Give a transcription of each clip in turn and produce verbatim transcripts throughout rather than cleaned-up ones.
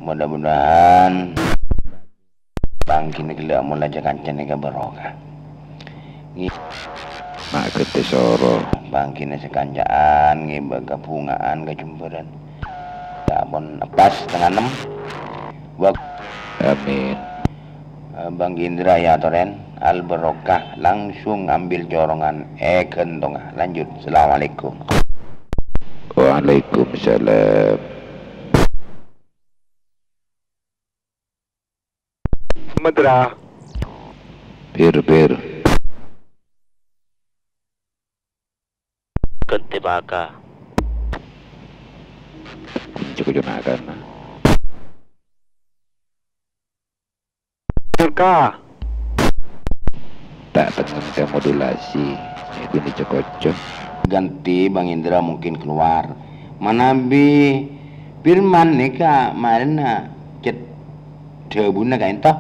Mudah-mudahan bânggina ghellâ' amolla ca-kancana ka barokah. Ngi-, Ma' ghântè soro. Bânggina sakanca'an ngèbâ kabhunga'an kajembhârân. Sampon pas tengnga ennem. Wak- Amin. Eh, Bang Indra ya, Toren. Al Barokah langsung ambil corongan, eh, ghântongnga. Lanjut. Assalamualaikum. Waalaikumsalam. Madra. Pir, pir. Ghântè bâka. Kunci-kunci nakan. Ka. Ta' tengnga modulasi, èbini co-koco. Ghântè Bang Indra mungkin keluar. Manabi Firman nèka marèna cè' dhâbuna ka'ènto.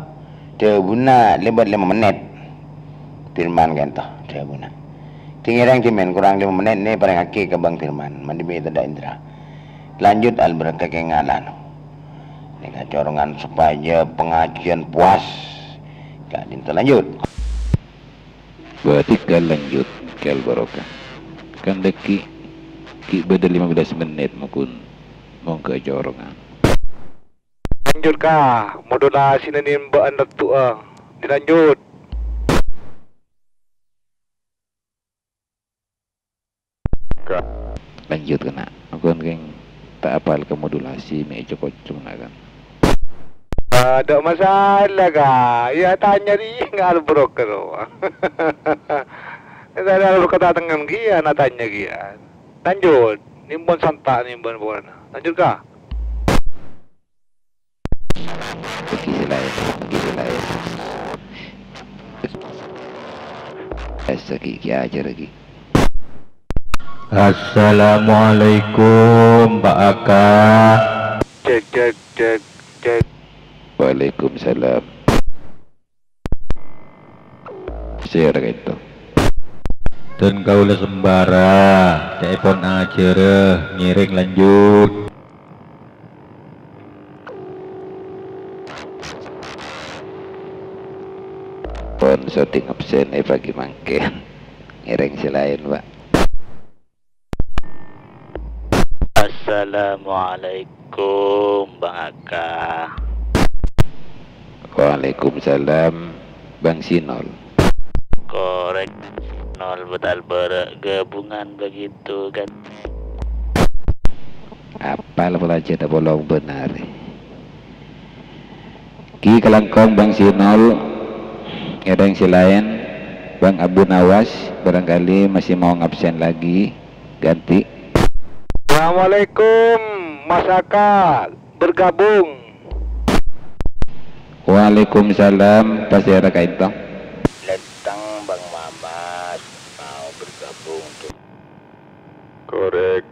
Dhâbuna lèbât lèma mennèt. Firman ka'ènto dhâbuna. Dingèrèng dhimèn korang lèma mennèt nè parèngaghi ka Bang Firman. Manabi tadâ' Indra. Lanjut, Al Barokah kèngèng alano. Nèka corongan sopajâ pangajiân puas. Ka'dinto lanjut. Bâ' tèghâl lanjut, Al Barokah. Kan dâgghi' ghi' bâdâ lèma bellâs mennèt, mon ghun mongghâ corongan. Lanjut, Ka. Modulasi nèmbâ'ân rèng towa. Dilanjut. Ka. Lanjut, kèna. Ampon, kèng ta' apal ka modulasi, mè' co-koco na, kan. Adâ' masalah, Ka. Iyâ, tanya ri Al Barokah, ro. Tanya Al Barokah tatengngan kèya, na tanya kèya. Lanjut. Nimbun santa', nimbun pokokna. Lanjut, Ka. Bâgi sè laèn, bâgi sè laèn. Biasa ghi, ghi ajar ghi. Assalamualaikum, Pak Aka. Cek, cek, cek, cek. Waalaikumsalam. Sè ra ka'ènto. Dân kaulâ sembara, ca'èpon ajhârâ, ngèrèng lanjut. Pon syuting absen è pagi mangkèn. Ngèrèng sè laèn, Pak. Assalamualaikum, Bang Aka. Waalaikumsalam, Bang Sinol. Korèk, Nol Betal Bere' gabungan begitu, kan? Apal pelajaran polong benar. Ghi kalangkong Bang Sinol, ngèrèng sè laèn, Bang Abu Nawas, barangkali masih mau ngabsen lagi, ganti. Assalamualaikum, Mas Aka, bergabung. Waalaikumsalam, pasèra ka'ènto? Lentang, Bang Mamat, mau bergabung tuh. Korèk.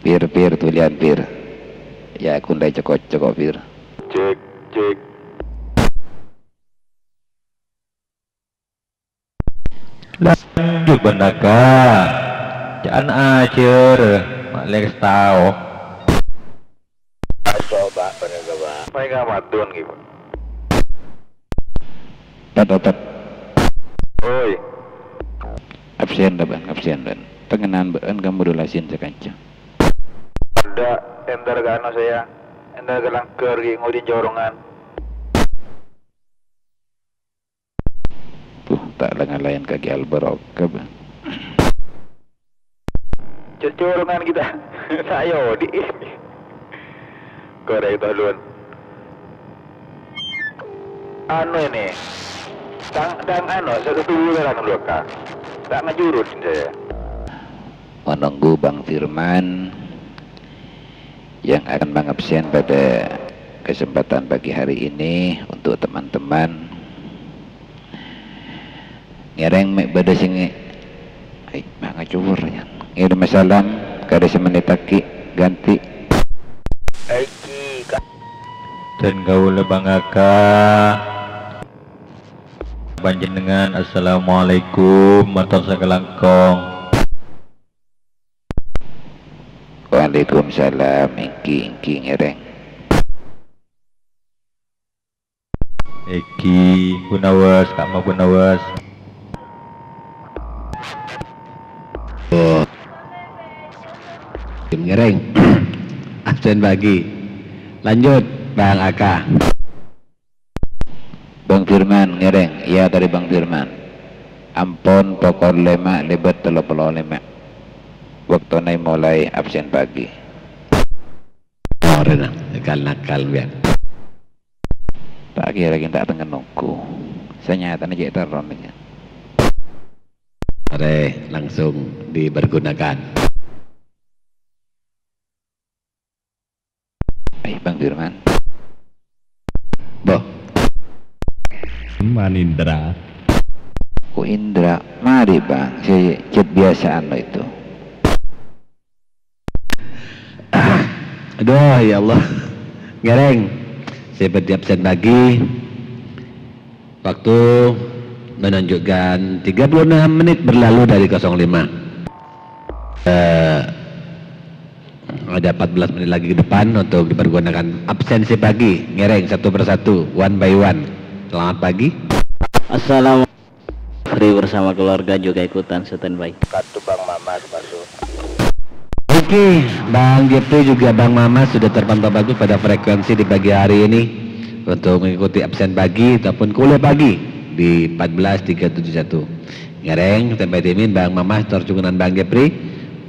Pir, Pir, tuliyân, Pir. Ya, kundai coko'-coko', Pir. Cek, cek. Lanjut, Bang Aka. Ca'na ajhâr, ma' lèkès tao. Coba, Bang Aka, Bang. Mai ngamadun, gitu. Pat, pat, pat. Oi. Absen, dah, Bang, absen, Bang. Tengnganan bâ'ân kamu dolasin sakanca. Ada, entar ka anu saya. Entar ka langgar, ghi' ngodin corongan. Puh, ta' la ngalaèn ka Ki Al Barokah, Bang. Corongan kita. Sayo, di. Korèk, toh, Lun. Anu ini. Tang, tang, anu, satu dulu kan, Lun, Kak. Tak ngejurut saya. Menunggu Bang Firman yang akan mengabsen pada kesempatan pagi hari ini untuk teman-teman. Ngèrèng mè' bâdâ sè ngè-, ai, ma' ngacowor, ya. Ngèrèm salam, kadhi samennèt aghi', ganti. Aiki, Ka. Dân kaulâ Bang Aka. Panjhennengngan, assalamualaikum, mator sakalangkong. Waalaikumsalam, èngghi, èngghi ngèrèng. Egi Gunawas, Kak Ma Gunawas. Oh. Ngereng. Absen pagi. Lanjut, Bang Aka. Bang Firman, ngereng. Iyâ, tadâ' Bang Firman. Ampon, pokol lèma' lèbât tello polo lèma'. Bâktona molaè absen pagi. Orèna, nakal-nakal, biyan. Ta' kèra ghi' ta' tengnga nonggu. Sanyatana cè' terro nèka. Mare langsung dipergunakan. Eh, Bang Firman. Boh. Manindra. Oh, Indra. Mari, Bang. Saya chat biasa anu itu. Aduh, ya Allah. Ngereng. Saya berarti absen pagi. Waktu menunjukkan tiga puluh enam menit berlalu dari kosong lima. Eh, ada empat belas menit lagi ke depan untuk dipergunakan absensi pagi. Ngereng satu persatu, one by one. Selamat pagi. Assalamualaikum. Fri bersama keluarga juga ikutan standby. Kartu Bang Mamas masuk. Oke, Bang Jeffrey juga Bang Mamas sudah terpantau bagus pada frekuensi di pagi hari ini untuk mengikuti absen pagi ataupun kuliah pagi di empat belas tiga tujuh satu. Ngereng, sampai timin Bang Mamas tor jhughânan Bang Jeffrey.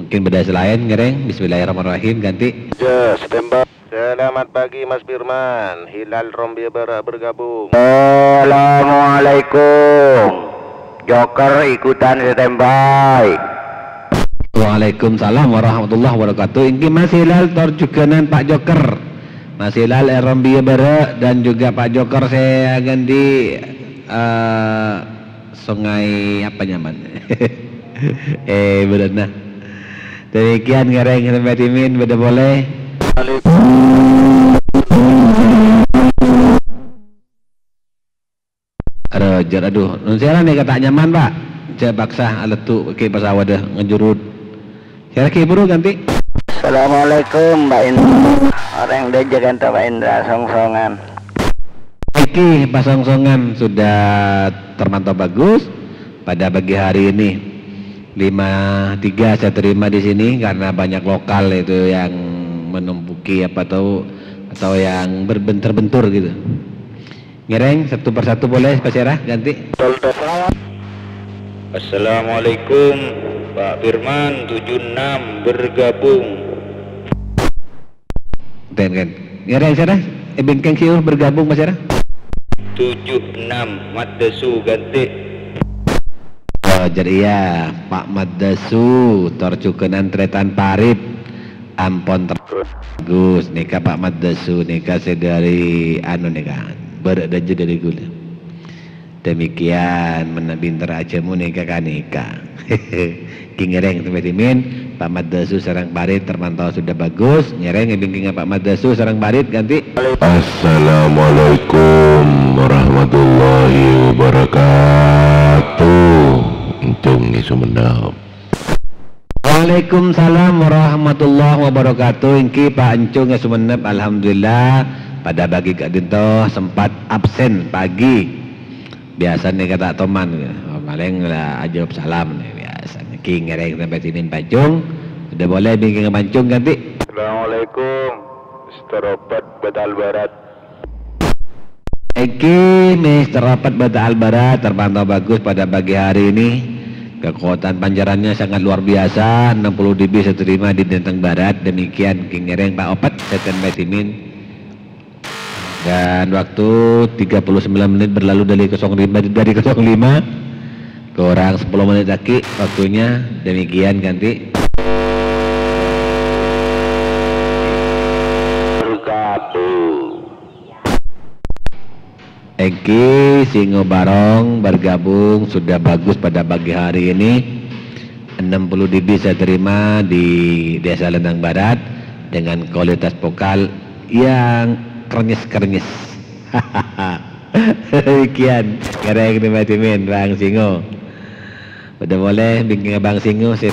Mungkin bâdâ sè laèn, ngereng. Bismillahirrahmanirrahim, ganti. Ya, standby. Selamat pagi, Mas Firman. Hilal Rombia Barat bergabung. Assalamualaikum. Joker ikutan standby. Waalaikumsalam warahmatullahi wabarakatuh. Èngghi Mas Hilal tor jhughânan Pak Joker. Mas Hilal è Rombia Barat dan juga Pak Joker sè aghândhi, eh, Sungai apa nyaman? Eh, bener nah. Demikian ngereng sampai timin, bâdâ polè. Roger, aduh, nun sèra nèka ta' nyaman, Pak. Jhâ' paksa alettu' kè pasawadhâ ngejurut. Sèra kè buru ganti. Assalamualaikum, Mbak Indra. Orèng Dâjâ kanta Mbak Indra, song-songan. Iki pasongsongan sudah termantau bagus pada pagi hari ini. Lima tiga saya terima di sini karena banyak lokal itu yang menumpuki apa tahu atau yang berbentur-bentur gitu. Ngereng satu persatu boleh, Pak Syarah, ganti. Assalamualaikum, Pak Firman, tujuh enam bergabung. Ten, kan. Ngereng sana, eh, bingkeng siu bergabung, Mas, sana? Tujuh enam, Maddasu ganti. Oh, jadi iya, Pak Maddasu, tor jhughânan Tretan Parit. Ampon ter-, Gus, nèka Pak Maddasu, nèka sè dâri, anu, nèka, bârâ' dâjâ dâri ghulâ. Demikian, mennang pinter aja mu nèka-kanèka. Ki ngereng sampai timin, Pak Maddasu sareng Parit termantau sudah bagus. Ngereng bingkingnga Pak Maddasu sareng Parit ganti. Assalamualaikum warahmatullahi wabarakatuh. Encung ngi Sumenep. Waalaikumsalam warahmatullahi wabarakatuh. Èngghi Pak Encung è Sumenep, alhamdulillah. Pada pagi ka'dinto sempat absen pagi. Biasa nèka ta' toman, palèng la ajâwâb salam nè biasa. Èngghi ngereng sampai timin Pak Encung. Udah boleh bingkingnga Pak Encung ganti. Assalamualaikum. Mister Opat Batal Barat. Èngghi, Mister Rapat Bata Al Barat terpantau bagus pada pagi hari ini. Kekuatan pancarannya sangat luar biasa, enam puluh D B saya terima di Denteng Barat. Demikian, King Ngereng, Pak Opat, Seten Betimin. Dan waktu tiga puluh sembilan menit berlalu dari kosong lima, dari kosong lima. Kurang sepuluh menit lagi waktunya. Demikian, ganti. Bergabung. Èngghi, Singo Barong bergabung sudah bagus pada pagi hari ini. Enam puluh D B saya terima di Desa Lenteng Barat dengan kualitas vokal yang krenyes-krenyes. Demikian, ngereng tiba-tiba, Bang Singo. Udah boleh bikin Bang Singo, saya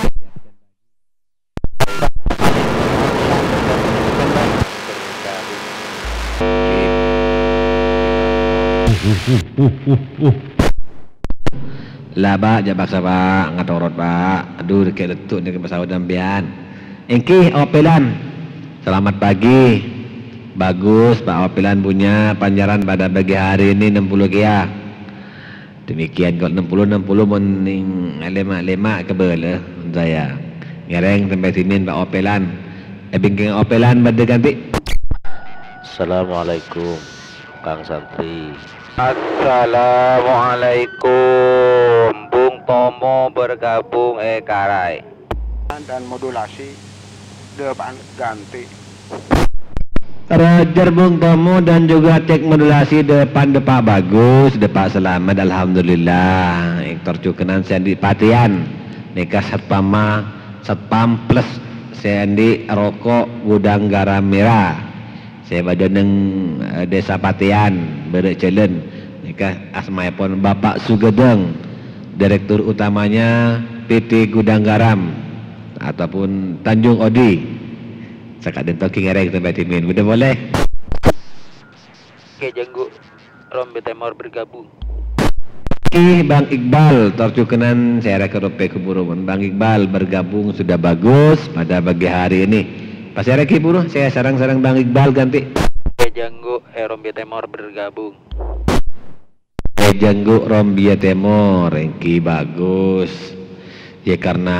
La, Pak, jhâ' paksa, Pak. Ngatorot, Pak. Adu, dhâggi' lettu' nèka pasaodhâ sampèyan. Èngghi, opelan. Selamat pagi. Bagus, Pak, opelan punya pancaran pada pagi hari ini enam puluh kèya. Demikian, kalau enam puluh, enam puluh mon nèng lèma', lèma' kabâlâ, saya. Ngèrèng sampè' dhimèn, Pak, opelan. È bingkèng opelan bâdâ ghântè. Assalamualaikum, Kang Santri. Assalamualaikum, Bung Tomo bergabung è Karai. Dan modulasi, dâpa'an ghântè. Roger Bung Tomo dan juga cek modulasi dâpa'an, dâpa' bagus, dâpa' selamat, alhamdulillah. Èktor Cukenan sè andi' Pateyan, nèka satpamma, satpam plus sè andi' roko' gudang garam mèra. Sè bâdâ nèng, eh, Desa Pateyan, bârâ' jhâlân. Nèka asmaèpon Bapak Sugadang, Direktur Utamanya P T Gudang Garam ataupun Tanjung Odi. Saka'dinto ghi' ngèrèng sampè' dhimèn. Bâdâ polè. Oke, Janggu. Rombi Temor bergabung. Ih, Bang Iqbal, tor Cukenan, sè ra karope kuburu. Bang Iqbal bergabung sudah bagus pada pagi hari ini. Pas era kiburu, saya sarang-sarang Bang Iqbal ganti. Oke, Janggu, è Rombi Temor bergabung. È Janggu Rombi Temor, èngghi bagus. Ya, karena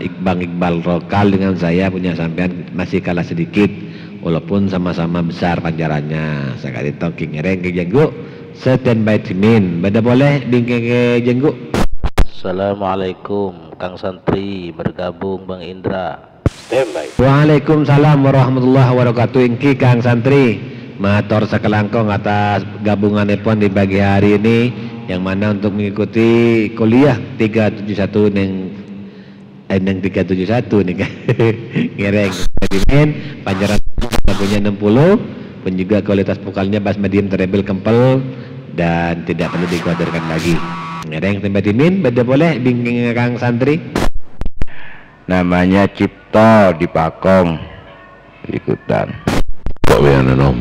Ik-, Bang Iqbal lokal dengan saya punya sampean masih kalah sedikit, walaupun sama-sama besar pancarannya. Saka'dinto ghi' ngèrèng Kè Janggu, standby dhimèn. Bâdâ polè bingkèng Kè Janggu. Assalamualaikum, Kang Santri, bergabung Bang Indra. Standby. Waalaikumsalam warahmatullahi wabarakatuh. Èngghi, Kang Santri. Mator sakalangkong atas gabunganèpon di pagi hari ini, yang mana untuk mengikuti kuliah tiga tujuh satu nèng, eh, nèng tiga tujuh satu nèka. Ngèrèng. Dhimèn, pancaran lagunya enam puluh, pun juga kualitas vokalnya pas medium treble kempel dan tidak perlu dikhawatirkan lagi. Ngèrèng, standby dhimèn, bâdâ polè bingkèng Kang Santri. Namanya Cipto di Pakong. Ikutan. Pak Wiana Nom.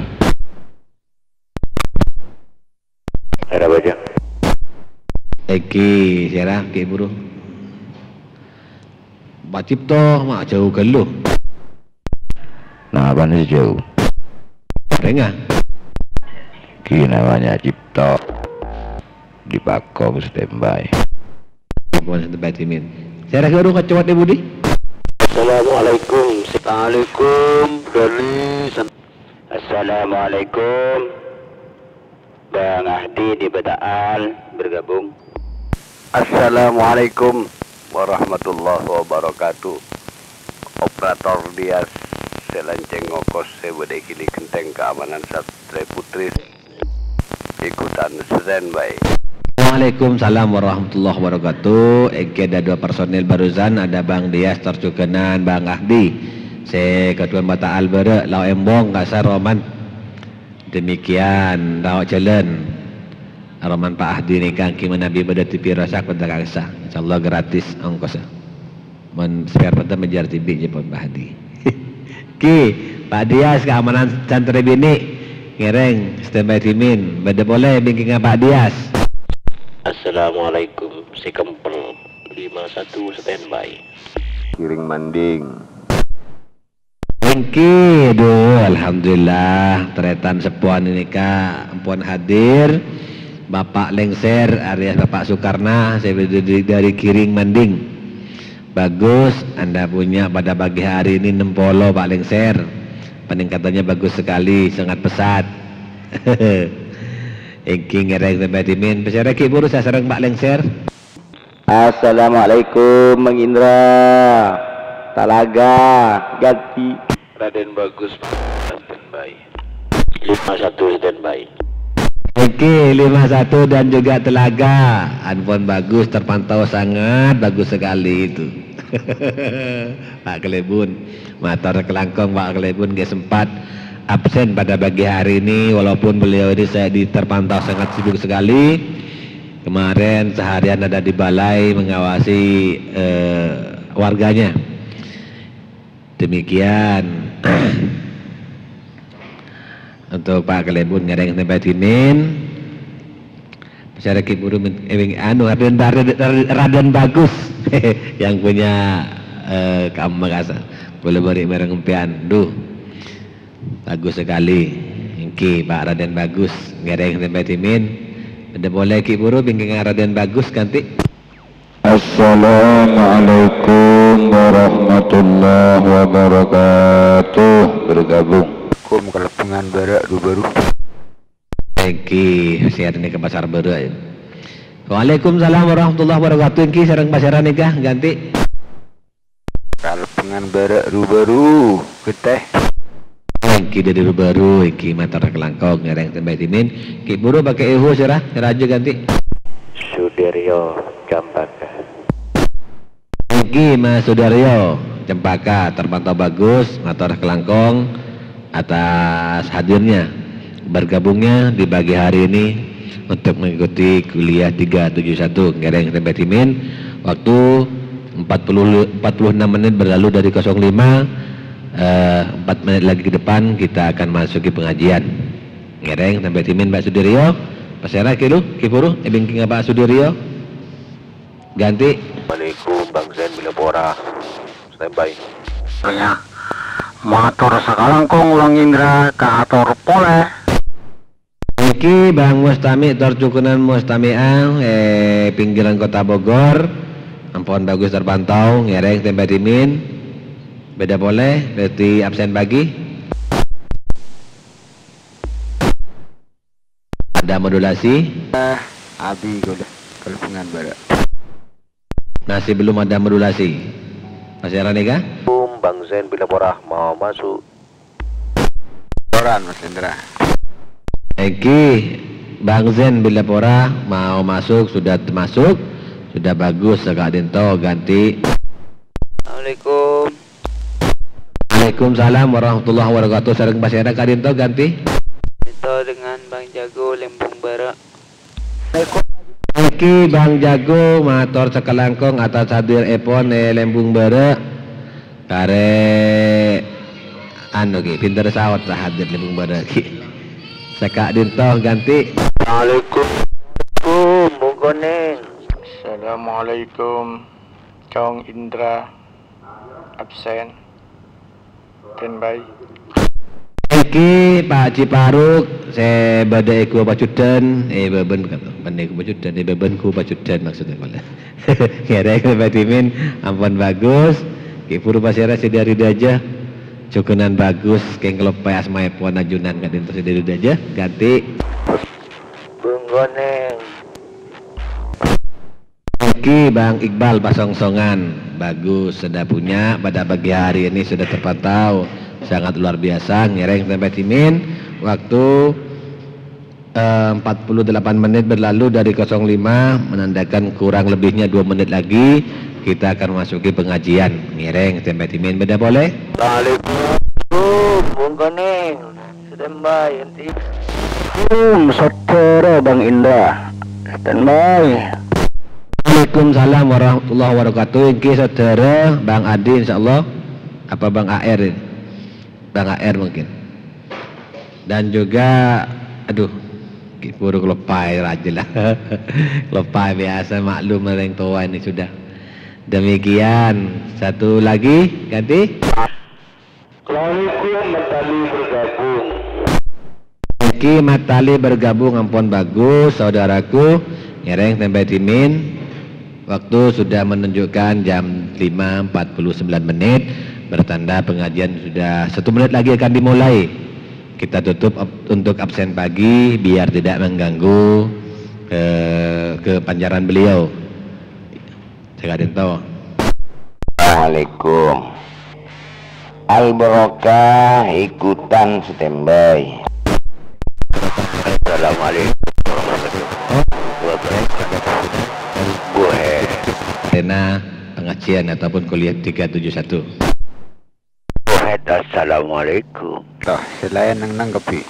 Era baca. Èngghi, sèra, Kè Buru. Pak Cipto, ma' jhâu ghâllu. Napa nè jhâu? Rènga. Ki namanya Cipto. Di Pakong standby. Ampon standby dhimèn. Sèra ghi' urung kacowat è budi? Assalamualaikum. Waalaikum. Gali san-, Assalamualaikum. Bang Ahdi di Bata'al bergabung. Assalamualaikum warahmatullahi wabarakatuh. Operator Dias sè lancèng ngokos sè bâdâ è Gili Genteng Keamanan Satria Putri. Ikutan standby. Waalaikumsalam warahmatullahi wabarakatuh. Èngghi ada dua personil barusan, ada Bang Dias tor Cukenan, Bang Ahdi. Sè kadhuwân Bata'al bârâ', lao' embong, kasar, Roman. Demikian, lao' jhâlân. Roman Pak Ahdi nèka èngghi manabi bâdâ T V rosak, bâdâ kangsa. Insyaallah gratis ongkos. Mon spare bhâdhân majâr dhibi' jhâ' pon Pak Hadi. Ki, Pak Dias, keamanan santri binè'. Ngèrèng, standby dhimèn. Bâdâ polè bingkèngnga Pak Dias. Assalamualaikum, si kempel lima satu standby. Kiring Manding. Èngghi, aduh, alhamdulillah, tarètan seppowan nèka ampon hadir. Bapak Lengser alias Bapak Sukarna, saya dari, dari Giring Manding. Bagus, Anda punya pada pagi hari ini enam puluh, Pak Lengser. Peningkatannya bagus sekali, sangat pesat. Èngghi ngèrèng standby dhimèn. Pèssè règhi buru sasareng Pak Lengser. Assalamualaikum, Mang Indra. Talaga, ganti. Raden Bagus, standby. Lima satu standby. Oke, lima satu dan juga Telaga. Ampon bagus, terpantau sangat bagus sekali itu. Pak Kelebun. Mator kalangkong Pak Kelebun nggak sempat absen pada pagi hari ini, walaupun beliau ini saya di, terpantau sangat sibuk sekali. Kemarin seharian ada di balai mengawasi, eh, warganya. Demikian. Untuk Pak Kelebun ngèrèng standby dhimèn. Cara Ki Puru men-, eh, wing-, anu, Raden, Raden, Raden Bagus yang punya, eh, Kamma Kasa. Kaulâ bâri' mèreng empèyan. Duh. Bagus sekali. Èngghi, Pak Raden Bagus. Ngèrèng sampè' dhimèn. Bâdâ polè Ki Puru, bingkèngan Raden Bagus, kanti. Assalamualaikum warahmatullahi wabarakatuh. Bergabung. Kum, Kalèbungan Bârâ' ru-bâru. Èngghi, sèra nèka Pasar Bârâ', ya. Waalaikumsalam warahmatullahi wabarakatuh. Èngghi, sareng pasèra nèka, ganti. Kalèbungan Bârâ' ru-bâru, Getè. Èngghi, dâri ru-bâru, èngghi, mator kalangkong, ngèrèng sampè' dhimèn. Ki Puru pakai ehu, sèra, sèra ajâ ganti. Sudiryo Cempaka. Èngghi, Mas Sudaryo, Cempaka, terpantau bagus, mator kalangkong atas hadirnya, bergabungnya di pagi hari ini untuk mengikuti kuliah tiga tujuh satu. Ngèrèng sampè' dhimèn, waktu empat puluh, empat puluh enam menit berlalu dari kosong lima, eh, empat menit lagi ke depan kita akan masuki pengajian. Ngèrèng sampè' dhimèn, Pak Sudaryo, pasèra Ki Puru, èbingkèngan Pak Sudaryo. Ganti. Assalamualaikum, Bang Zain Bilapora. Standby. Ya. Mator sakalangkong Bang Indra, kaator polè. Èngghi Bang Mustami, tor jukunan Mustami'ah, eh, pinggiran Kota Bogor. Ampon bagus terpantau, ngèrèng sampè' dhimèn. Bâdâ polè, berarti absen pagi. Ada modulasi? Eh, Abi kaulâ, Kalèbungan Bârâ'. Masih belum ada modulasi. Masih ada nih, kah? Assalamualaikum, Bang Zain Bilapora mau masuk. Laporan, Mas Indra. Èngghi, Bang Zain Bilapora mau masuk, sudah masuk, sudah bagus, ka'dinto ganti. Assalamualaikum. Waalaikumsalam warahmatullahi wabarakatuh. Sareng pasèra ka'dinto ganti. Itu dengan Bang Jago Lembung Bârâ'. Èngghi Bang Jago, mator sakalangkong atas hadirèpon è Lembung Bârâ'. Karè, anu, Ki, pinter saos ta' hadir Lembung Bârâ', Ki. Saka'dinto ganti. Assalamualaikum, Bung Konèng. Assalamualaikum, Cong Indra. Absen. Standby. Èngghi, Pak Haji Faruk, sè bâdâ è Gua Pajudan, è bâbân, bân è Gua Pajudan, è bâbân Gua Pajudan maksudnya, malah. Ngèrèng sampè' dhimèn, ampon bagus. Ki Puru pasèra sè dâri dâjâ. Jukunan bagus, kèng kaloppaè asmaèpon ajunan ka'dinto sè dâri dâjâ. Ganti. Bung Konèng. Èngghi Bang Iqbal Pasongsongan. Bagus, sudah punya pada pagi hari ini sudah terpantau. Sangat luar biasa, ngèrèng sampè' dhimèn. Waktu, eh, empat puluh delapan menit berlalu dari kosong lima, menandakan kurang lebihnya dua menit lagi kita akan masuki pengajian. Ngèrèng sampè' dhimèn, bâdâ polè. Assalamualaikum, Bung Konèng. Standby, enti. Hmm, saudara Bang Indra. Standby. Waalaikumsalam warahmatullahi wabarakatuh. Èngghi saudara Bang Adi, insyaallah. Apa Bang A R ini? Bang A R mungkin. Dan juga, aduh, Ki Puru kaloppaè rajâ lah. Kaloppaè biasa, maklum orang tua ini sudah. Demikian, satu lagi, ganti. Assalamualaikum, Mat Tali bergabung. Èngghi Mat Tali bergabung, ampon bagus, saudaraku. Ngèrèng sampè' dhimèn. Waktu sudah menunjukkan jam lima empat puluh sembilan menit, bertanda pengajian sudah satu menit lagi akan dimulai. Kita tutup ab-, untuk absen pagi, biar tidak mengganggu, eh, kepanjaran beliau. Saka'dinto. Assalamualaikum. Al Barokah ikutan standby. Assalamualaikum warahmatullahi wabarakatuh. Go ahead. Arena pengajian ataupun kuliah tiga tujuh satu. Go ahead, assalamualaikum. Toh, selain nang nangkepi.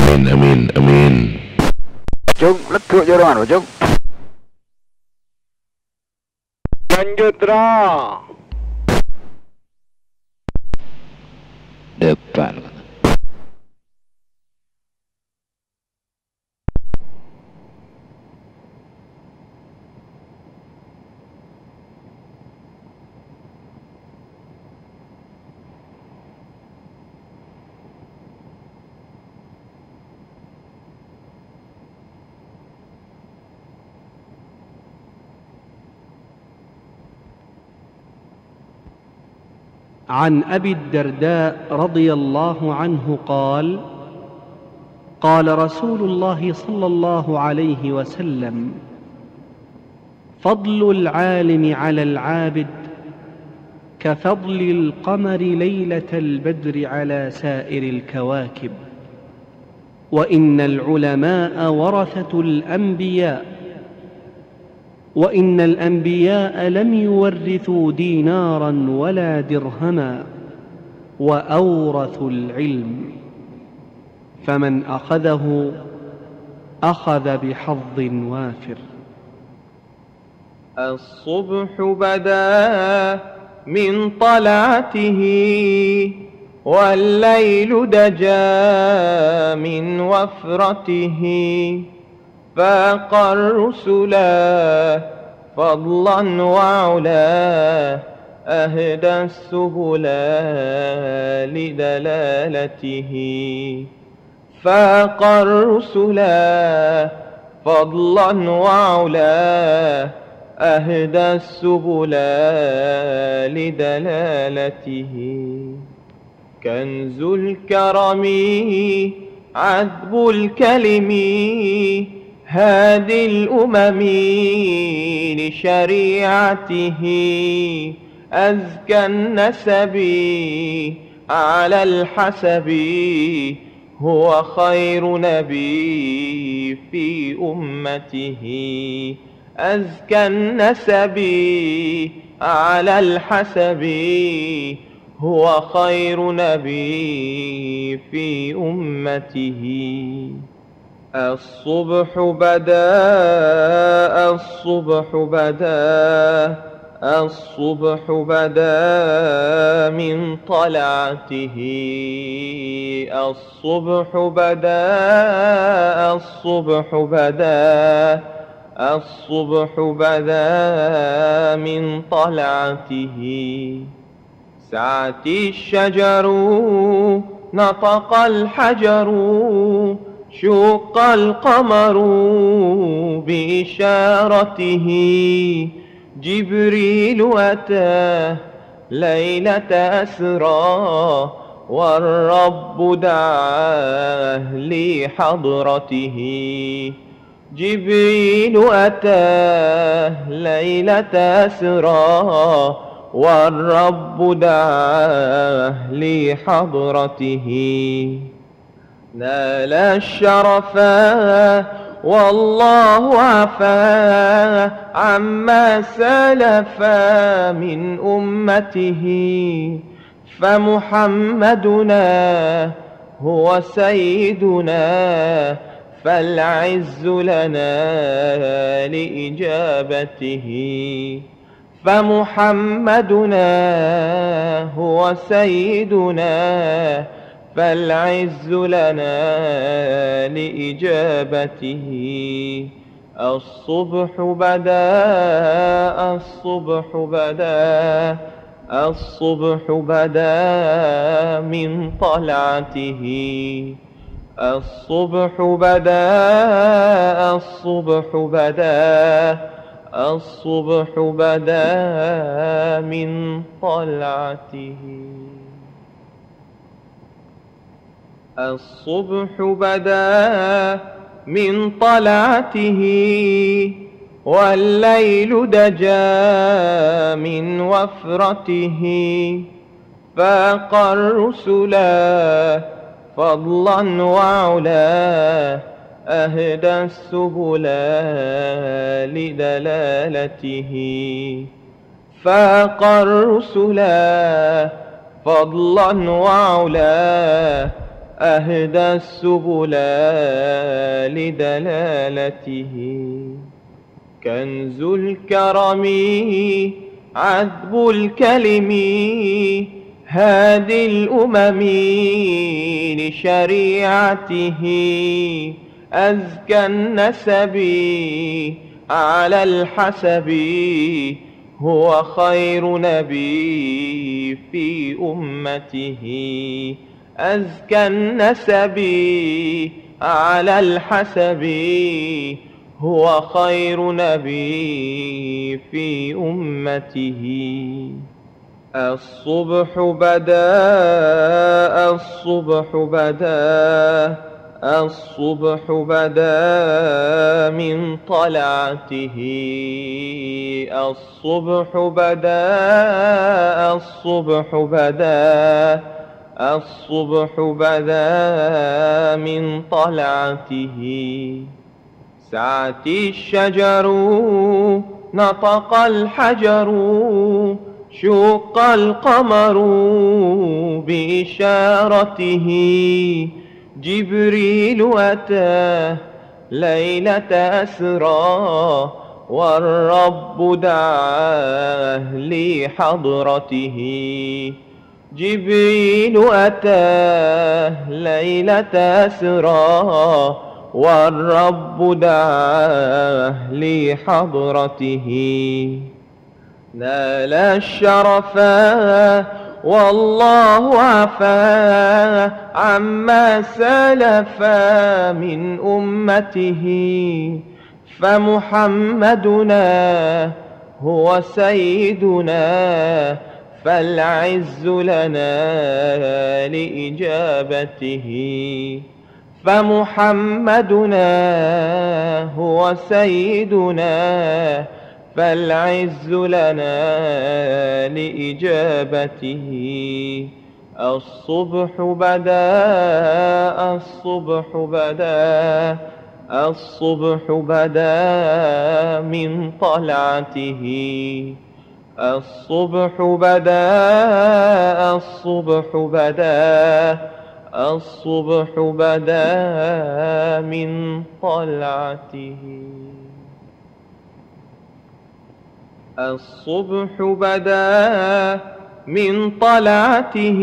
Amin, amin, amin. Jung, leddu jorongan, Jung. Lanjut, Ra. depan. عن أبي الدرداء رضي الله عنه قال: قال رسول الله صلى الله عليه وسلم: فضل العالم على العابد كفضل القمر ليلة البدر على سائر الكواكب، وإن العلماء ورثة الأنبياء، وإن الأنبياء لم يورثوا دينارا ولا درهما، وأورثوا العلم، فمن أخذه أخذ بحظ وافر. الصبح بدا من طلعته، والليل دجا من وفرته، فاق الرسلا فضلا وعلا، أهدى السبلا لدلالته. فاق الرسلا فضلا وعلا، أهدى السبلا لدلالته. كنز الكرم عذب الكلم، هادي الأمم لشريعته. أزكى النسب على الحسب، هو خير نبي في أمته. أزكى النسب على الحسب، هو خير نبي في أمته. الصبح بدا، الصبح بدا، الصبح بدا من طلعته. الصبح بدا، الصبح بدا، الصبح بدا من طلعته. سعت الشجر، نطق الحجر، شق القمر بإشارته. جبريل أتى ليلة أسرى، والرب دعاه لحضرته. جبريل أتى ليلة أسرى، والرب دعاه لحضرته. نال الشرف والله عفا عما سلف من أمته. فمحمدنا هو سيدنا، فالعز لنا لإجابته. فمحمدنا هو سيدنا، فالعز لنا لإجابته. الصبح بدا، الصبح بدا، الصبح بدا من طلعته. الصبح بدا، الصبح بدا، الصبح بدا من طلعته. الصبح بدا من طلعته، والليل دجا من وفرته. فاق الرسلا فضلا وعلا، أهدى السبلا لدلالته. فاق الرسلا فضلا وعلا، أهدى السبلا لدلالته. كنز الكرم عذب الكلم، هادي الأمم لشريعته، أزكى النسب على الحسب، هو خير نبي في أمته. أزكى النسب على الحسب، هو خير نبي في أمته. الصبح بدا، الصبح بدا، الصبح بدا من طلعته. الصبح بدا، الصبح بدا، الصبح بدا من طلعته. سعت الشجر، نطق الحجر، شق القمر بإشارته. جبريل أتى ليلة أسرى، والرب دعاه لحضرته. جبريل أتى ليلة أسرى، والرب دعاه لحضرته. نال الشرفا والله عفا عما سلف من أمته. فمحمدنا هو سيدنا، فالعز لنا لإجابته. فمحمدنا هو سيدنا، فالعز لنا لإجابته. الصبح بدا، الصبح بدا، الصبح بدا من طلعته. الصبح بدا، الصبح بدا، الصبح بدا من طلعته. الصبح بدا من طلعته،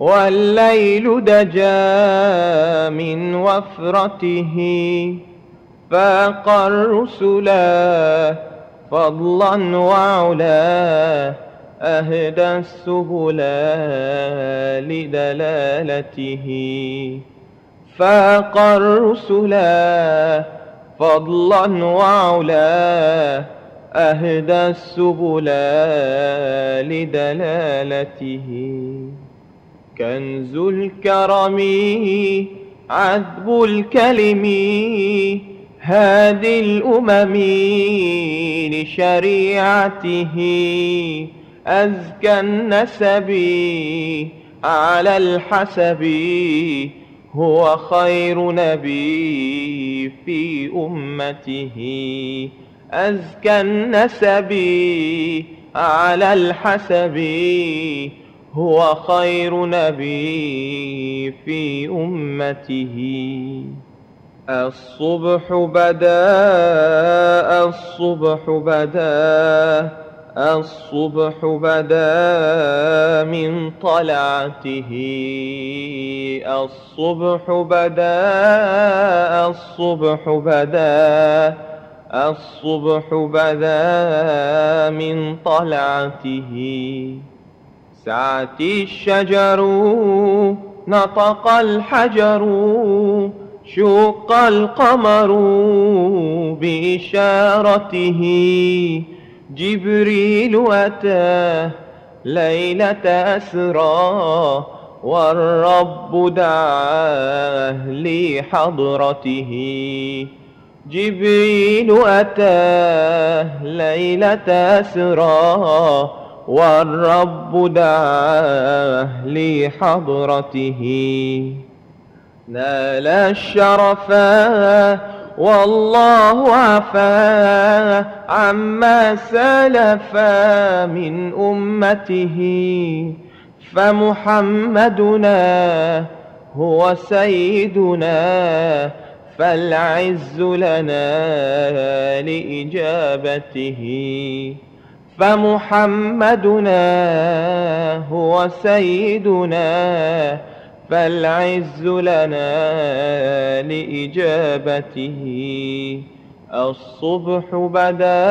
والليل دجا من وفرته. فاق الرسل فضلا وعلا، أهدى السبل لدلالته. فاق الرسل فضلا وعلا، أهدى السبل لدلالته. كنز الكرم عذب الكلم، هادي الأمم لشريعته. أزكى النسب على الحسب، هو خير نبي في أمته. أزكى النسب على الحسب، هو خير نبي في أمته. الصبح بدا، الصبح بدا، الصبح بدا من طلعته. الصبح بدا، الصبح بدا، الصبح بدا من طلعته. سعت الشجر، نطق الحجر، شق القمر بإشارته. جبريل أتى ليلة أسرى، والرب دعاه لحضرته. جبريل أتى ليلة أسرى، والرب دعاه لحضرته. نال الشرفا والله عفا عما سلف من أمته. فمحمدنا هو سيدنا، فالعز لنا لإجابته. فمحمدنا هو سيدنا، فالعز لنا لإجابته. الصبح بدا،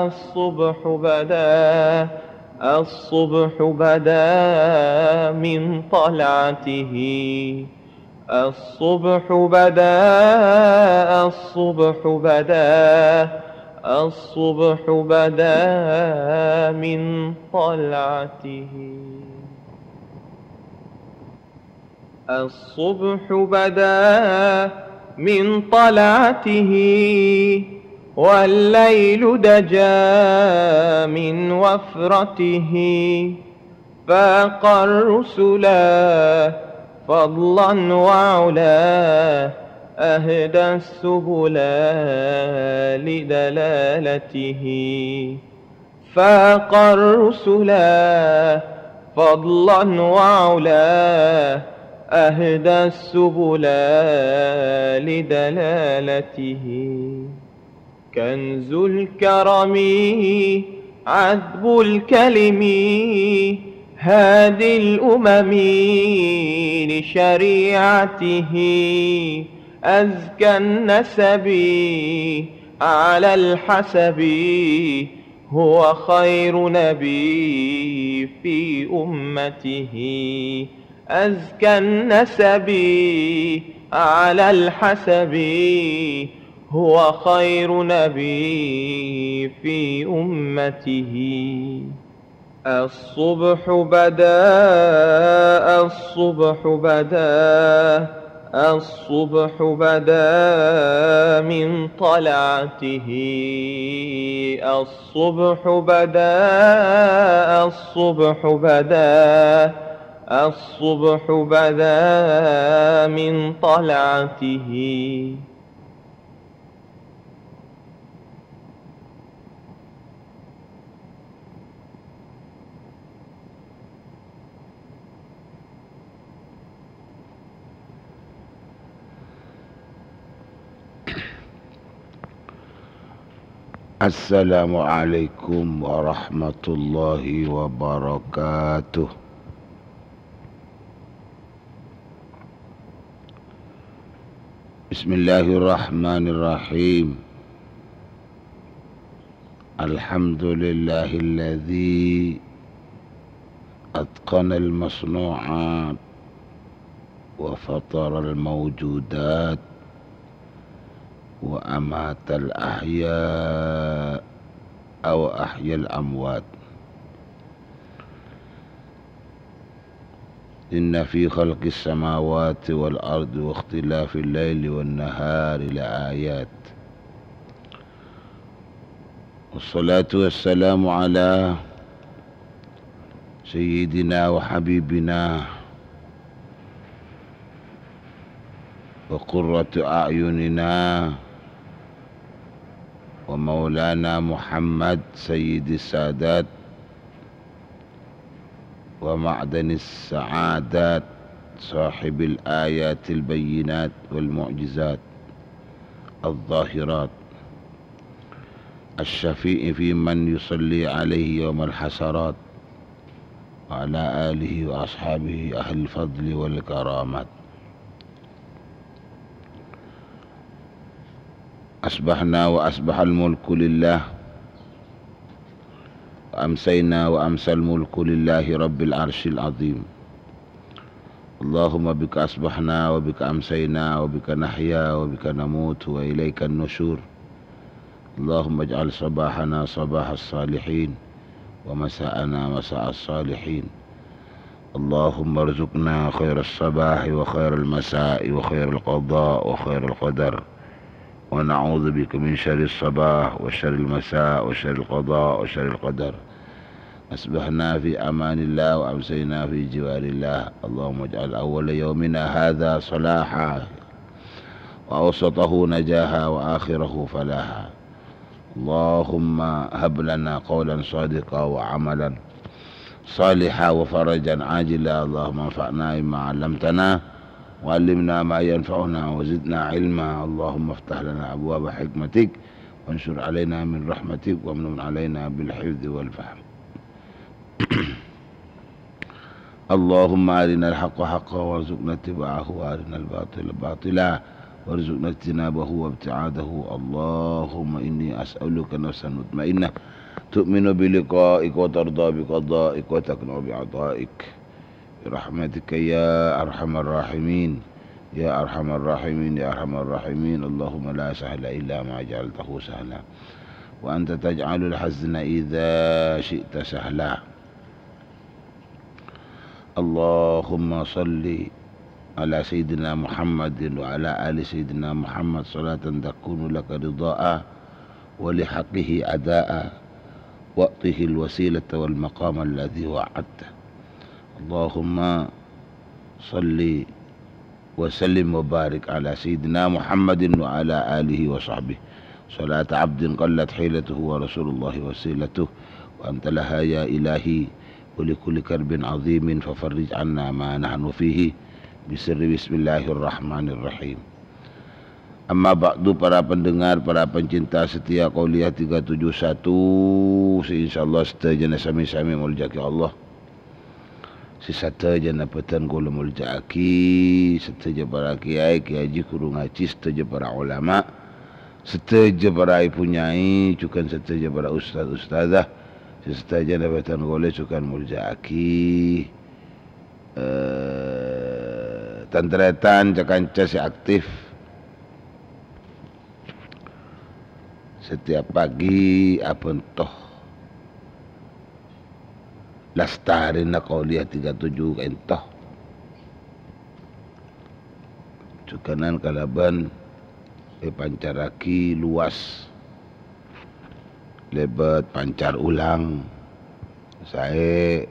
الصبح بدا، الصبح بدا من طلعته. الصبح بدا، الصبح بدا، الصبح بدا من طلعته. الصبح بدا من طلعته، والليل دجا من وفرته. فاق الرسلا فضلا وعلا، أهدى السبلا لدلالته. فاق الرسلا فضلا وعلا، أهدى السبلا لدلالته. كنز الكرم عذب الكلم، هادي الأمم لشريعته. أزكى النسب على الحسب، هو خير نبي في أمته. أزكى النسب على الحسب، هو خير نبي في أمته. الصبح بدا، الصبح بدا، الصبح بدا من طلعته. الصبح بدا، الصبح بدا، الصبح بدا من طلعته. Assalamualaikum warahmatullahi wabarakatuh. Bismillahirrahmanirrahim. Alhamdulillahilladzi atqanal masnu'at wa fataral mawjudat wa amatal ahya'a wa ahyal amwat. Inna fi khalqis samawati wal ardi wa ikhtilafil laili wan nahari la ayat. Wassalatu wassalamu ala sayyidina wa habibina wa qurrati a'yunina wa maulana Muhammad sayyidis sadat wa ma'danis sa'adat, sahibil ayatil bayyinat wal mu'jizat al-zahirat, asy-syafi'i fi man yusalli alaihi yaumal hasarat, wa ala alihi wa ashabihi ahlil fadli wal karamat. Asbahna wa asbahal mulku lillah, wa amsayna wa amsal mulku lillahi rabbil arsyil azim. Allahumma bika asbahna wa bika amsayna wa bika nahya wa bika namutu wa ilaikan nusyur. Allahumma ij'al sabahana sabahas salihin wa masa'ana masa'as salihin. Allahumma rzuqna khairas sabahi wa khairal masa'i wa khairal qada wa khairal qadar. Wa na'udzubika min syarris sabah wa syarril masa wa syarril qada wa syarril qadar. Asbahna fi amanillah wa amsayna fi jiwarillah. Allahumma ij'al awwala yaumina hadza salaha wa awsatahu najaha wa akhirahu falaha. Allahumma hab lana qawlan sadiqa wa amalan saliha wa farajan ajila. Allahumma anfa'na bima 'allamtana wa 'allimna ma yanfa'una wa zidna ilma. Allahumma iftah lana abwaba hikmatik وانشر علينا من رحمتك وامنن علينا بالحفظ والفهم. اللهم أرنا الحق حقا وارزقنا اتباعه، وأرنا الباطل باطلا وارزقنا اجتنابه وابتعاده. اللهم إني أسألك نفسا مطمئنة تؤمن بلقائك وترضى بقضائك وتقنع بعطائك برحمتك يا أرحم الراحمين، يا أرحم الراحمين، يا أرحم الراحمين. اللهم لا سهل إلا ما جعلته سهلا، وأنت تجعل الحزن إذا شئت سهلا. اللهم صل على سيدنا محمد وعلى آل سيدنا محمد صلاة تكون لك رضاء ولحقه أداء، وأعطه الوسيلة والمقام الذي وعدته. اللهم صل وسلم وبارك على سيدنا محمد وعلى آله وصحبه صلاة عبد قلت حيلته ورسول الله وسيلته، وأنت لها يا إلهي، ولكل كرب عظيم ففرج عنا ما نحن فيه بسر بسم الله الرحمن الرحيم. Amma ba'du, para pendengar, para pencinta setia Qauliyah tiga tujuh satu, sè insyaallah sadhâjâna sami-sami molja'aghi Allah. Sè sadhâjâna bâdhân kaulâ molja'aghi, sadhâjâ para kiai, kiai haji, ghuru ngajhi, sadhâjâ para ulama, sadhâjâ para ibu nyai, jhughân sadhâjâ para ustad ustadzah, sè sadhâjâna bâdhân kaulâ jhughân molja'aghi. Eh, tan-tarètan, ca-kanca sè aktif. Setiap pagi abhânto lastarèna Qauliyah tiga tujuh ka'ènto. Jhughânan kalabân èpancarraghi luas lèbât pancar ulang saè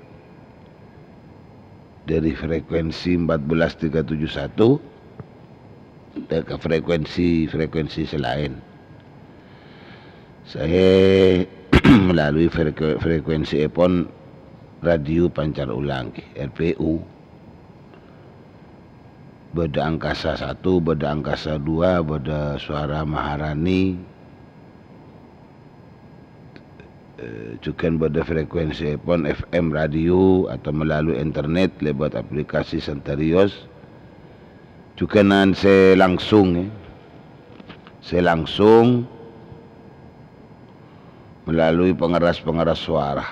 dhâri frekuensi empat belas tiga tujuh satu ka frekuensi-frekuensi sè laèn. Saè melalui freku-, frekuensièpon radio pancar ulang, R P U. Bâdâ Angkasa satu, bâdâ Angkasa dua, bâdâ Suara Maharani. Eh, jhughân bâdâ frekuensièpon F M radio atau melalui internet lèbât aplikasi Sentarius. Jhughânan sè langsung, ya. Sè langsung melalui pengeras-pengeras suara.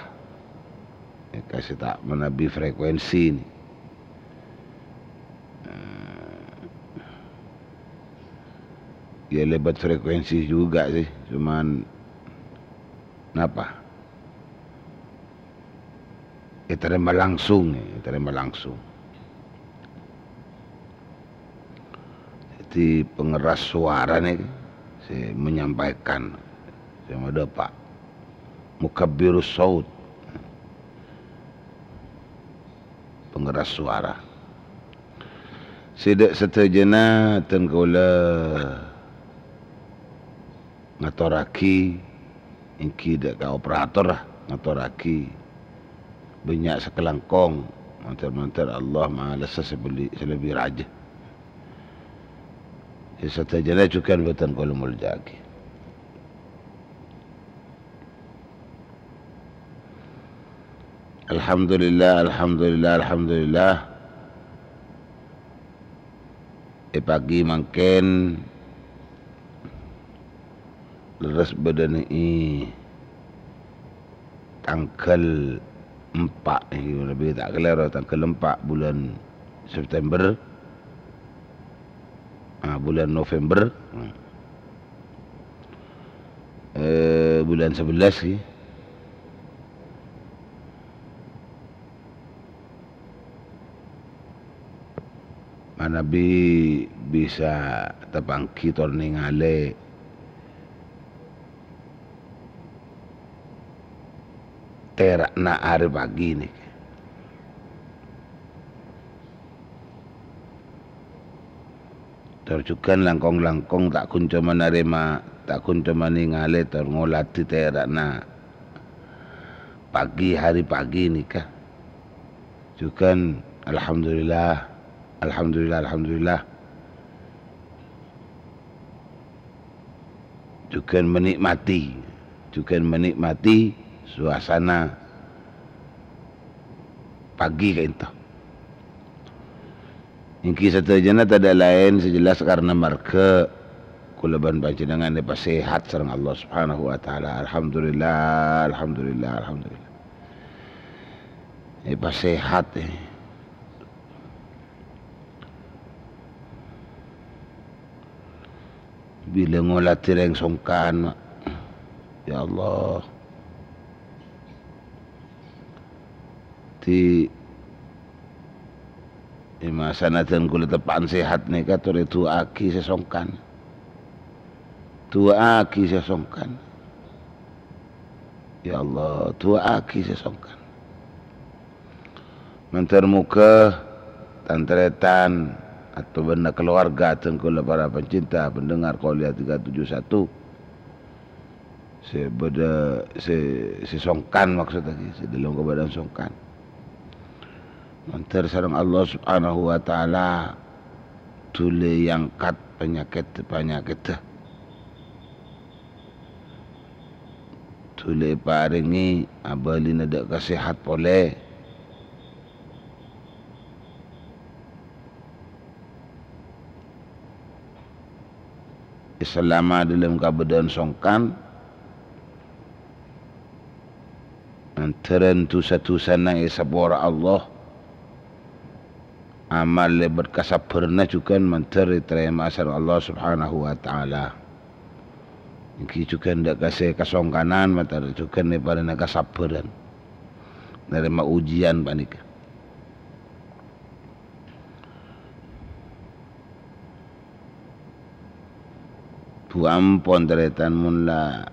Ya, kasih tak manabi frekuensi ini. Eh, ya, lèbât frekuensi juga sih, cuman napa? Ètarèma langsung, ètarèma langsung. Jadi, pengeras suara nèka sè menyampaikan, sè madâpa'. Mukabbirus saut. Pengeras suara. Sè dâ' sadhâjâna dhân kaulâ ngatorraghi, èngghi dâ' ka operator, ah, ngatorraghi. Bânnya' sakalangkong, mandhâr-mandhâr Allah malessa sè bâli-, sè lebbi rajâ. Sè sadhâjâna jhughân bâdhân kaulâ molja'aghi. Alhamdulillah, alhamdulillah, alhamdulillah. È pagi mangkèn lerres bâdâna è tangghâl empa', eh, lebbi ta' kalèro, tangghâl empa' bulân September, ah, bulân November, eh, bulân sebelas, ghi. Manabi bisa tapangghi tor nèngalè tèra'na arè pagi nèka. Tor jhughân langkong-langkong ta' ghun coma narèma, ta' ghun coma nèngalè tor ngoladhi tèra'na pagi, hari pagi nèka. Jhughân, alhamdulillah, alhamdulillah, alhamdulillah. Jhughân menikmati, jhughân menikmati suasana pagi ka'dinto. Èngghi sadhâjâna tadâ' laèn sè jelas karna marghâ kaulâ bân panjhennengngan èpasèhat sareng Allah Subhanahu wa Ta'ala. Alhamdulillah, alhamdulillah, alhamdulillah. Èpasèhat, eh. Bilâ ngoladhi rèng songkan, Ma'. Ya Allah. Di, di masa nadhân kaulâ teppa'an sèhat nèka, torè du'aaghi sè songkan. Du'aaghi sè songkan. Ya Allah, du'aaghi sè songkan. Mandhâr moghâ tan-tarètan atabâna kalowarga dhân kaulâ para pencinta pendengar Qolia tiga tujuh satu sè bâdâ, sè, sè songkan, maksod lagi, sè dâlem kabâdâ'ân songkan. Mandhâr sareng Allah Subhanahu wa Ta'ala dhuli èangkat panyakèt-panyakèddhâ. Dhuli èparèngè abâlina dâ' kasèhat polè. Salama dâlem kabâdâ'ân songkan, mandhârân dhusa-dhusana èsapora Allah. Amal lèbât kasabbhârânna jhughân mandhâr ètarèma sareng Allah Subhanahu wa Ta'ala. Èngghi jhughân dâ' kasè kasongkanan, mandhâr jhughân èparèngana kasabbhârân narèma ujian panèka. Bu ampon, tarètan, mon la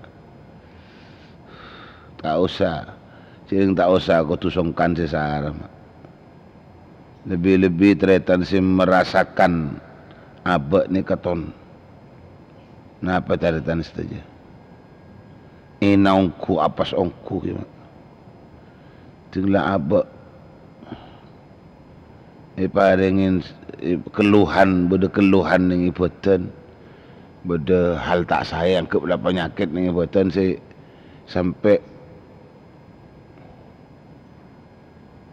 ta' osa, jhâreng ta' osa kodhu songkan sè sara, Ma'. Lebbi-lebbi tarètan sè merasakan abâ' nèka ton. Napa tarètan sadhâjâ? Èna ongghu, apes ongghu, ghi, Ma'. Dhing la abâ'. Èparèngè, è, kelluhan, bâdâ kelluhan nèng è bhâdhân. Bâdâ hal ta' saè, anggep la panyakèt nèng è bhâdhân sè sampè'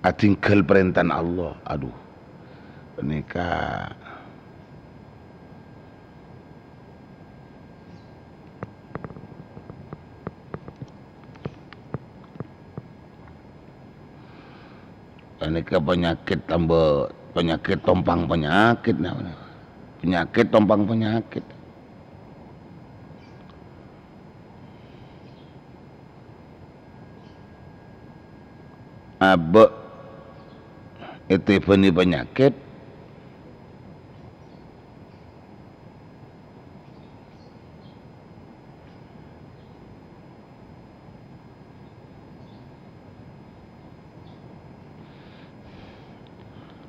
adhingghâl parèntana Allah. Adu, panèka Panèka panyakèt tamba panyakèt, tompang panyakèt, nah, panyakèt tompang panyakèt. Abâ' ètèbhâni panyakèt,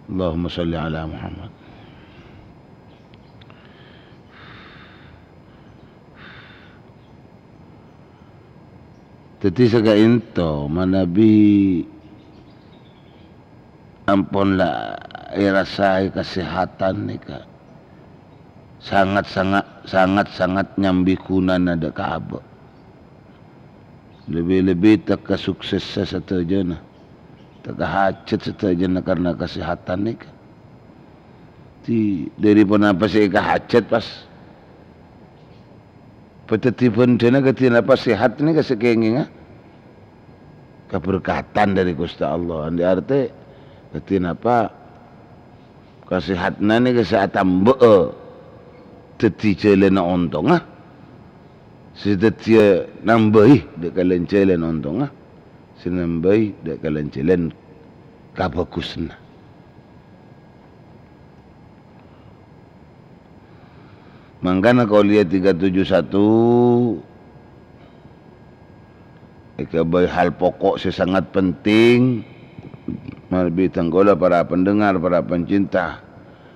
Allahumma shalli ala Muhammad. Dhâddhi, saka'dinto manabi ampon la èrasaè kasèhatan nèka sangat-sangat, sangat-sangat nyambi ghunana dâ' ka abâ'. Lebbi-lebbi tekka suksessa sadhâjâna, tekka hajhât sadhâjâna karna kasèhatan nèka. Di, dhâri ponapa sè èkahajhât pas Padhâddhi bhândhâna kadhi napa sèhat nèka sè kèngèngnga? Kaberkatan dhâri Ghustè Allah. Andi' artè kadhi napa kasèhatna nèka sè atamba'a dhâddhi jhâlânna ontongnga, sè dhâddhiyâ nambâi dâ' kalèn jhâlân ontongnga, sè nambâi dâ' kalèn jhâlân kabhâghusânna. Mangkana kauliyah tiga tujuh satu èkabâi hal pokok sè sangat penting, manabi dhâng kaulâ para pendengar, para pencinta,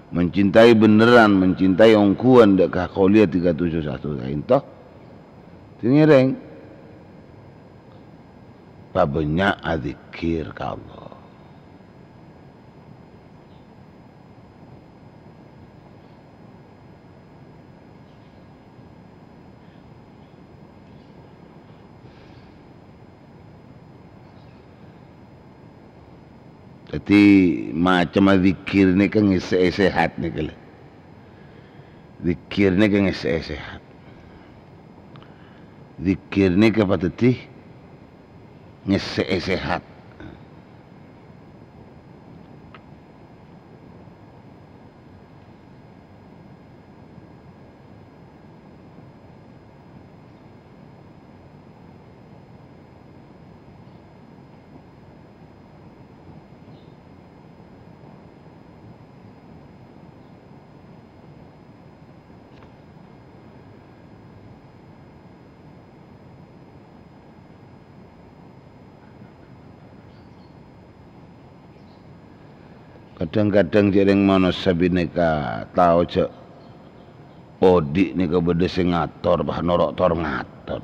mencintai beneran, mencintai ongghuwân dâ' ka kauliyah tiga tujuh satu ka'dinto. Sè ngèrèng, pabânnya' adzikkèr ka Allah. Dhâddhi, macemma dzikir nèka ngèssè'è sehat nèka, lè. Dzikir nèka ngèssè'è sehat. Dzikir nèka padhâddhi ngèssè'è sehat. Kadhâng-kadhâng jhâ' rèng manossa bhinèka tao jhâ' odi' nèka bâdâ sè ngator, bâh, noro' tor ngator.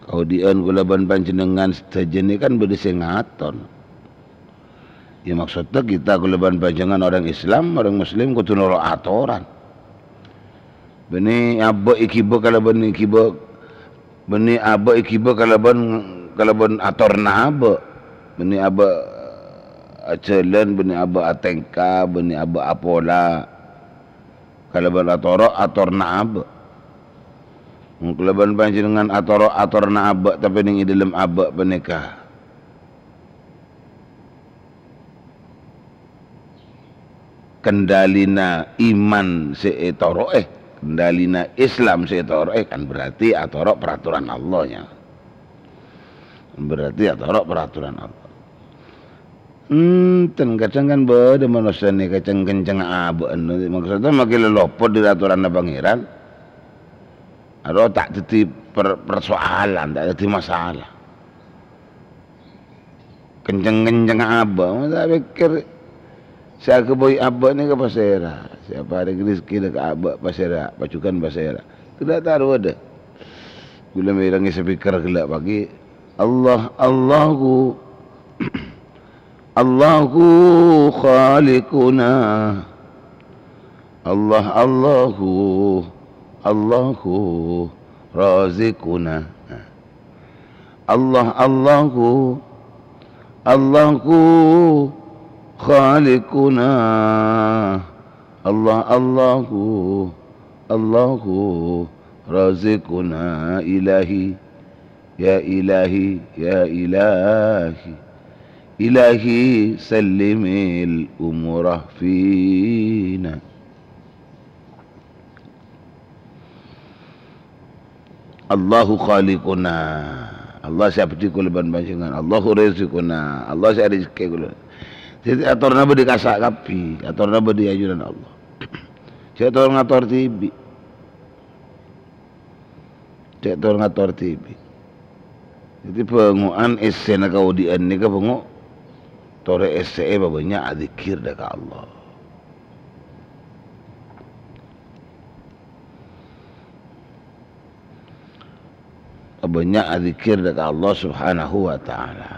Kaodi'ân kaulâ bân panjhennengngan sadhâjâ nèka kan bâdâ sè ngator. Ya, maksodda kita kaulâ bân panjhennengngan orèng Islam, orèng Muslim kodhu noro' atoran. Bânnè abâ' èghibâ kalabân èghibâ, bânnè abâ' èghibâ kalabân, kalabân atorna abâ'. Bânnè abâ' ajhâlân, bânnè abâ' atèngka, bânnè abâ' apola. Kalabân atoro' atorna abâ'. Mon kalabân panjhennengngan atoro' atorna abâ', tapè neng è dhâlem abâ' panèka kendalina iman sè ètoro'è, kendalina Islam sè ètoro'è, kan berarti atoro' peraturan Allah, ya. Berarti atoro' peraturan Allah. Enten, kadhâng kan bâdâ manossa nèka ceng-kenceng abâ'na, maksodda makkè lè lopot dâri atoranna Pangèran. Aro ta' dhâddhi per-, persoalan, ta' dhâddhi masalah. Kenceng-kenceng abâ', ta' pèkkèr sè aghâbây abâ' nèka pasèra, sè aparèng rejhekkè dâ' ka abâ' pasèra, pajhughân pasèra. Ghellâ' ta' ro bâdâ. Ghulâ mèrengngè speaker ghellâ' paghi'. Allah, Allahu, Allahu khaliquna. Allah, Allahu, Allahu raziquna. Allah, Allahu, Allahu khaliquna. Allah, Allahu, Allahu raziquna ilahi. Ya ilahi, ya ilahi, ilahi sallimil umura fina. Allahu khaliquna. Allah sè abdhi kaulâ bân panjhennengngan. Allahu raziquna. Allah sè arejhekkè kaulâ. Dhâddhi atorna bâdâ è kassa' kabbhi. Atorna bâdâ è ajunan Allah. Jhâ' tor-ngator dhibi'. Cè' tor-ngator dhibi'. Dhâddhi, bhângo'an èssèna kaodi'ân nèka bhângo' torè èssè'è pabânnya' adzikir dâ' ka Allah. Pabânnya' adzikir dâ' ka Allah Subhanahu wa Ta'ala.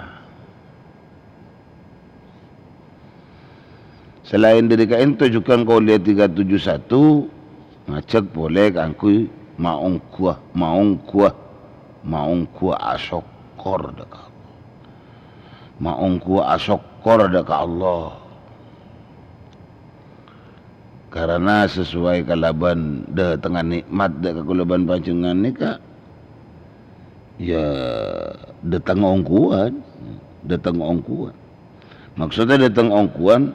Salaèn dâri kaènto jhughân kauliyah tiga tujuh satu ngajhâk polè kaangghuy maongghuwâ, maongghuwâ, maongghuwâ asokkor dâ' ka Allah. Maongghuwâ asokkor dâ' ka Allah. Karana sesuai kalabân dâtengnga nikmat dâ' ka kaulâ bân panjhennengngan nèka, ya, dâteng ongghuwân, dâteng ongghuwân. Maksodda dâteng ongghuwân,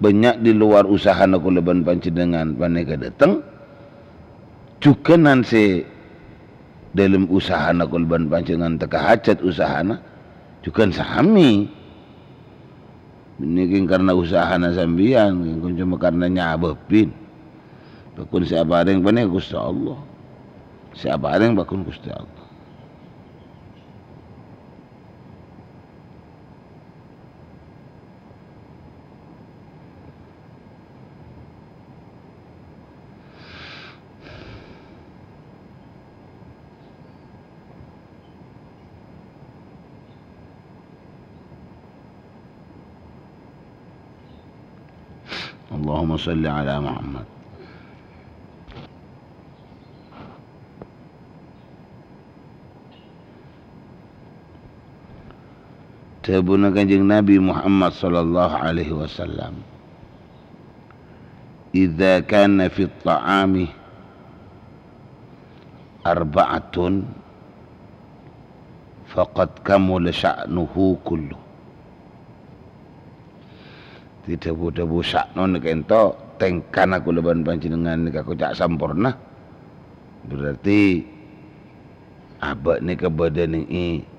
bânnya' di luar usahana kaulâ bân panjhennengngan panèka dâteng, jhughân sè dâlem usahana kaulâ bân panjhennengngan tekka hajhât usahana, jhughân samè. Nèka karna usahana sampèyan, kèng coma karna nyabâbbhi. Bhâkun sè aparèng panèka Ghustè Allah. Sè aparèng bhâkun Ghustè Allah. اللهم صل على محمد. Dhâbuna Kanjeng Nabi Muhammad sallallahu alaihi wasallam, "Idza kana fit ta'ami arba'atun, faqad kamula sya'nuhu kullu." Dhâbu-dhâbu sya'nu nèka ento tèngkana kaulâ bân panjhennengngan nèka koca' samporna. Berarti abâ' nèka bâdâ nèngè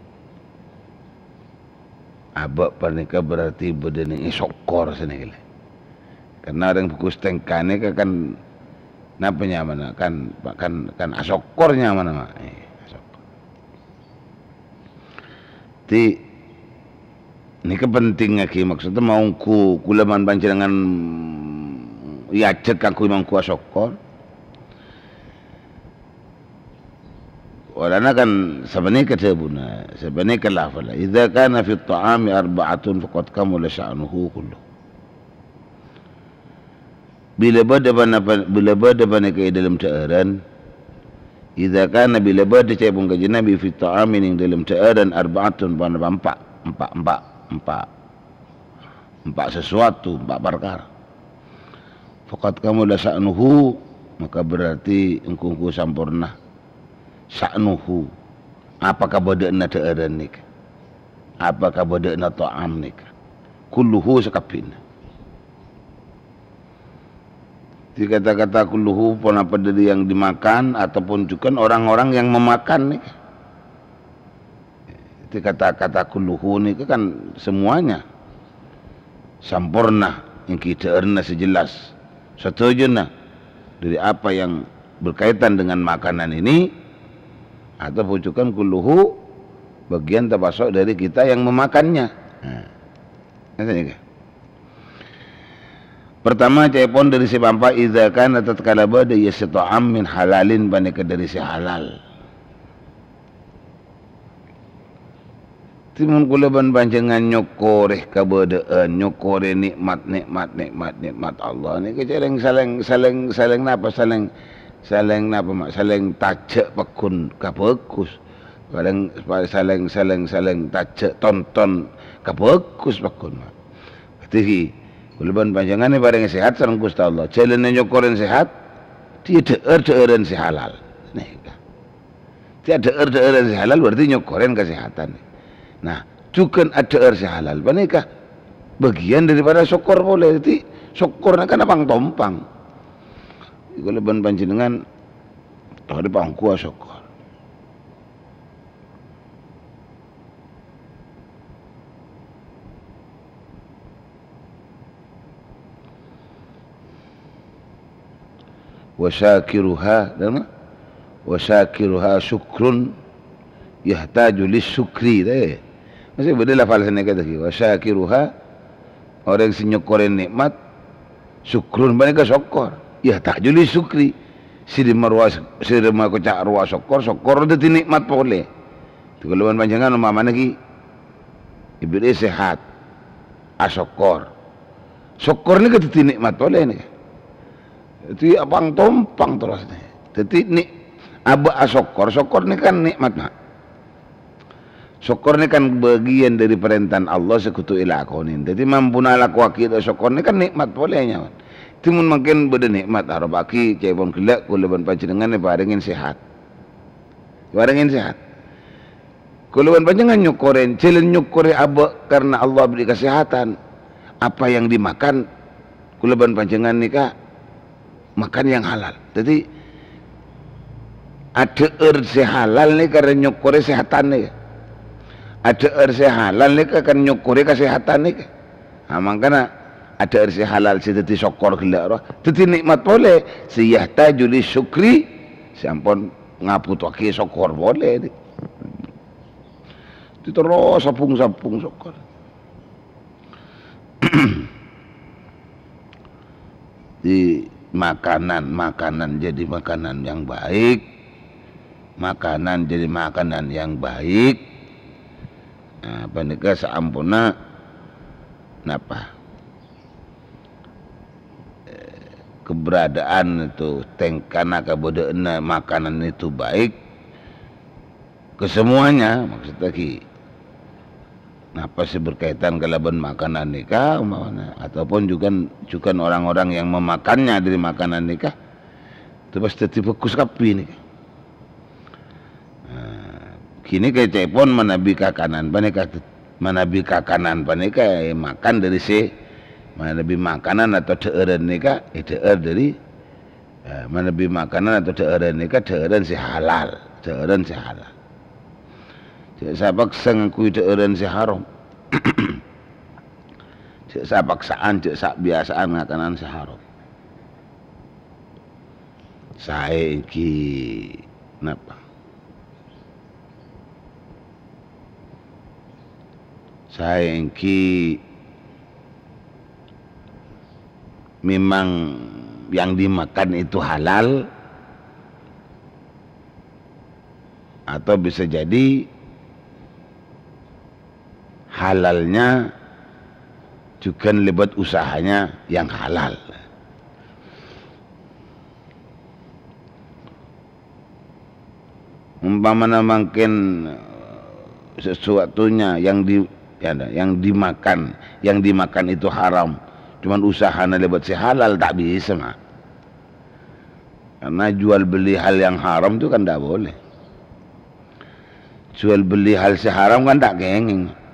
Abâ' panèka berarti bâdâ nèng èsokkor sanèka lè. Karna orèng bhâghus tèngkana ka-, kan napa nyamana? Kan, kan, kan asokkor nyamana, ma. Eh, asokkor. Dhâddhi, nèka pentingngaghi, maksudnya maongghu kaulâ bân panjhennengngan èajhâk kaangghuy maongghu asokkor. Polana kan sapanèka dhâbuna, sapanèka lafalla, "Idza kana fit ta'ami arba'atun faqad kamula sya'nuhu kullu." Bilâ bâdâ pana-, bilâ bâdâ panèka è dâlem dhâ'ârân, idza kana, bilâ bâdâ ca'èpon Kanjeng Nabi fit ta'ami nèng dâlem dhâ'ârân arba'atun, ponapa empa', empa', empa', empa'. Empa' sesuatu, empa' parkara. Faqad kamula sya'nuhu, maka berarti engko-engko samporna sya'nuhu. Apa kabâdâ'ânna dhâ'ârân nèka? Apa kabâdâ'ânna ta'am nèka? Kulluhu sakabbhiyânna. Di kata-kata kulluhu ponapa dari yang dimakan ataupun juga orang-orang yang memakan nèka. Jadi kata-kata kulluhu nèka kan semuanya samporna, èngghi dhâ'ârna sè jelas, sadhâjâna dari apa yang berkaitan dengan makanan ini, atau bujukan kulluhu bagian termasuk dari kita yang memakannya. Nah, ngènten nèka. Pertama, ca'èpon dari sè pampa, idza kana tatkala bâdâ, ya, sè ta'am min halalin, panèka dari sè halal. Dhâddhi mon kaulâ bân panjhennengngan nyokkorè kabâdâ'ân, nyokkorè nè'mat, nè'mat, nè'mat, nè'mat Allah nèka ca'èpon salèng, salèng, salèng napa? Salèng, salèng napa, ma'? Salèng tajhâ' pagghun ka bhâghus. Salèng, salèng, salèng, salèng tajhâ' tonton ka bhâghus pagghun, ma'. Dhâddhi, kaulâ bân panjhennengngan èparèngè sehat sareng Ghustè Allah. Jhâlânna nyokkorè sehat, dhiyâ dhâ'âr-dhâ'ârân sè halal. Nèka. Dhiyâ dhâ'âr-dhâ'ârân sè halal berarti nyokkorè kasehatan. Nah, jhughân adhâ'âr sè halal panèka bagian daripada sokkor polè. Dhâddhi, sokkor nèka pang-tompang. Kaulâ bân panjhennengngan torè pangkuwa sokkor. Wa syakiruha, napa? Wa syakiruha syukrun yahtaju lis syukri, ta, ya? Masih bâdâ lafal sanèka tadi. Wa syakiruha, orèng sè nyokkorè nè'mat, syukrun panèka sokkor. Yahtaju lis syukri. Sè dhimma rowa, sè dhimma koca' rowa sokkor, sokkor dhâddhi nè'mat polè. Dhâddhi kaulâ bân panjhennengngan ompamana ghi' èbèrri'i sehat, asokkor. Sokkor nèka dhâddhi nè'mat polè nèka. Dhâddhi apang-tompang terros nèka. Dhâddhi nè-, abâ' asokkor, sokkor nèka kan nè'mat, ma'. Sokkor nèka kan bagian dari parèntana Allah sè kodhu èlakonè. Dhâddhi mampuna alakowaghi sokkor nèka kan nè'mat polè, nyaman. Dhâddhi mon mangkèn bâdâ nè'mat, aropa'aghi ca'èpon ghellâ' kaulâ bân panjhennengngan èparèngè sehat. Èparèngè sehat. Kaulâ bân panjhennengngan nyokkorè, jhâlân nyokkorè abâ' karna Allah beri kasehatan. Apa yang dimakan, kaulâ bân panjhennengngan nèka makan yang halal. Dhâddhi, adhâ'âr sè halal nèka kan nyokkorè sehatan nèka. Adhâ'âr sè halal nèka kan nyokkorè kasehatan nèka. Nah, mangkana adhâ'âr sè halal sè dhâddhi sokkor ghellâ' rowa. Dhâddhi nè'mat polè, sè yahtaju lis syukri, sè ampon ngabhuttowaghi sokkor polè. Dhâddhi terros sabung-sabung sokkor. Di makanan, makanan jadi makanan yang baik, makanan jadi makanan yang baik. Nah, panèka saamponna napa? Eh, keberadaan itu, tèngkana kabâdâ'ânna makanan itu baik ke semuanya, maksudnya ki. napa sè berkaitan kalabân makanan nèka, umpamana, ataupun jughân, jughân orang-orang yang memakannya dari makanan nèka, itu pas dhâddhi bhâghus kabbhi nèka. Nah, ghânèka ca'èpon manabi kakanan panèka, manabi kakanan panèka, eh, makan dari sè, manabi makanan atau dhâ'ârân nèka, eh, dhâ'âr dari, eh, manabi makanan atau dhâ'ârân nèka dhâ'ârân sè halal, dhâ'ârân sè halal. Jhâ' sapaksa ngangghuy dhâ'ârân sè haram. Jhâ' sapaksaan, jhâ' sabiyasaan ngakanan sè haram. Saè ènggi napa? Saè ènggi memang yang dimakan itu halal, atau bisa jadi halalnya jughân lèbât usahanya yang halal. Umpamana mangkèn, eh, sesuatunya yang di-, ya, yang dimakan, yang dimakan itu haram, cuman usahana lèbât sè halal, ta' bisa, Ma'. Karena jual beli hal yang haram itu kan ndak boleh. Jual beli hal sè haram kan ta' kèngèng.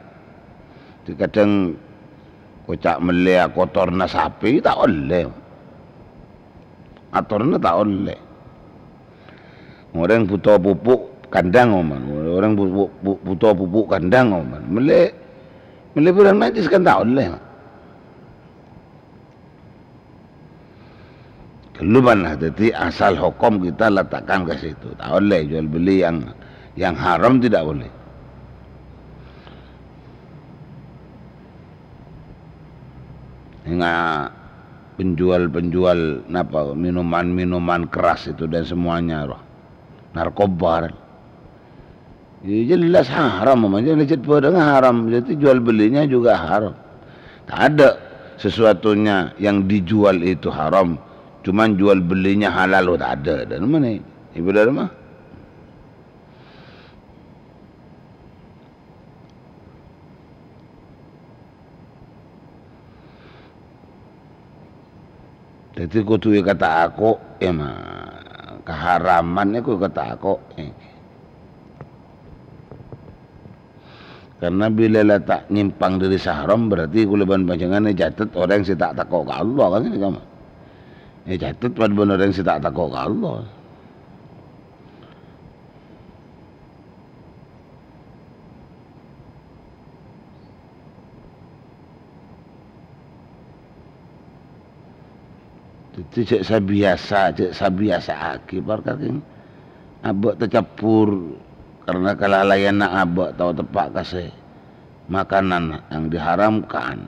Kadhâng koca' mellè akotorna sapè, ta' ollè. Atorna ta' ollè. Orèng bhuto pupuk kandhâng, oman. Orèng bu-, bu-, bu-, bhuto pupuk kandhâng, oman. Mellè, mellè bârâng najjhis kan ta' ollè, Ma'. Ghâllu bân, dhâddhi asal hokom kita letakkan ke situ. Ta' ollè jual beli yang, yang haram tidak boleh. Enga' penjual-penjual napa, minuman-minuman keras itu dan semuanya, roh. Narkoba, kan. Ya, jelas haram, namanya, jelas bârâng haram. Jadi jual belinya juga haram. Tak ada sesuatunya yang dijual itu haram. Cuman jual belinya halal, oh, tak ada. Dan mana? Ibu dari mana? Dhâddhi kodhu èkatako'è, Ma'. Kaharaman nèko èkatako'è. Karena bilâ la ta' nyèmpang dhâri sè haram, berarti kaulâ bân panjhennengngan ècatet orèng sè ta' tako' ka Allah, kan, ghânèka, Ma'. Ècatet padâ bân orèng sè ta' tako' ka Allah. Dhâddhi jhâ' sabiyasa, jhâ' sabiyasa'aghi parkara kèng abâ' tacabbhur karna kalalaiyanna abâ' tao teppa' ka sè makanan yang diharamkan.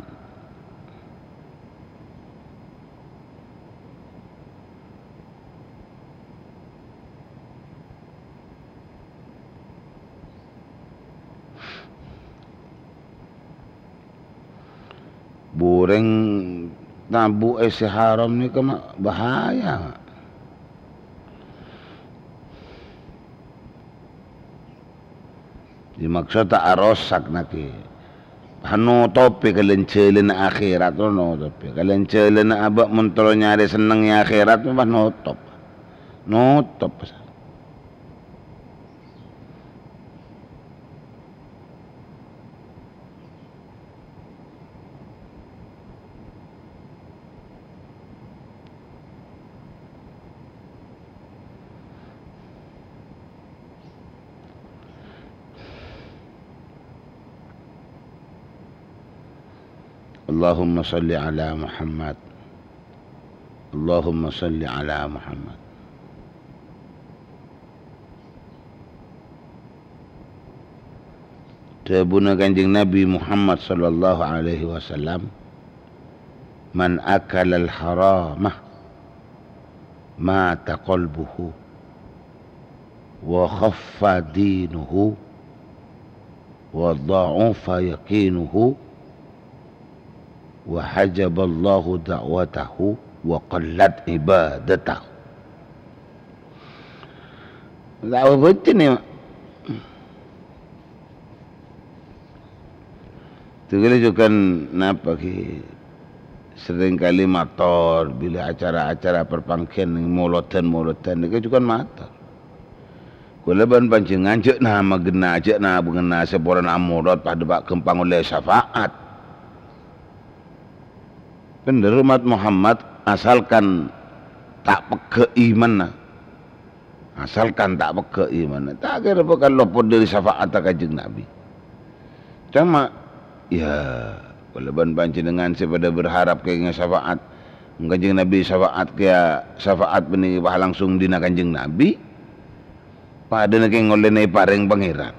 Bhureng tabu'è sè haram nèka, Ma', bahaya, Ma'. Dimaksud ta' arosak nèka. Pas notobhi kalèn jhâlânna akhèrat, notobhi. Kalèn jhâlânna abâ' mon terro nyarè senneng è akhèrat, pas notop. Notop. Allahumma shalli ala Muhammad. Allahumma shalli ala Muhammad. Dhâbuna Kanjeng Nabi Muhammad sallallahu alaihi wasallam, "Man akalal harama mata qalbuhu, wa khaffa dinuhu, wa dha'ufa yaqinuhu, wa hajaballahu da'watahu, wa qallat ibadatahu." Ta' abâ' bâca nè, Ma'. Dhâgghâlâ jhughân napa, ghi? Seringkali mator bilâ acara-acara parpangghiyân, molodan-molodan nèka jhughân mator. Kaulâ bân panjhennengngan jhâ' namagenna, jhâ' namagenna sè polana amolod padâ pa' ghâmpang ollè syafaat. Bhender, umat Muhammad, asalkan ta' pegghâ' imanna. Asalkan ta' pegghâ' imanna, ta' kèra bhâkal lopot dhâri syafa'atta Kanjeng Nabi. Coma, ya, kaulâ bân panjhennengngan sè padâ berharap kèngèng syafa'at Kanjeng Nabi, syafa'at kèya, syafa'at panèka pas langsung dina Kanjeng Nabi, padâna kèng ollèna èparèng Pangèran.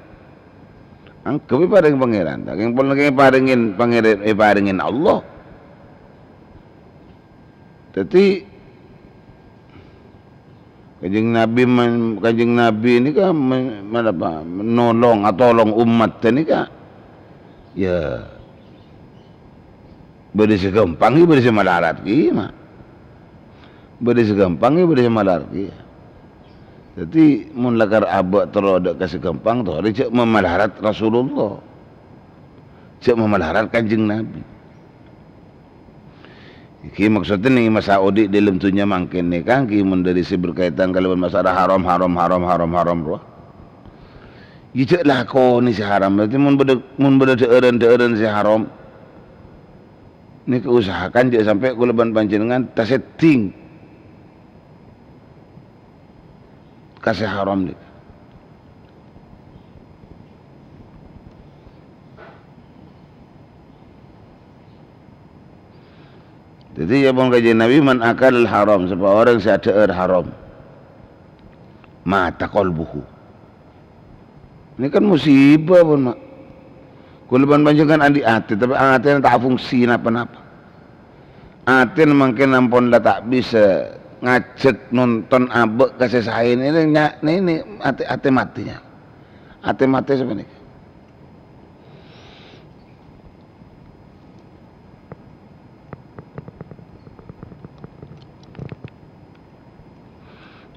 Angghep èparèng Pangèran, ta' kèng polana kèng èparèngè Pangèran, èparèngè Allah. Dhâddhi, Kanjeng Nabi men-, Kanjeng Nabi nèka men-, men-, apa, nolong, atolong ommat nèka. Ya, bâdâ sè ghâmpang, ya bâdâ sè malarat kèya, Ma'. Bâdâ sè ghâmpang, ya bâdâ sè malarat kèya. Dhâddhi, mon lakar abâ' terro dâ' ka sè ghâmpang, torè jhâ' mamalarat Rasulullah. Jhâ' mamalarat Kanjeng Nabi. Ènggi maksodda nèng è masa odi' dâlem dhunnya mangkèn nèka, ènggi mon dhâri sè berkaitan kalabân masalah haram, haram, haram, haram, haram rowa. Iyâ jhâ' lakonè sè haram. Berarti mon bâdâ, mon bâdâ dhâ'ârân-dhâ'ârân sè haram, nèka usahakan jhâ' sampè' kaulâ bân panjhennengngan tasedding ka sè haram nèka. Dhâddhi, ya, pon Kanjeng Nabi, "Man akalal haram," sapa orèng sè adhâ'âr haram, "mata qalbuhu." Ini kan musibah, pon, Ma'. Kaulâ bân panjhennengngan andi' atè, tapè atèna ta' fungsi napa-napa. Atèna mangkèn ampon la ta' bisa ngajhâk nonton abâ' ka sè saè, nèka nya-, nèka atè, atè matè nya. Atè matè sapanèka.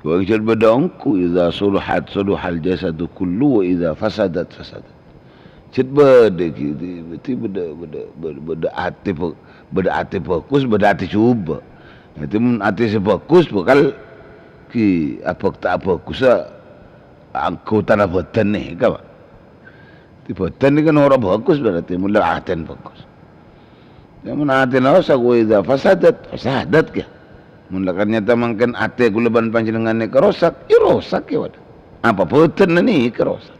Wong jhât bâdâ ongghu, "Idza saluhat saluhal jasadu kullu, wa idza fasadat fasadat." Jhât bâdâ ghi, berarti bâdâ, bâdâ, bâdâ, bâdâ atè bhâ-, bâdâ atè bhâghus, bâdâ atè jhubâ'. Dhâddhi, mon atè sè bhâghus bhâkal ghi abhâk-, ta' abhâghussa anggotana bhâdhân nèka, Pa'. Dhâddhi bhâdhân nèka noro' bhâghus berarti, mon la atèna bhâghus. Ya, mon atèna rosak, wa idza fasadat, fasadat kèya. Mon la kan nyata mangkèn atè kaulâ bân panjhennengngan nèka rosak, ya rosak kèya, waduh. Apa bhâdhânna nèka rosak?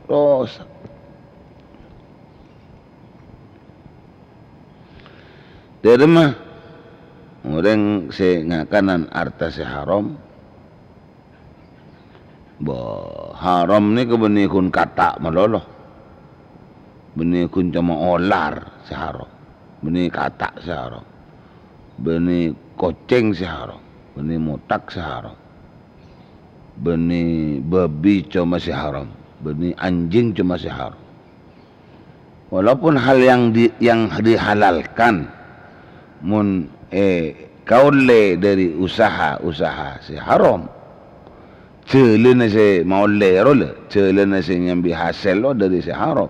Rosak. Dhâremma orèng sè ngakanan arta sè haram, Bâh, haram nèka bânnè ghun kata' malolo. Bânnè ghun coma olar sè haram. Bânnè kata' sè haram. Bânnè kocèng sè haram. Bânnè mothak sè haram. Bânnè bâbi coma sè haram. Bânnè anjing coma sè haram. Walaupun hal yang di-, yang dihalalkan, mon, eh, èkaollè dhâri usaha-usaha sè haram, jhâlânna sè maollè ro la, jhâlânna sè nyambi hasèl ro dhâri sè haram,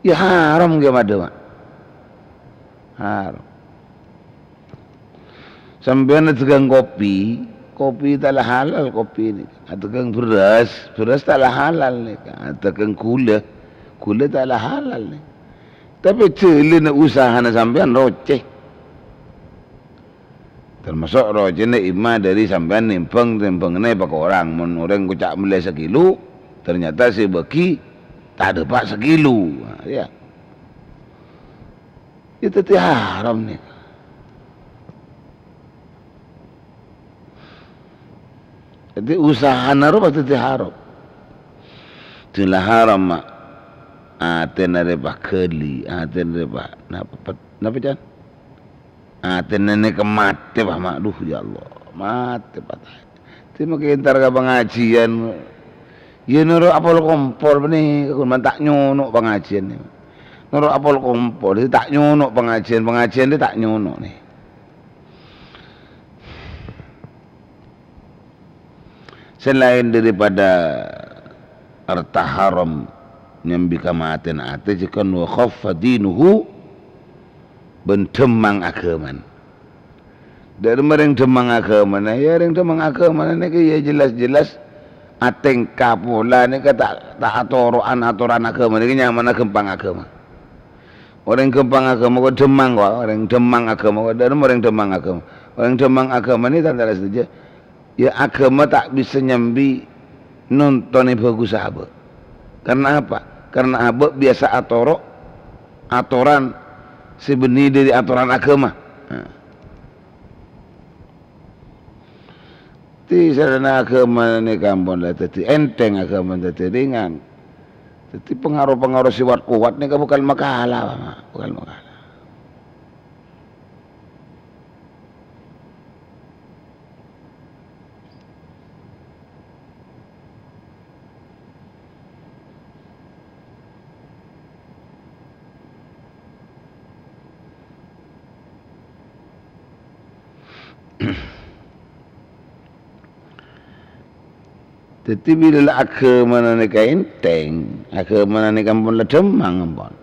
ya haram kèya padâ, Ma'. Haram. Sampèyan adhâghâng kopi, kopi ta' la halal kopi nèka. Adhâghâng bherrâs, bherrâs ta' la halal nèka. Adhâghâng ghulâ, ghulâ ta' la halal nèka. Tapè jhâlânna usahana sampèyan rocè. Tamaso' rocèna imma dhâri sampèyan nèmbhâng, nèmbhângnga èpakorang. Mon orèng koca' mellè sakilo, ternyata sè èbâgi ta' dâpa' sakilo. Nah, ya. Itu dhâddhi haram nèka. Dhâddhi usahana ro pas dhâddhi haram. Dhâddhi la haram, Ma'. Atèna rè paghâli, atèna rè pa-, napa, pet-, napa, Can? Atèna nèka matè, Pa', Ma'. Duh, ya Allah, matè, Pa'. Dhâddhi makè entar ka pangajiân. Ya, noro' apol kompol panèka, ghun man ta' nyono' pangajiân nèka. Noro' apol kompol, dhâddhi ta' nyono' pangajiân, pangajiân dhâddhi ta' nyono' nèka. Selain daripada arta haram, nyambi kamatèyan atè, jhâ' kan wa khaffa dinuhu, bân dhâmmang aghâmana. Dhâ' remma rèng dhâmmang aghâmana, ya rèng dhâmmang aghâmana nèka ya jelas-jelas atèngka pola nèka ta', ta' atoro'an atoran aghâma nèka nyamana ghâmpang aghâma. Orèng ghâmpang aghâma kok dhâmmang kok, orèng dhâmmang aghâma kok, dhâ' remma orèng dhâmmang aghâma. Orèng dhâmmang aghâma nèka tan-, tan sadhâjâ, ya aghâma ta' bisa nyambi nontonè bhâghus abâ'. Karena apa? Karena abâ' biyasa atoro' atoran sè bânnè dhâri atoran aghâma. Nah. Dhâddhi sarana aghâma nèka ampon la dhâddhi ènthèng, aghâma dhâddhi ringan. Dhâddhi pangaro-pangaro sè wat-kowat nèka bhâkal makala, Pak, bhâkal makala. Dhâddhi, bilâ la aghâmana nèka ènthèng, aghâmana nèka ampon la dhâmmang ampon.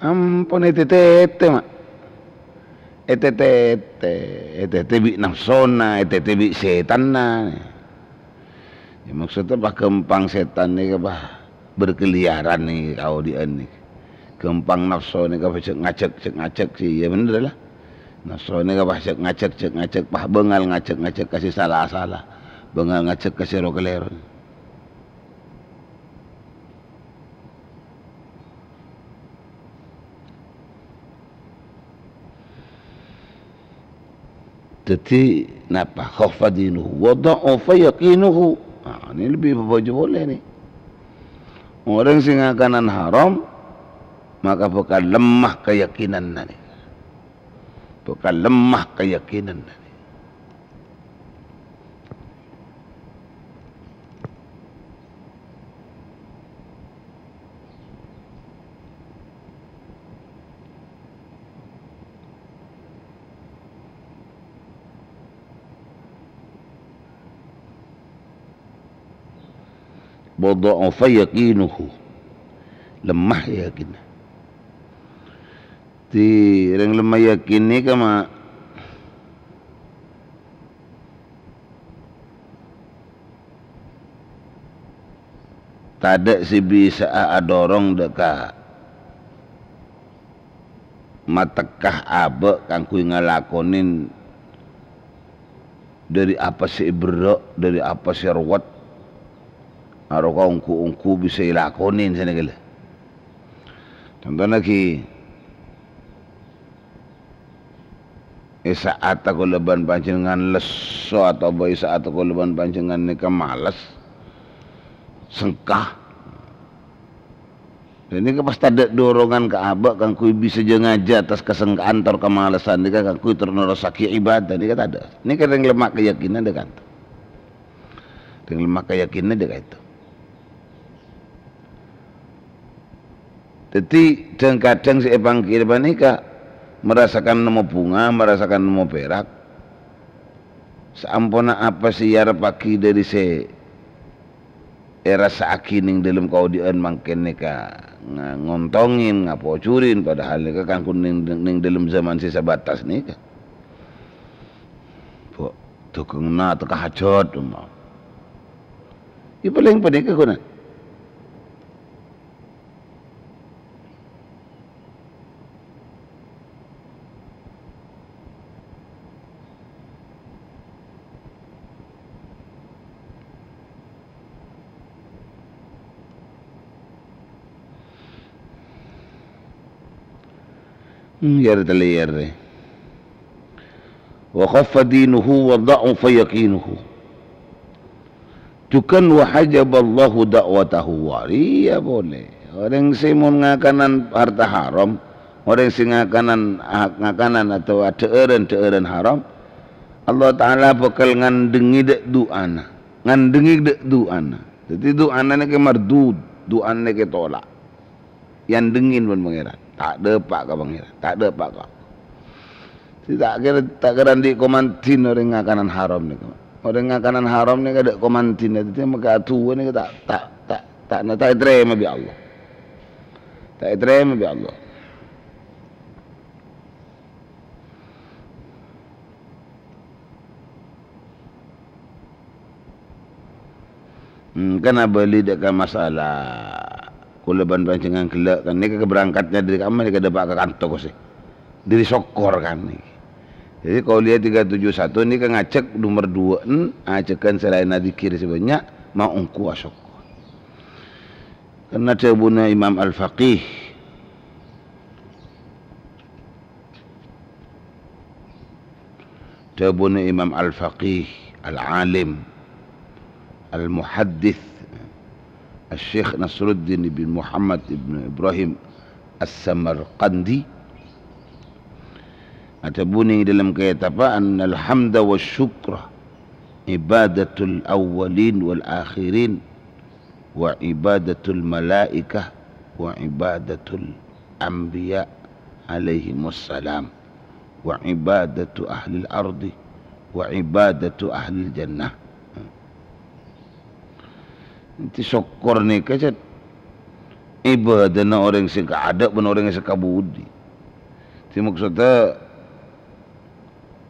Ampon ètètè, Ma'. Ètètè, ètètè bi' nafsona, ètètè bi' sètanna. Ya, maksudnya pas ghâmpang sètan nèka pas berkeliaran nèka kaodi'ân nèka. Ghâmpang nafsu nèka pas jhâk-ngajhâk, jhâk-ngajhâk sih, ya bener lah. Nafsu nèka pas jhâk-ngajhâk, jhâk-ngajhâk, pas bângal ngajhâk-ngajhâk ka sè sala-sala. Bângal ngajhâk ka sè ro-kalèro. Dhâddhi, napa? Khaffa dinuhu, wa dha'ufa yaqinuhu. Nah, ini lebih berbahaya polè, nih. Orèng sè ngakanan haram, maka bhâkal lemah kayakinanna, nih. Bhâkal lemah kayakinanna, nih. Wa dha'ufa yaqinuhu. Lemah yakinna. Dhâddhi, rèng lemah yakin nèka ma' tadâ' sè bisa'a adorong dâ' ka matekka abâ' kaangghuy ngalakonè dhâri apa sè èberrâ', dhâri apa sè rowet, arowa ongghu-ongghu bisa èlakonè sanèka la. Contona ghi, è sa'atta kaulâ bân panjhennengngan lesso otabâ è sa'atta kaulâ bân panjhennengngan nèka males, sengka. Dhâddhi nèka pas tadâ' dorongan ka abâ' kaangghuy bisa jâ-ngajâ attas kasengkaan tor kamalesan nèka kaangghuy tor nerrossaghi ibadah nèka tadâ'. Nèka rèng lemah kayakinan dâ' kanto. Rèng lemah kayakinan dâ' kanto. Dhâddhi, dhâng-kadhâng sè èpangghi panèka marasakan nemmo bhunga, marasakan nemmo pèrak. Saamponna apa sè èarebbhâghi dhâri sè èrassa'aghi neng dâlem kaodi'ân mangkèn nèka nga-, ngontongin, ngapojhurin, padahal nèka kaangghuy neng, neng dâlem zaman sè sabatas nèka. Bu, dhughengnga teka hajat, umpama. Iyâ, palèng panèka ghuna. Hmm, yâ rè, tellè yâ rè. Wa khaffa dinuhu wa dha'ufa yaqinuhu. Jhughân wa hajaballahu da'watahu wa riyâ polè. Orèng sè mon ngakanan harta haram, orèng sè ngakanan, ah, ngakanan otabâ dhâ'ârân-dhâ'ârân haram, Allah Ta'ala bhâkal ngandhengngè dâ' du'ana. Ngandhengngè dâ' du'ana. Dhâddhi du'ana nèka mardud, du'ana nèka ètolak. Èandhengngè bân Pangèran. Ta' dâpa' ka Pangèran, ta' dâpa' ka. Sè ta' kèra, ta' kèra andi' komandhin orèng ngakanan haram nèka. Orèng ngakanan haram nèka adâ' komandhin, dhâddhi maka adu'a nèka ta', ta', ta', Ta', ta' ètarèma bi' Allah. Ta' ètarèma bi' Allah. Hmm, kan abâli dâ' ka masalah kaulâ bân panjhennengngan ghellâ', kan nèka kaberangkatnya dâri kamma nèka dâpa' ka kanto kosè. Dâri Sokkor kan nèka. Jadi, Qauliyah tiga tujuh satu nèka ngajhâk nomer duwâ'ân, ajhâghân sè laènna dzikir sè bânnya', ma' ongghu asokkor. Karna dhâbuna Imam Al-Faqih, Dhâbuna Imam Al-Faqih, Al-Alim, Al-Muhaddits, Al-Syekh Nasruddin ibn Muhammad ibn Ibrahim As-Samarqandi, adhâbu neng dâlem kètabbhâ, "Annal hamda wa syukra ibadatul awwalin wal akhirin, wa ibadatul malaikah, wa ibadatul anbiya alaihimus salam, wa ibadatu ahlil ardi, wa ibadatu ahlil jannah." Èngghi sokkor nèka, cè', ibâdâna orèng sè kaadâ' bân orèng sè kabudi. Dhâddhi, maksodda,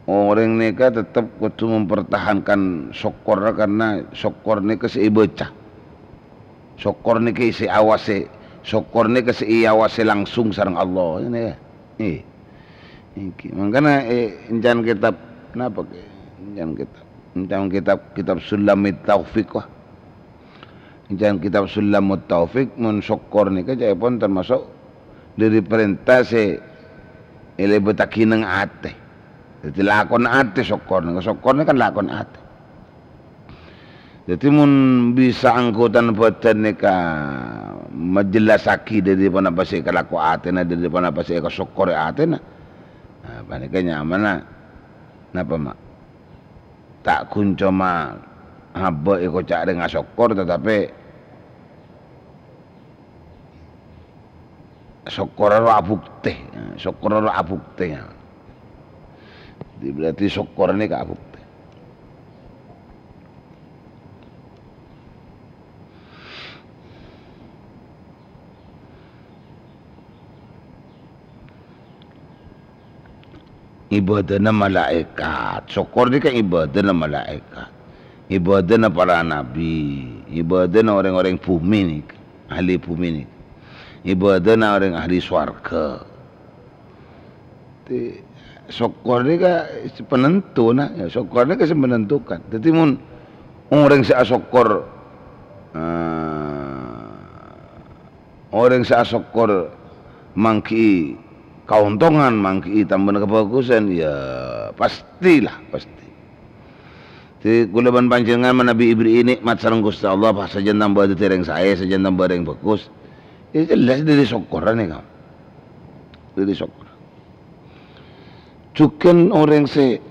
orèng nèka tetep kodhu mempertahankan sokkorra, karna sokkor nèka sè èbâca. Sokkor nèka sè awasè, sokkor nèka sè èawasè langsung sareng Allah. Ngènè, yâ. Èh. Èngghi. Mangkana, eh, èncan kètab, napa kè? Èncan kètab. Èncan kètab, kètab Sulamut Taufik, wah. Èncan kètab Sulamut Taufik, mon sokkor nèka ca'èpon tamaso' dâri parènta sè èlèbâttaghi neng atè. Dhâddhi lakon atè sokkor nèka, sokkor nèka kan lakon atè. Dhâddhi mon bisa anggota bhâdhân nèka majellassaghi dâri ponapa sè èkalako atèna, dâri ponapa sè èkasokkorè atèna, nah, panèka nyamana, napa, Ma'? Ta' ghun coma abâ' èkoca' rèng asokkor, tatapè sokkorra ro abuktè, sokkorra ro abuktè. Jadi berarti sokkor nèka abuktè. Ibâdâna malaèkat. Sokkor nèka ibâdâna malaèkat. Ibâdâna para nabbhi. Ibâdâna orèng-orèng bhumè nèka. Ahli bhumè nèka. Ibâdâna orèng ahli sowarghâ. Dhâddhi, sokkor nèka sè panentu, nah. Yâ, sokkor nèka sè menentukan. Dhâddhi, mon orèng sè asokkor, eh, Orèng sè asokkor mangghi'i kaontongan, mangghi'i tambâna kabhâghusân, yâ, pastilah, pasti. Dhâddhi, kaulâ bân panjhennengngan manabi èberri'i nè'mat sareng Ghustè Allah, pas sajân tambâ dhâddhi orèng saè, sajân tambâ orèng bhâghus. Yâ, jelas dâri sokkorra nèka. Dâri sokkor. Jhughân orèng sè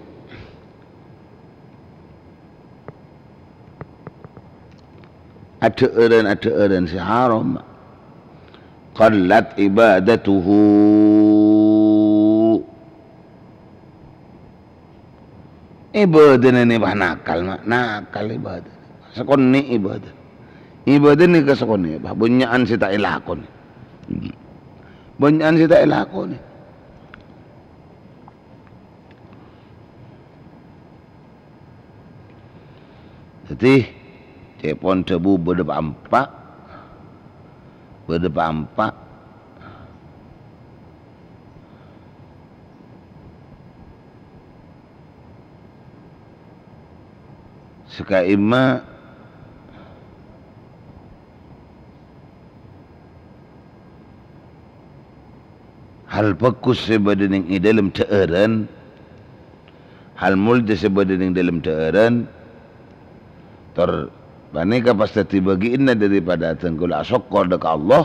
adhâ'ârân-adhâ'ârân sè haram, qallat ibadatuhu. Ibâdâna nèka nakal, Ma'. Nakal ibâdâna. Sakonè' ibâdâ. Ibâdâ nèka sakonè', bâ, bânnya'an sè ta' èlakonè. Bânnya'an sè ta' èlakonè. Dhâddhi, ca'èpon dhâbu bâdâ pa'-empa', bâdâ pa'-empa'. Sè ka'imma, hal bhâghus sè bâdâ neng è dâlem dhâ'ârân, hal molja sè bâdâ neng dâlem dhâ'ârân, tor panèka pas dhâddhi bâgiânna dârâpada dhân kaulâ asokkor dâ' ka Allah.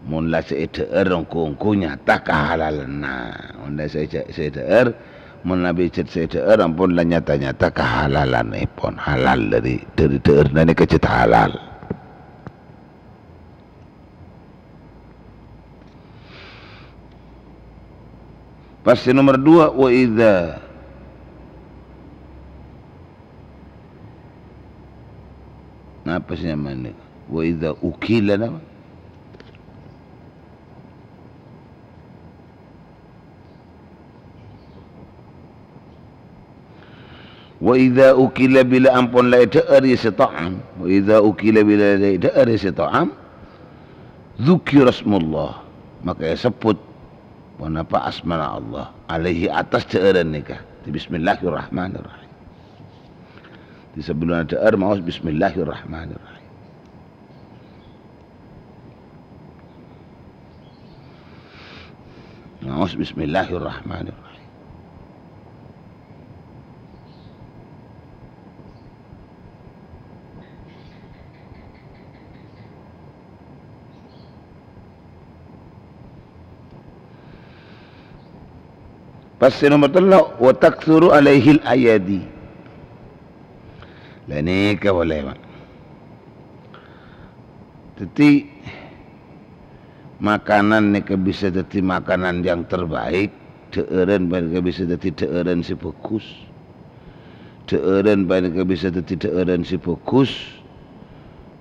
Mon la sè èdhâ'âr ongghu-ongghu nyata kahalalanna. Mon la sè èdhâ-, sè èdhâ'âr, mon la pèjhât sè èdhâ'âr, ampon la nyata-nyata kahalalannèpon, halal dâri, dâri dhâ'ârna nèka jhât halal. Pas sè nomer duwâ', wa idza Napa sè nyamana? Wa idza ukila napa? Wa idza ukila, bilâ ampon la èdhâ'âr sè ta'am. Wa idza ukila, bilâ la èdhâ'âr sè ta'am. Dzukirasmullah. Maka èsebbhut ponapa asmana Allah. Alaihi, attas dhâ'ârân nèka. Di bismillahirrahmanirrahim. Di sabellunna dhâ'âr maos bismillahirrahmanirrahim. Maos bismillahirrahmanirrahim. Pas sè nomer tello', wa taktsuru alaihil ayadi. La nèka polè, Pak. Dhâddhi, makanan nèka bisa dhâddhi makanan yang terbaik, dhâ'ârân panèka bisa dhâddhi dhâ'ârân sè bhâghus. Dhâ'ârân panèka bisa dhâddhi dhâ'ârân sè bhâghus,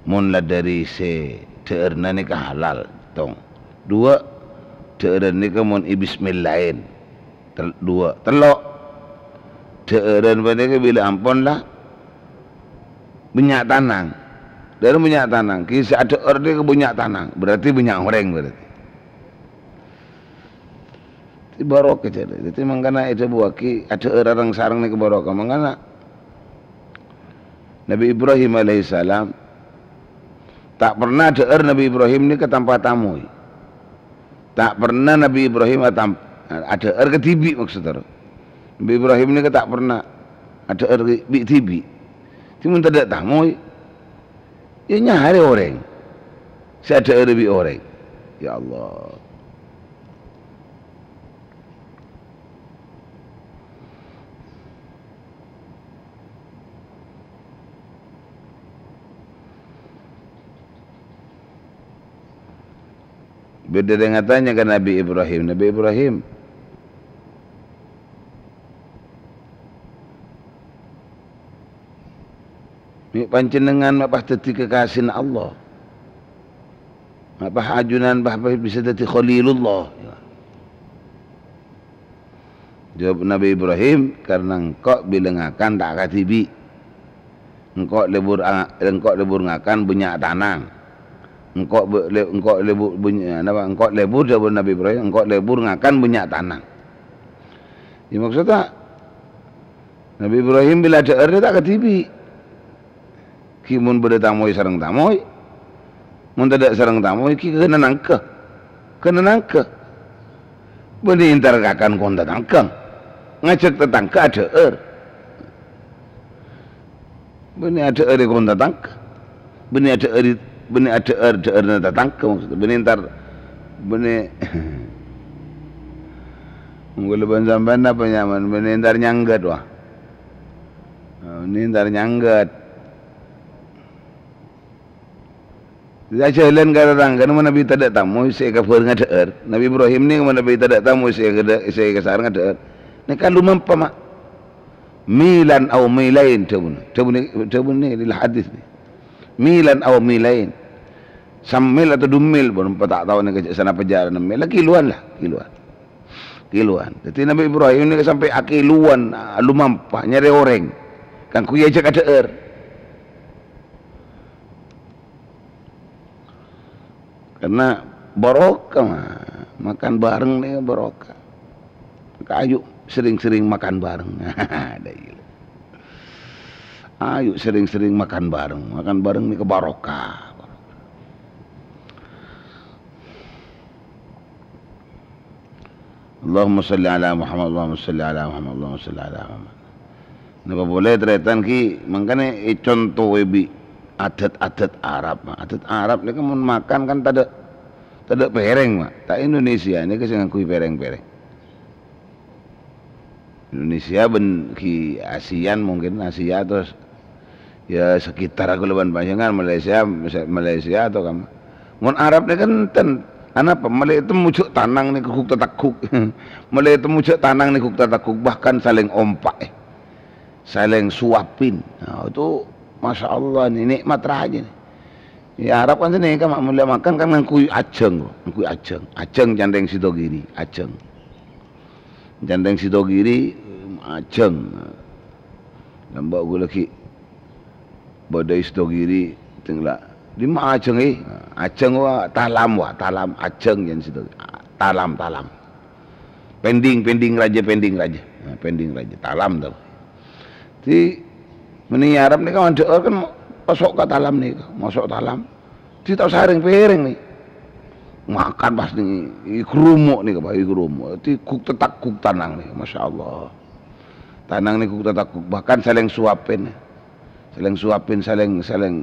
mon la dhâri sè dhâ'ârna nèka halal, tong. Duwâ', dhâ'ârân nèka mon èbismillahin. Tel-, duwâ'. Tello', dhâ'ârân panèka bilâ ampon la bânnya' tanang. Dhâri bânnya' tanang, ghi' sè adhâ'âr nèka bânnya' tanang, berarti bânnya' orèng berarti. Dhâddhi barokah jârèya. Dhâddhi mangkana èdhâbuwâghi adhâ'âr reng-sareng nèka barokah. Mangkana Nabi Ibrahim alaihissalam ta' pernah adhâ'âr Nabi Ibrahim nèka tanpa tamoy. Ta' pernah Nabi Ibrahim atam-, adhâ'âr kadhibi', maksod terro. Nabi Ibrahim nèka ta' pernah adhâ'âr bi'-, bi' dhibi'. Dhâddhi mon tadâ' tamoy, ya nyarè orèng sè adhâ'âr bi' orèng. Ya Allah. Bâdâ orèng atanya ka Nabi Ibrahim, "Nabi Ibrahim, mè' panjhennengngan ma' pas dhâddhi kekasèna Allah? Ma' pas ajunan pas bisa dhâddhi Khalilullah?" Jawab Nabi Ibrahim, "Karena engko' bilâ ngakan ta' kadhibi'. Engko' lebur a-, engko' lebur ngakan bânnya' tanang. Engko' be-, le-, engko' lebur bânnya', napa? Engko' lebur," jawab Nabi Ibrahim, "engko' lebur ngakan bânnya' tanang." Ya, maksudnya, Nabi Ibrahim bilâ adhâ'âr ta' kadhibi'. Ghi' mon bâdâ tamoy sareng tamoy. Mon tadâ' sareng tamoy ghi' kèng nangka. Kèng nangka. Bânnè entar ngakan kon tatangghâ. Ngajhâk tatangghâ adhâ'âr. Bânnè adhâ'âr kon tatangghâ. Bânnè adhâ'âr, bânnè adhâ'âr, dhâ'ârna tatangghâ maksudnya. Bânnè entar, bânnè, monggo bân sampèyan napa nyamana? Bânnè entar nyangghât, wah. Nah, bânnè entar nyangghât. Dhâddhi ajhâlân ka tatangghâna manabi tadâ' tamoy sè èkabhâr ngadhâ'âr. Nabi Ibrahim nèka manabi tadâ' tamoy sè èkadâ-, sè èkasar ngadhâ'âr. Nèka lumampa, ma'. Milan aw milain, dhâbuna. Dhâbuna, dhâbuna lil hadis nè. Milan aw milain. Samil atau dumil, bân ta' tao nèka jhâ' sanapa jhârânna mil. Kiloan la, kiloan. Kiloan. Dhâddhi Nabi Ibrahim nèka sampè' akiloan, lumampa, nyarè orèng. Kaangghuy èajhâk adhâ'âr. Karena barokah, ma-, makan bareng nèka barokah. Maka ayo sering-sering makan bareng. Ayo sering-sering makan bareng. Makan bareng nèka barokah. Allahumma shalli ala Muhammad, Allahumma shalli ala Muhammad, Allahumma shalli ala Muhammad. Napa polè tarètan ghi, mangkana ècontowè bi' adat-adat Arab. Adat Arab nèka mon makan kan tadâ', tadâ' pèrèng, ma'. Ta' Indonesia nèka sè ngangghuy pèrèng-pèrèng. Indonesia bân ghi ASEAN mungkin, Asia atau ya sekitar kaulâ bân panjhennengan, Malaysia, Malaysia atau kam-, mon Arab nèka enten, anapa? Malè ètemmo jhâ' tanang nèka ghu' tategghuk. Malè ètemmo jhâ' tanang nèka ghu' tategghuk, bahkan saling ompa', eh. Saling suapin. Nah, itu Masya Allah, nè, nè'mat rajâ, nè. È Arab kan sè nèka ma-, mula makan kan ngangghuy ajâng, ngangghuy ajâng. Ajâng can rèng Sidogiri, ajâng. Can rèng Sidogiri, ajâng. Lambâ' ghulâ ghi' bâdâ è Sidogiri, tèng la, "Dimma ajâng, è?" "Ajâng wa talam, wa talam, ajâng," can Sidogiri. "Talam, talam." Pending, pending rajâ, pending rajâ. Nah, pending rajâ. Talam, talam. Dhi, mènè è Arab nèka mandhâ'âr kan maso' ka talam nèka, maso' talam. Dhi ta' sarèng pèrèng nè. Makan pas nè, è ghârumo' nèka, Pak, è ghârumo'. Dhi guk tetak guk tanang nè, Masya Allah. Tanang nè guk tetak guk, bahkan salèng suwapèn. Salèng suwapèn, salèng, salèng,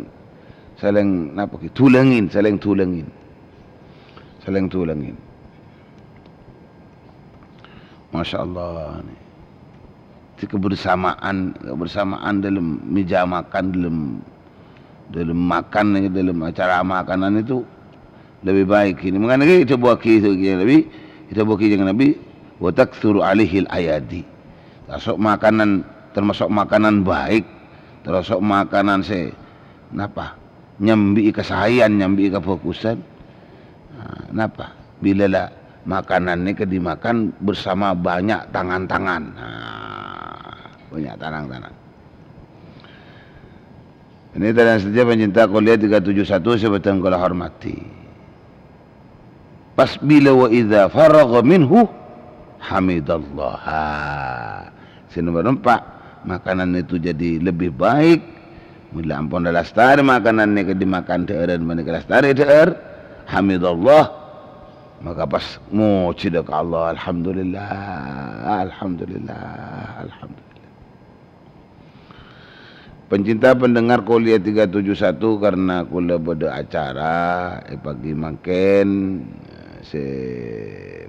salèng napa ghi? Dhulângin, salèng dhulângin. Salèng dhulângin. Masya Allah, nè. Dhi kebersamaan, kebersamaan dalam meja makan, dalam, dalam makan, dalam acara makanan itu lebih baik. Ini mangkana ghi' èdhâbuwâghi Kanjeng Nabi, èdhâbuwâghi Kanjeng Nabi, "Wa taktsuru alaihil ayadi." Termasuk makanan, termasuk makanan baik, termasuk makanan sè, napa? Nyambi'i kasaèyan, nyambi'i kabhâghusân. Nah, napa? Bilâ la makanan nèka dimakan bersama banyak tangan-tangan. Nah, banyak tangan-tangan. Ini, tarètan sadhâjâ pancinta kuliah tiga tujuh satu sè bhâdhân kaulâ hormati. Pas bilâ "wa idza faragha minhu hamidallaha." Sè nomor empa', makanan itu jadi lebih baik. Mula ampon lastarè makanan nèka dimakan dhâ'ârân panèka lastarè dhâ'âr, hamidallah. Maka pas mojhi dâ' ka Allah, "Alhamdulillah, alhamdulillah, alhamdulillah." Pencinta pendengar Kuliah tiga tujuh satu, karena kaulâ bâdâ acara è pagi mangkèn, sè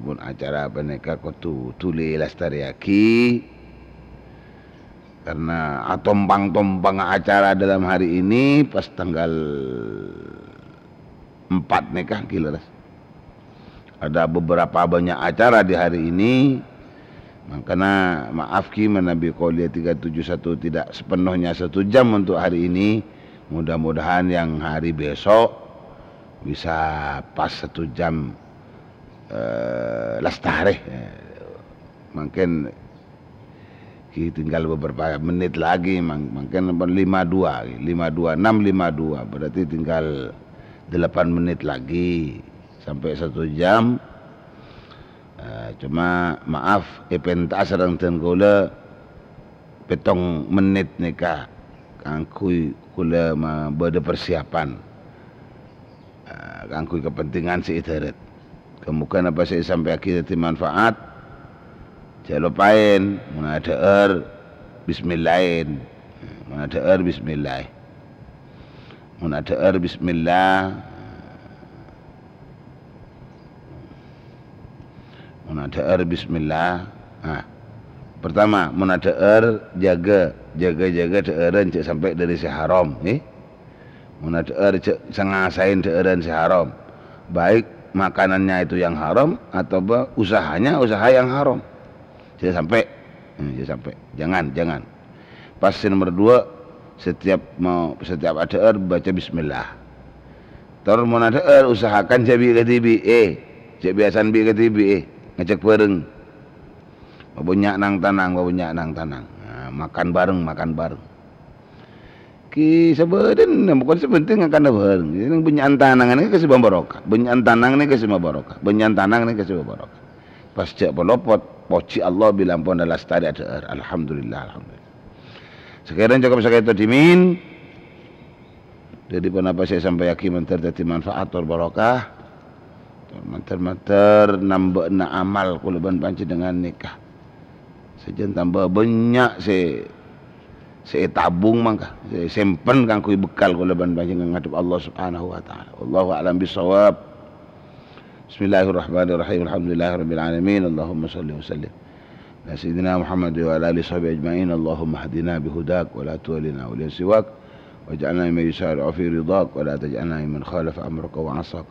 mon acara panèka kodhu dhuli èlastarèyaghi, karena atompang-tompang acara dalam hari ini pas tanggal empat nèka, ghi leres. Ada beberapa banyak acara di hari ini. Mangkana maaf ghi manabi Kuliah tiga tujuh satu tidak sepenuhnya satu jam untuk hari ini. Mudah-mudahan yang hari besok bisa pas satu jam, eh, lastarè. Mangkèn Ki, tinggal beberapa menit lagi, mang-, mungkin lima dua, lima dua, enam lima dua, berarti tinggal delapan menit lagi sampai satu jam. Eh, cuma maaf, èpènta sareng dhân kaulâ pèttong menit nèka kaangghuy kaulâ ma-, bâdâ persiapan. Ah, kaangghuy kapentingan sè èdhârât. Kamoga napa sè èsampèyaghi dhâddhi manfaat. Jhâ' lopaèn, mon adhâ'âr, bismillahin. Mon adhâ'âr, bismillah. Mon adhâ'âr, bismillah. Mon adhâ'âr, bismillah. Nah, pertama, mon adhâ'âr, jâgâ, jâgâ-jâgâ dhâ'ârân jhâ' sampè' dhâri sè haram, ngghi. Mon adhâ'âr jhâ' sangasaèn dhâ'ârân sè haram, baik makanannya itu yang haram atabâ usahanya usaha yang haram. Jhâ' sampè', hmm, jhâ' sampè'. Jangan, jangan. Pas sè nomor dua, setiap mau, setiap adhâ'âr baca bismillah. Tor mon adhâ'âr usahakan jhâ' bi' kadhibi', eh, jhâ' biyasana bi' kadhibi', eh, ngajhâk bhâreng. Mabânnya' nang-tanang, mabânnya' nang-tanang. Nah, makan bareng, makan bareng. Ki sabâdhâna, pokokna sè penting ngakan bhâreng. Neng bânnya'an tanangan nèka sè mabarokah. Bânnya'an tanang nèka sè mabarokah. Bânnya'an tanang nèka sè mabarokah. Pas jhâ' palopot, pojhi Allah bilâ ampon lastarè adhâ'âr. Alhamdulillah, alhamdulillah. Sakèrana cokop sakèto dhimèn. Dhâddhi ponapa sè èsampèyaghi mandhâr dhâddhi manfaat tor barokah. Tor mandhâr-mandhâr nambâ'âna amal kaulâ bân panjhennengngan nèka. Sajân tamba bânnya' sè, sè ètabung mangka, sè èsempen kaangghuy bekal kaulâ bân panjhennengngan ngadhep Allah Subhanahu wa Ta'ala. Wallahu a'lam bissawab. Bismillahirrahmanirrahim. Alhamdulillahirabbil alamin. Allahumma shalli wa sallim ala sayyidina Muhammad wa ala alihi sahbihi ajma'in. Allahumma hdina bihudak wa la tuwallina waliyan siwak. Waj'alna mimman yusari'u fi ridhak wa la taj'alna mimman khalafa amraka wa 'asak.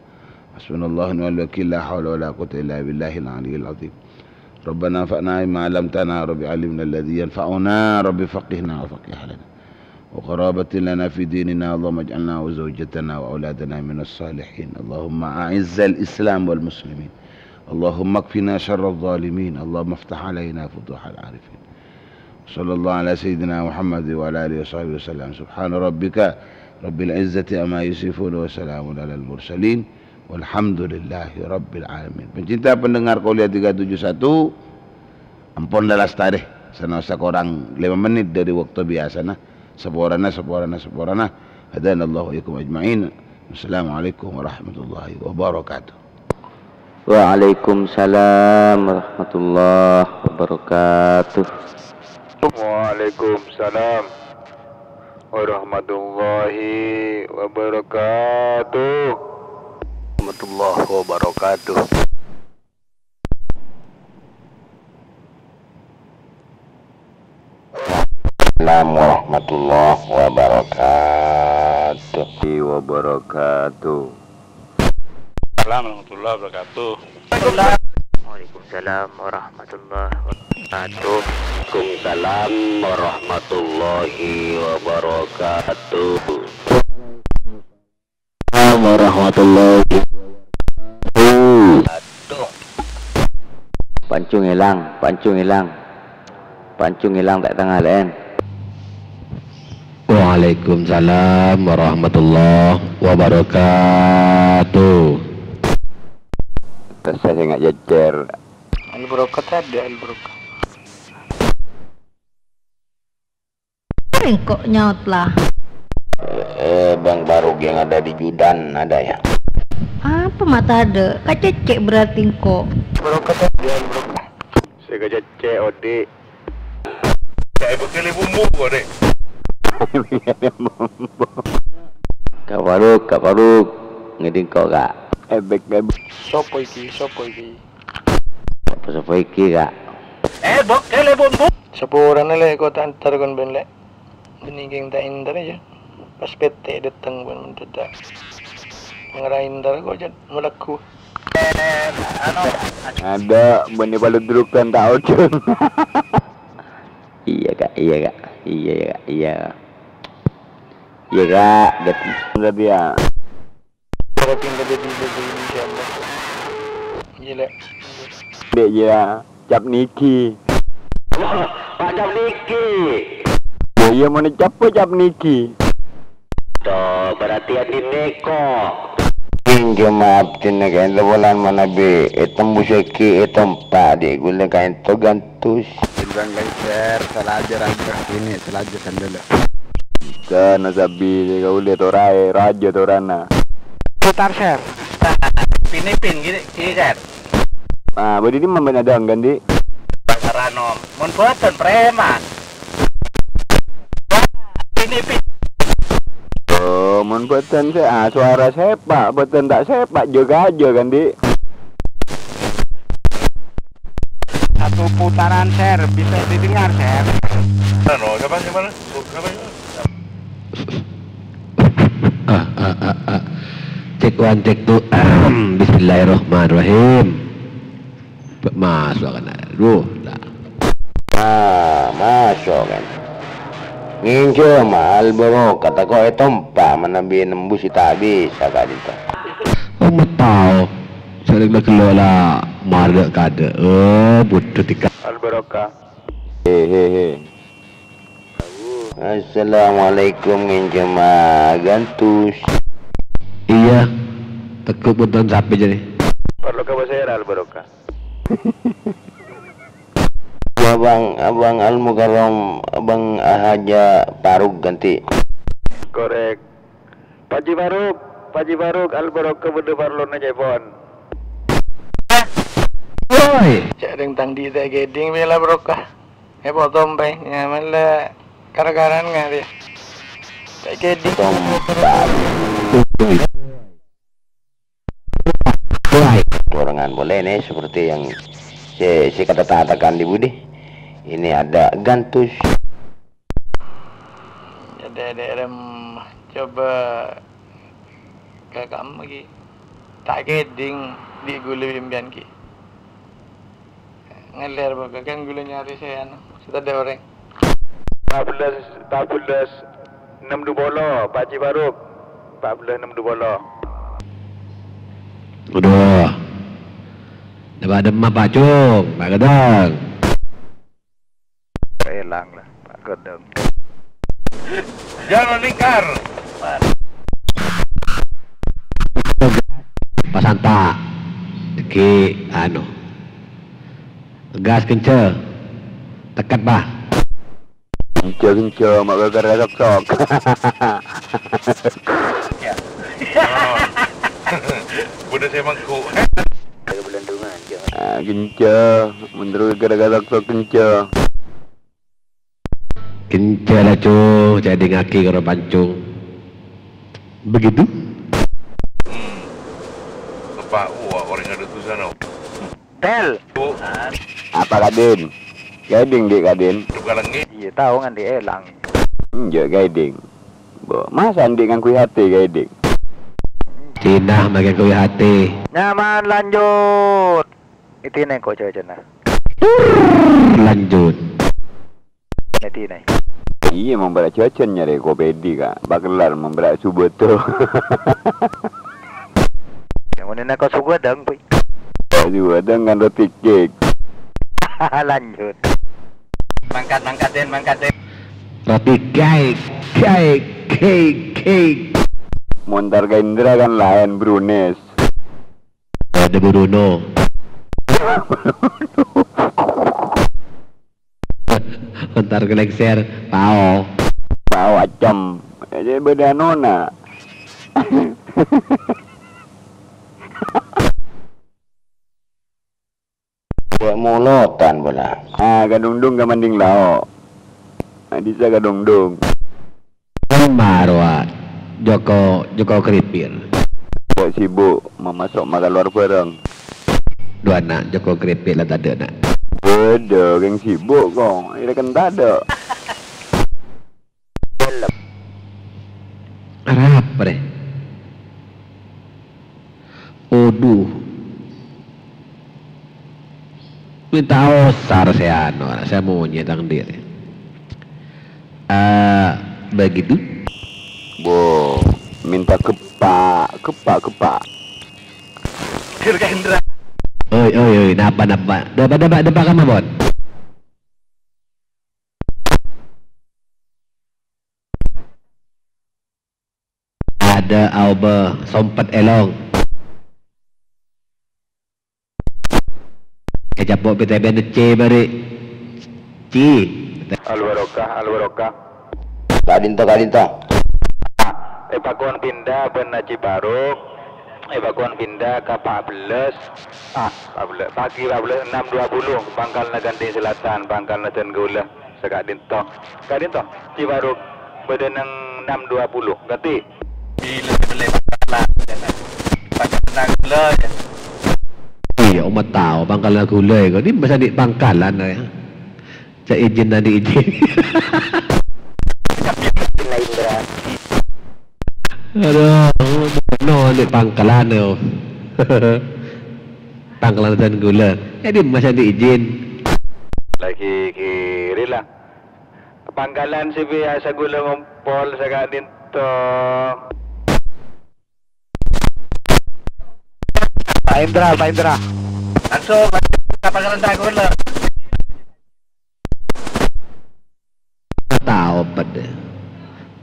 Hasbunallahu wa ni'mal wakil. La haula wa la quwwata illa billahil aliyyil azim. Rabbana anfa'na bima 'allamtana, Rabbi 'allimna alladzi yanfa'una, Rabbi faqqihna wa faqqih ahlana. وقرابة لنا في ديننا. اللهم اجعلنا وزوجتنا وأولادنا من الصالحين. اللهم أعز الإسلام والمسلمين. اللهم اكفنا شر الظالمين. اللهم افتح علينا فتوح العارفين. وصلى الله على سيدنا محمد وعلى آله وصحبه وسلم. سبحان ربك رب العزة عما يصفون وسلام على المرسلين والحمد لله رب العالمين. Pecinta pendengar Kolia tiga tujuh satu, ampon lalastè, sanaossa korang lèma mennit dâri bâkto biyasana. Saporana, saporana, saporana. Hadanallahu wa iyyakum ajma'in. Wassalamualaikum warahmatullahi wabarakatuh. Waalaikumsalam warahmatullahi wabarakatuh. Waalaikumsalam warahmatullahi wabarakatuh. Warahmatullahi wabarakatuh. Assalamualaikum warahmatullahi wabarakatuh. Wabarakatuh. Assalamualaikum warahmatullahi wabarakatuh. Waalaikumsalam warahmatullahi wabarakatuh. Waalaikumsalam warahmatullahi wabarakatuh. Warahmatullahi wabarakatuh. Pancung èlang, pancung èlang. Pancung èlang ta' tangalè'èn. Waalaikumsalam warahmatullahi wabarakatuh. Tessa sè ngajhâjhâr. Al-Barokah tadâ', Al-Barokah. Engko' nyaot la. Eh, Bang Faruk yang ada di Judan ada ya? Apa ma' tadâ'? Kacècè' berarti engko'. Sè kacècè' odi'. Ca'èpon kèlè bumbu kok, Dek. Ka' Faruk, Ka' Faruk. Ngèdhing engko', Ka'. Ebek, ebek. Sopo iki? Sopo iki? Sopo, sopo iki, Ka'? Ebek kèlè bumbu. Saporana, Lè', ko' ta' entar kon bân, Lè'. Bânnè kèng ta' entar jâ. Pas pètè' dâteng bân mendadak. Mangara entar ko' jâ malagghu. Adâ', bânnè paludrukan ta' ojhân. Iyâ, Ka', iyâ, Ka'. Iyâ, iyâ, Ka', iyâ. Iyâ, Ka', gât-, Berarti ya. Berarti engko' dhâddhi bhâi, insyaallah. Iyâ, Lè'. Dek, ya, cap niki. Wah, Pak, cap niki. Ya, iya, mon cap, cap niki. To, berarti andi' neko. Inggih, maaf, dinna kaento polana manabi etembusagi etompa' di' ghulâ kaento gantos. Bang Lengser, salaja rangka ini, salaja sandala. Kana sabi, kaulâ toraè, raja torana. Putar, Ser. Pinipin gini, gini, Ser. Ah, bâdâ dimma bâ'na dâ' enggan, Di'? Pasar Anom. Mon bhâdhân preman. Pinipin. Oh, mon bhâdhân sè, ah, suara sepak, bhâdhân ta' sepak, jâgâ-jâgâ kan, Di'? Satu putaran, Ser, bisa didengar, Ser. Anu, siapa, siapa? Siapa? Ah, ah, ah, ah. Cek one, cek two. Ahem. Bismillahirrahmanirrahim. Maso' kan. Duh, la. Ah, maso' kan. Ngènjhâma Al-Barokah tako' etompa' manabi nembus ta' bisa ka'dinto. Oh, matao. Sering la ghellu' la marè kadâ'. Oh, budhu tika. Al-Barokah. He, he, he. Assalamualaikum, ngènjhâma gantos. Iyâ, teggu' bhunten sampè' jârèya. Parlo ka bâsèra Al-Barokah. Abang, Abang Al-Mukarram, Abang Haja Paruk ganti. Korek. Pak Haji Faruk, Pak Haji Faruk, Al-Barokah bâdâ parlona ca'èpon. Woi. Ca'èpon tang di' ta' kèdhing bhâi Al-Barokah. È, potong bhâi, nyamana la kar-karan ngarè. Ta' kèdhing. Tompa'. Woi. Dorongan polè nè, seperti yang sè, sè katatakan di budi. Ini ada gantos. Dâ', dâ', rem, coba ka kamma ghi. Ta' kèdhing di' ghulâ bi' empèyan ghi. Ngèlèr bâkal kan ghulâ nyarè sè anu, sè tadâ' orèng. Tabellas, tabellas, Nem dhu polo, Pak Haji Faruk. Pa' bellâs nem dhu polo. Aduh. Dâpa' dâmma, Pak Cung, Pak Gedang. Èlang la, Pak Gedang. Jangan lingkar. Pasanta. Ghi, anu. Gas kenceng. Teket, Bah. Kenceng-kenceng, ma' ghâ-ghârâ sok-sok. Bâdâ sè mangku. Ah, kenceng, mon terros ghârâ-ghârâ sok-sok kenceng. Kenceng la, Cung, cè' èdingngaghi karo Pancung. Begitu? Hmm. Apa, wah, orèng adâ' dusana. Tel. Bu. Apa, Kadin? Guiding, Dik, Kadin? Iyâ, tao nganti èlang. Enjâ', guiding. Bo, masa Andi' ngangghuy H T, guiding? Cina makkè ngangghuy H T. Nyaman, lanjut. Èdina engko' cocona. Lanjut. Èdina. Iyâ, mon bârâ' jhâjhân nyarè kopèdi, Ka'. Pakellar mon bârâ' subâdhâng. Yang mana nak kau suka dong, Puy? Subâdhâng kan roti cake. Lanjut. Mangkat, mangkat, Den, mangkat, Den. Roti cake, cake, cake, cake. Mon entar ka Indra kan laèn, Brunes. Ada Bruno. Entar ka lengser, pao. Pao acem. Jadi bâdâ anona. Buat molotan pola. Ah, kadungdung ka manding lao. Ah, bisa kadungdung. Maroa Joko, Joko Kripil. Kok sibuk memasak makan luar bareng. Dua anak Joko Kripil la tadâ', nak. Bâdâ, kèng sibuk kok. Ira kan tadâ'. Arapa rè? Odhu. Minta osar sè anu, sè monyè tang dhiri. Eh, begitu? Bo, minta geppa', geppa', geppa'. Oi, oi, oi, napa, napa? Dâpa', dâpa', dâpa' ka mawon. Adâ' aobâ sompet èlong. Ècapo' pètèbèn C bâri'. C. Al-Barokah, Al-Barokah. Ka'dinto, ka'dinto. Èpakon pinda bân Haji Baruk. Èpakon pinda ka pa' bellâs. Ah, pa' bellâs. Pagi pa' bellâs, enam dua puluh, Pangkalan Gandhing Selatan, Pangkalan Dhân Kaulâ. Saka'dinto. Ka'dinto, Cibaruk. Bâdâ neng enam dua puluh. Ganti. Bilâ bellè pangkalan, ya, kan? Pangkalan ghulâ, ya. Iyâ, omma tao pangkalan ghulâ, kok. Ini masa di pangkalan, ya. Cak izin tadi izin. Aduh, no, di pangkalan, yo. Pangkalan Dhân Kaulâ. Jadi, masa di izin. Lagi kiri lah. Pangkalan sè biyasa kaulâ ngompol saka'dinto. Pak Indra, Pak Indra. Langsung, langsung ka pangkalan Dhân Kaulâ. Tao, pèdhâ.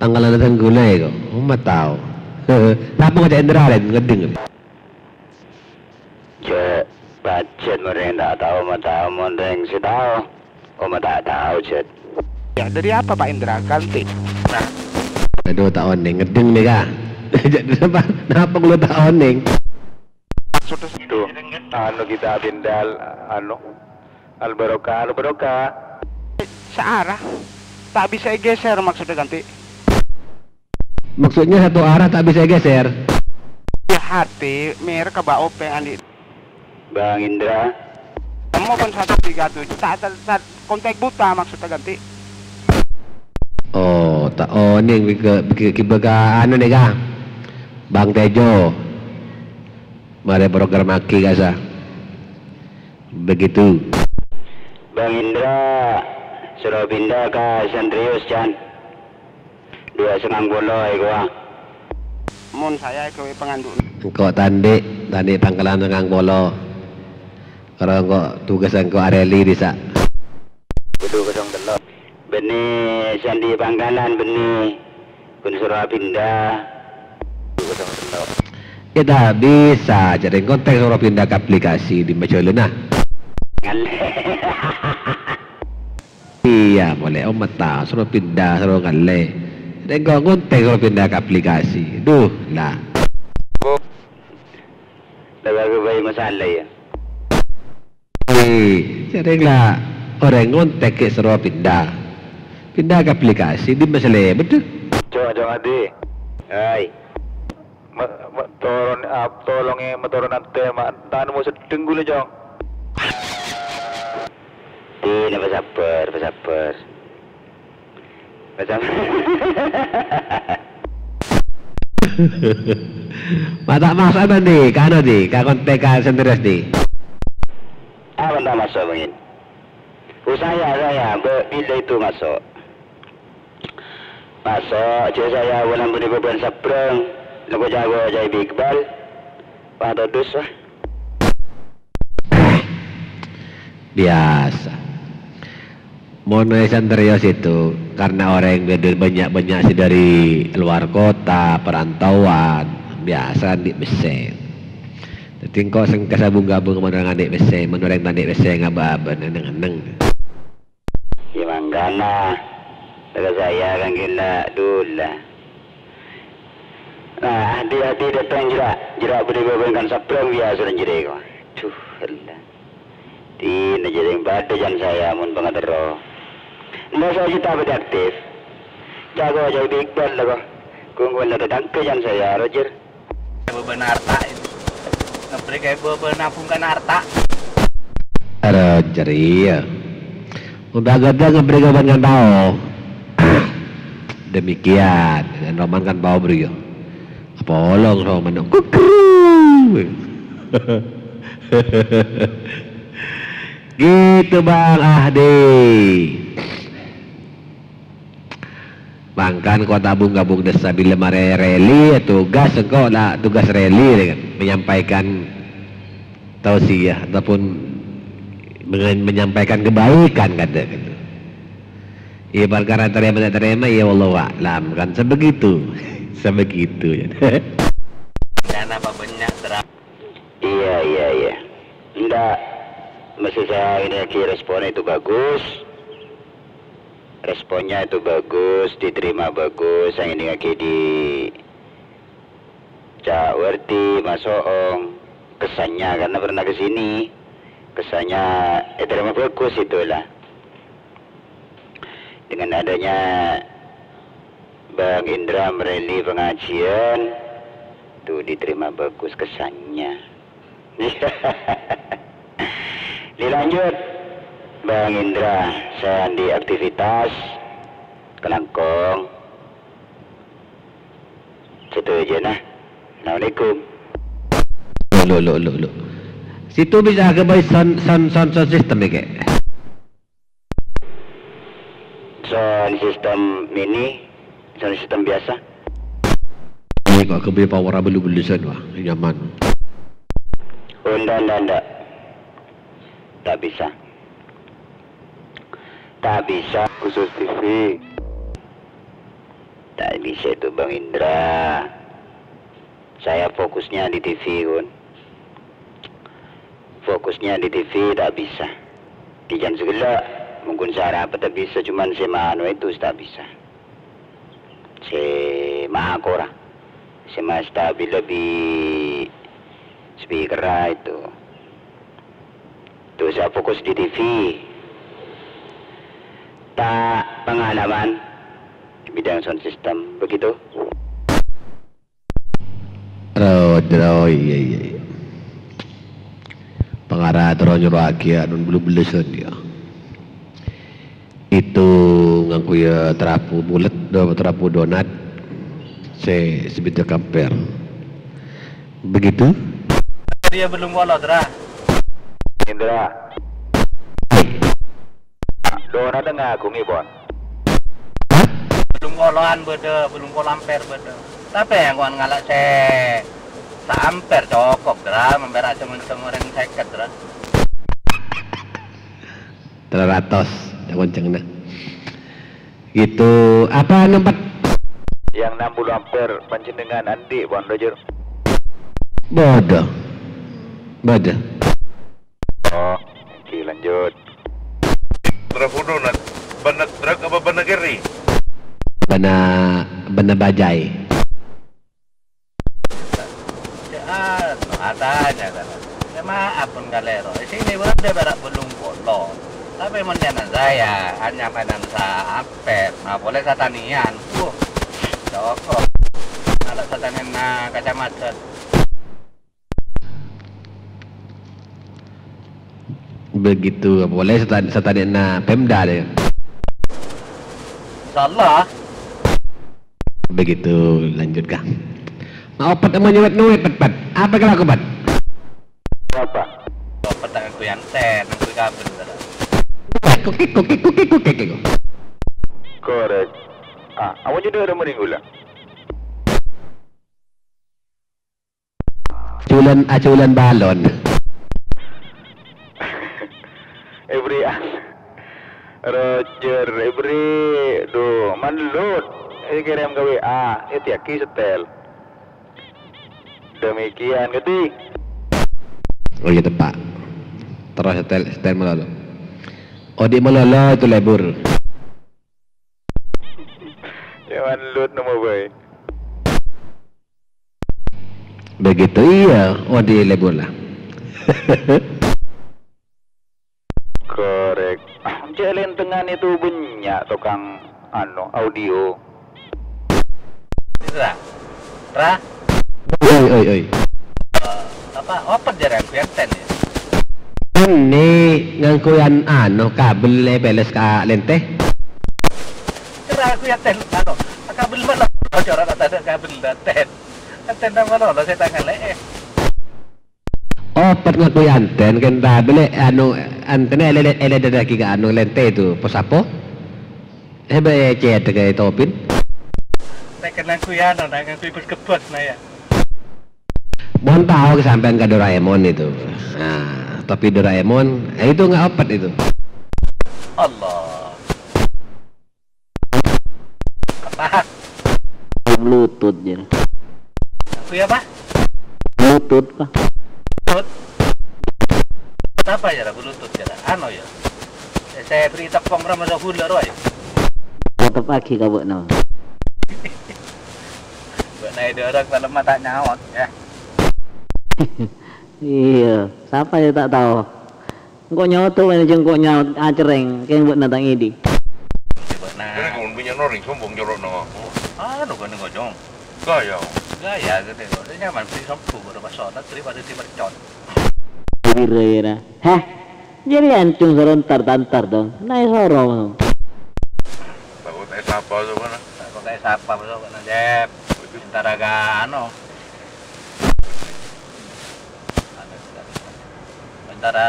Pangkalan Dhân Kaulâ, kok. Omma tao. Napa ngajak Indra, Ren? Ngedhing. Cè', pajhât mon rèng ta' tao, ma' tao mon rèng sè tao. Kok ma' ta' tao, Jhât? Ya, dari apa, Pak Indra? Ganti. Nah. Aduh, ta' onèng. Ngedhing nèka. Napa, napa kaulâ ta' onèng? Maksudnya tuh, anu kita pindah, anu, Al-Barokah, Al-Barokah. Searah. Tak bisa geser maksudnya ganti. Maksudnya satu arah tak bisa geser. Ya, hati, mer ka Mbak Openg, Andi. Bang Indra. Kamu pun satu tiga tujuh. Tak, tak, tak, kontak buta maksudnya ganti. Oh, ta' onèng bâ ka, bâ ka, bâ ka anu nèka. Bang Tejo. Marè programmaghi kasa. Begitu. Bang Indra, soro pindah ka Santrius, Chan. Dua sangang polo, iko, ah. Mon saya gawe pangandu'. Engko' ta' andi', ta' andi' pangkalan sangang polo. Karo engko' tugas engko' areli dissa'. Kudu kosong tello'. Bânnè sè andi' pangkalan, bânnè. Kun soro pindah. Kudu kosong tello'. Ya, ta' bisa, jhâ' rèng kontak soro pindah ka aplikasi di majalana. Ngalle. Iyâ, molaè ommat ta', soro pindah, soro ngalle. Rèng kontak soro pindah ka aplikasi. Duh, la. Lha, ghâbây masalah, ya. Wi, jhâ' rèng la orèng ngontek ghi' soro pindah. Pindah ka aplikasi, dimma sè lebât, dhu. Cong, Cong Adi. Hai. Ma-, ma-, toron, ap-, tolongè matoron ante, ma-, ta' nemmo seddheng ghulâ, Cong. Dina, pasabbhâr, pasabbhâr. Macam. Ma' ta' maso' nanti, ka anu, di, ka kontak ka Sandres, di. Apa tak masuk, Bang In? Oh, saya, saya. Be-, bila itu masuk? Masuk, cek saya, bulan budi beban sabrang. Nunggu jago ajaib Iqbal. Wah, todus, wah. Biasa. Mon è Santerios itu, karena orang beda banyak-banyak sih dari luar kota, perantauan, biasa andi' pèssè. Jadi engko' sengka sabung-gabung mon orang andi' pèssè, mon orang ta' andi' pèssè ngabâ-abâ, neng-neng. Ya, mangkana, kata saya kan gila dulu lah. Nah, hati-hati datang jerak, jerak budi beban kan sabrang biasa dan jerak. Duh, Allah. Dina jhâ' rèng padâ jân saya mon pangaterro. Ndak saya cita bâdâ aktif. Jago ajaib Iqbal la, kok. Gungguan la tatangghâ jân saya, Roger. Beban harta itu. Ngebrek kayak beban nabung kan harta. Roger, iya. Udah gede ngebrek beban kan tao. Demikian, dengan Roman kan tao, Bro, ya. Apa olong sama menung? Kukru. Gitu, Bang Ahdi. Mangkan kok tabung-gabung desa bila mare rally, ya tugas engko' la tugas rally, ya kan? Menyampaikan tausiah ataupun mengen-, menyampaikan kebaikan, kata gitu. Iya, perkara terima tak terima, ya wallahu a'lam, kan sebegitu. Sebegitu, ya. Dan apa banyak terang? Iya, iya, iya. Enggak. Maksud saya ini lagi responnya itu bagus. Responnya itu bagus, diterima bagus. Yang ini lagi di Cak Werdi, Mas Oong. Kesannya karena pernah ke sini. Kesannya, eh, terima bagus itulah. Dengan adanya Bang Indra mereli pengajian, tuh diterima bagus kesannya. Dilanjut, Bang Indra, saya di aktivitas kelangkong. Setuju, nah. Assalamualaikum. Lo, lo, lo, lo. Situ bisa ke sound, sound, sound, sound system ya, Kek? Sound system mini, sound system biasa. Ini kok kebeli power belu-belusan, wah, nyaman. Oh, ndak, ndak, ndak. Tak bisa. Tak bisa. Khusus T V. Tak bisa itu, Bang Indra. Saya fokusnya di T V, Gun. Fokusnya di T V tak bisa. Di jam segala, mungkin saya rapat tak bisa, cuman saya mano itu tak bisa. Saya makora. Saya stabil lebih speaker itu. Tuh, saya fokus di T V. Tak pengalaman di bidang sound system, begitu. Ro, ro, iya, iya, iya. Pangara terro nyoro'aghi anu belu-belusan, ya. Itu ngangguy, ya, trapu bulet, do-, trapu donat, se-, sebidda kamper. Begitu? Dia belum kolot, Ra. Indra. Donat ngagungi, Bon. Hah? Bâllung poloan bâdâ, bâllung polo amper bâdâ. Tapè engko' ngala' sè saamper cokop, Dra, amper ajhâ' ngoncèng orèng sèket, Dra. Tello ratos ngoncèngnga. Gitu. Apa nompet? Yang enam puluh amper panjhennengngan andi' pon, Roger? Bâdâ. Bâdâ. Oh, oke, lanjut. Trafudona, bânnè truk apa bânnè kèri? Bânnè, bânnè bajai. Ya, anu, atanya kan. Ya, maaf pon kalèro. È sini bâdâ pèra' bâllung polo. Tapè mon nyana saya, anyampanan saamper. Nah, polè satanèyan. Wuh, cokop. Kalau satanèyanna kacamata. Begitu polè sata-, satanèyanna Pemda, deh. Insyaallah. Begitu, lanjut, Kang. Nah, opet ama nyewet nuwet, Pet, Pet. Apa kalaku, Pet? Apa? Opet tangan kuyanten, kuwi kabel, Pet. Kok, kok, kok, kok, kok, kok, kok. Korek. Ah, awan jadi ada mending gula. Aculan, aculan balon. Ebrian. Roger, Ebri, duh, manlut. Eh, kirim ke W A, eh, tiaki setel. Demikian, ngerti? Oh iya, tepa'. Terros setel, setel malolo. Odi' malolo itu lebur. Ya, manlut nemu bae. Begitu, iya, odi' lebur lah. Korek. Cek lentengan itu banyak tukang, anu, audio. Ra. Ra. Oi, oi, oi. Eh, apa, opet jarang kuyanten ya? Ini ngangkuyan, anu, kabel, eh, peles ka lente. Kira aku ya ten, anu, kabel mana? Corak tak ada kabel, ten. Ten apa lo, lo saya tangan le, eh. Opet ngangkuy anten, kan, ta, bele, anu, antenna ele, ele, ele dadaki ka, anu, lente itu, pos apa? Eh, be, cet, kayak topin. Nek kena kuyan, nah, ngangkuy bus kebos, nah, ya. Mon tahu ke sampean ka Doraemon itu. Nah, topi Doraemon, eh, itu nggak opet itu. Allah. Apa? Bluetooth, Jel. Aku ya, Pak? Bluetooth, Pak. Bluetooth? Apa ya, Bluetooth ya? Anu ya? Saya beri tepung rama sahula roy. Tetep lagi ka bukna. Bukna itu orang dalam mata nyawat, ya. Iya, siapa ya tak tahu. Engko' nyoto' wae jengko' nyaot acereng, keng ba'na ta' ngedi. Ba'na. Kene kon punya noring sombong colo'na. Anu kan engko', Jong. Gaya. Gaya gede kok. Nyaman beli sombong kok pas sholat daripada di mercon. Pira ya, nah? Hah? Jadi ancung serontar tantar dong. Naik soro. Takut es apa tuh mana? Takut es apa tuh mana, Jep? Antara gano. Antara,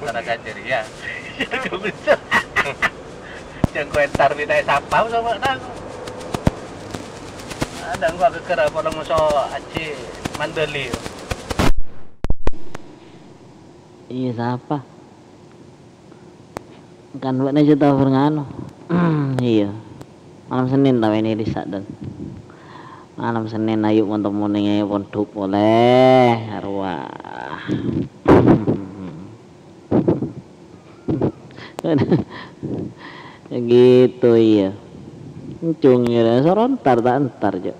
antara ganjil, ya. Jangan komentar minta sapa sama nang. Ada gua geger apa lo musuh Aji Mandali. Iya, sapa? Kan ba'na jâ' tao bâreng anu. Iyâ. Malem Sennèn tao ini dissa', Don. Malem Sennèn ayu mon-temmo neng pondhuk polè. Arowa. Gitu, iyâ. Encung, iyâ. Soro entar, ta' entar, Cuk.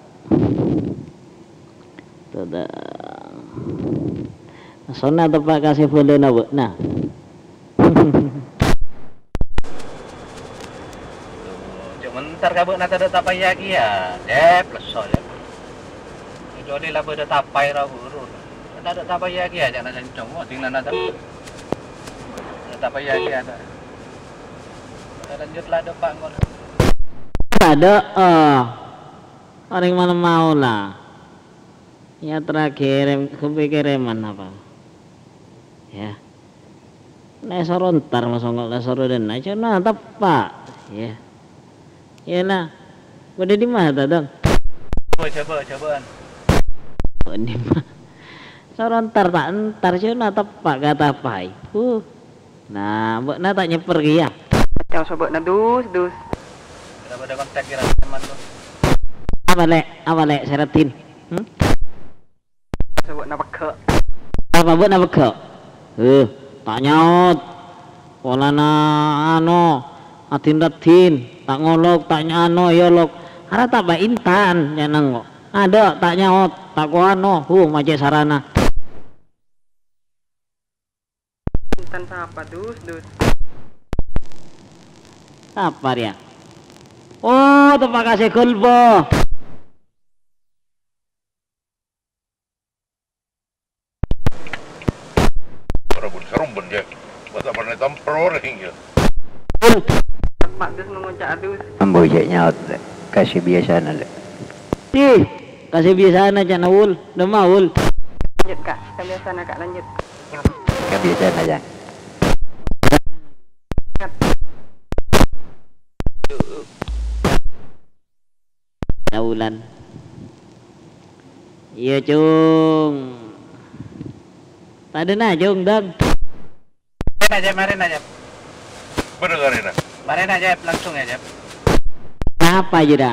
Tadang. Sona tepa' ka sè bâlâna bâ'na. Cuma entar ka bâ'na tadâ' tapaya kèya, Dep, lesso, Dep. Kecuali la bâdâ tapai ra buru. Tadâ' tapaya kèya, jâ' na sencong, oh, ding nana ta-, tadâ' tapaya kèya, ta. Lanjut la, Dep, Pak, engko'. Tadâ', eh. Orèng malem maola. Ya, terakhir, em, kepikiran apa? Ya. Nè soro entar masongo' la soro dâna, cuma tepa'. Ya. Iyâ, nah. Bâdâ è dimma, Dadang? Oh, coba, cobaan. Bâdâ è dimma? Soro entar ta' entar, sè na teppa' ka tapaè. Huh. Nah, bâ'na ta' nyèpper kèya. Cang soba'na dus, dus. Kenapa ada kontak kira teman lu? Apa, Lè'? Apa, Lè', Seraddin? Hmm? Soba'na pegghâ'. Apa bâ'na pegghâ'? Huh, ta' nyaot. Polana, ano, adin-raddin, ta' ngolok, ta' nya-, ano, yolok. Ara ta' bâ' intan, nyaneng kok. Adâ', ta' nyaot, ta' ko ano, huh, macè' sarana. Intan sapa, dus, dus? Sapa rèya? Oh, teppa' ka Segel, Bo. Ora bun sarumbun, ya. Masa pernah tampro, ya. Pak, dus mengucap adus. Ambo cè' nyaot, Lè'. Kasè biyasana, Lè'. Ih, kasè biyasana, ca'na Wul. Dâmma, Wul. Lanjut, Kak. Kasè biyasana, Kak. Lanjut. Kasè biyasana, Jang. Kaulan. Iyâ, Cung. Tadâna, Cung, Dâng. Marèna, Jep, marèna, Jep. Bener, marèna. Marèna, Jep, langsung ya, Jep. Kenapa, Yuda?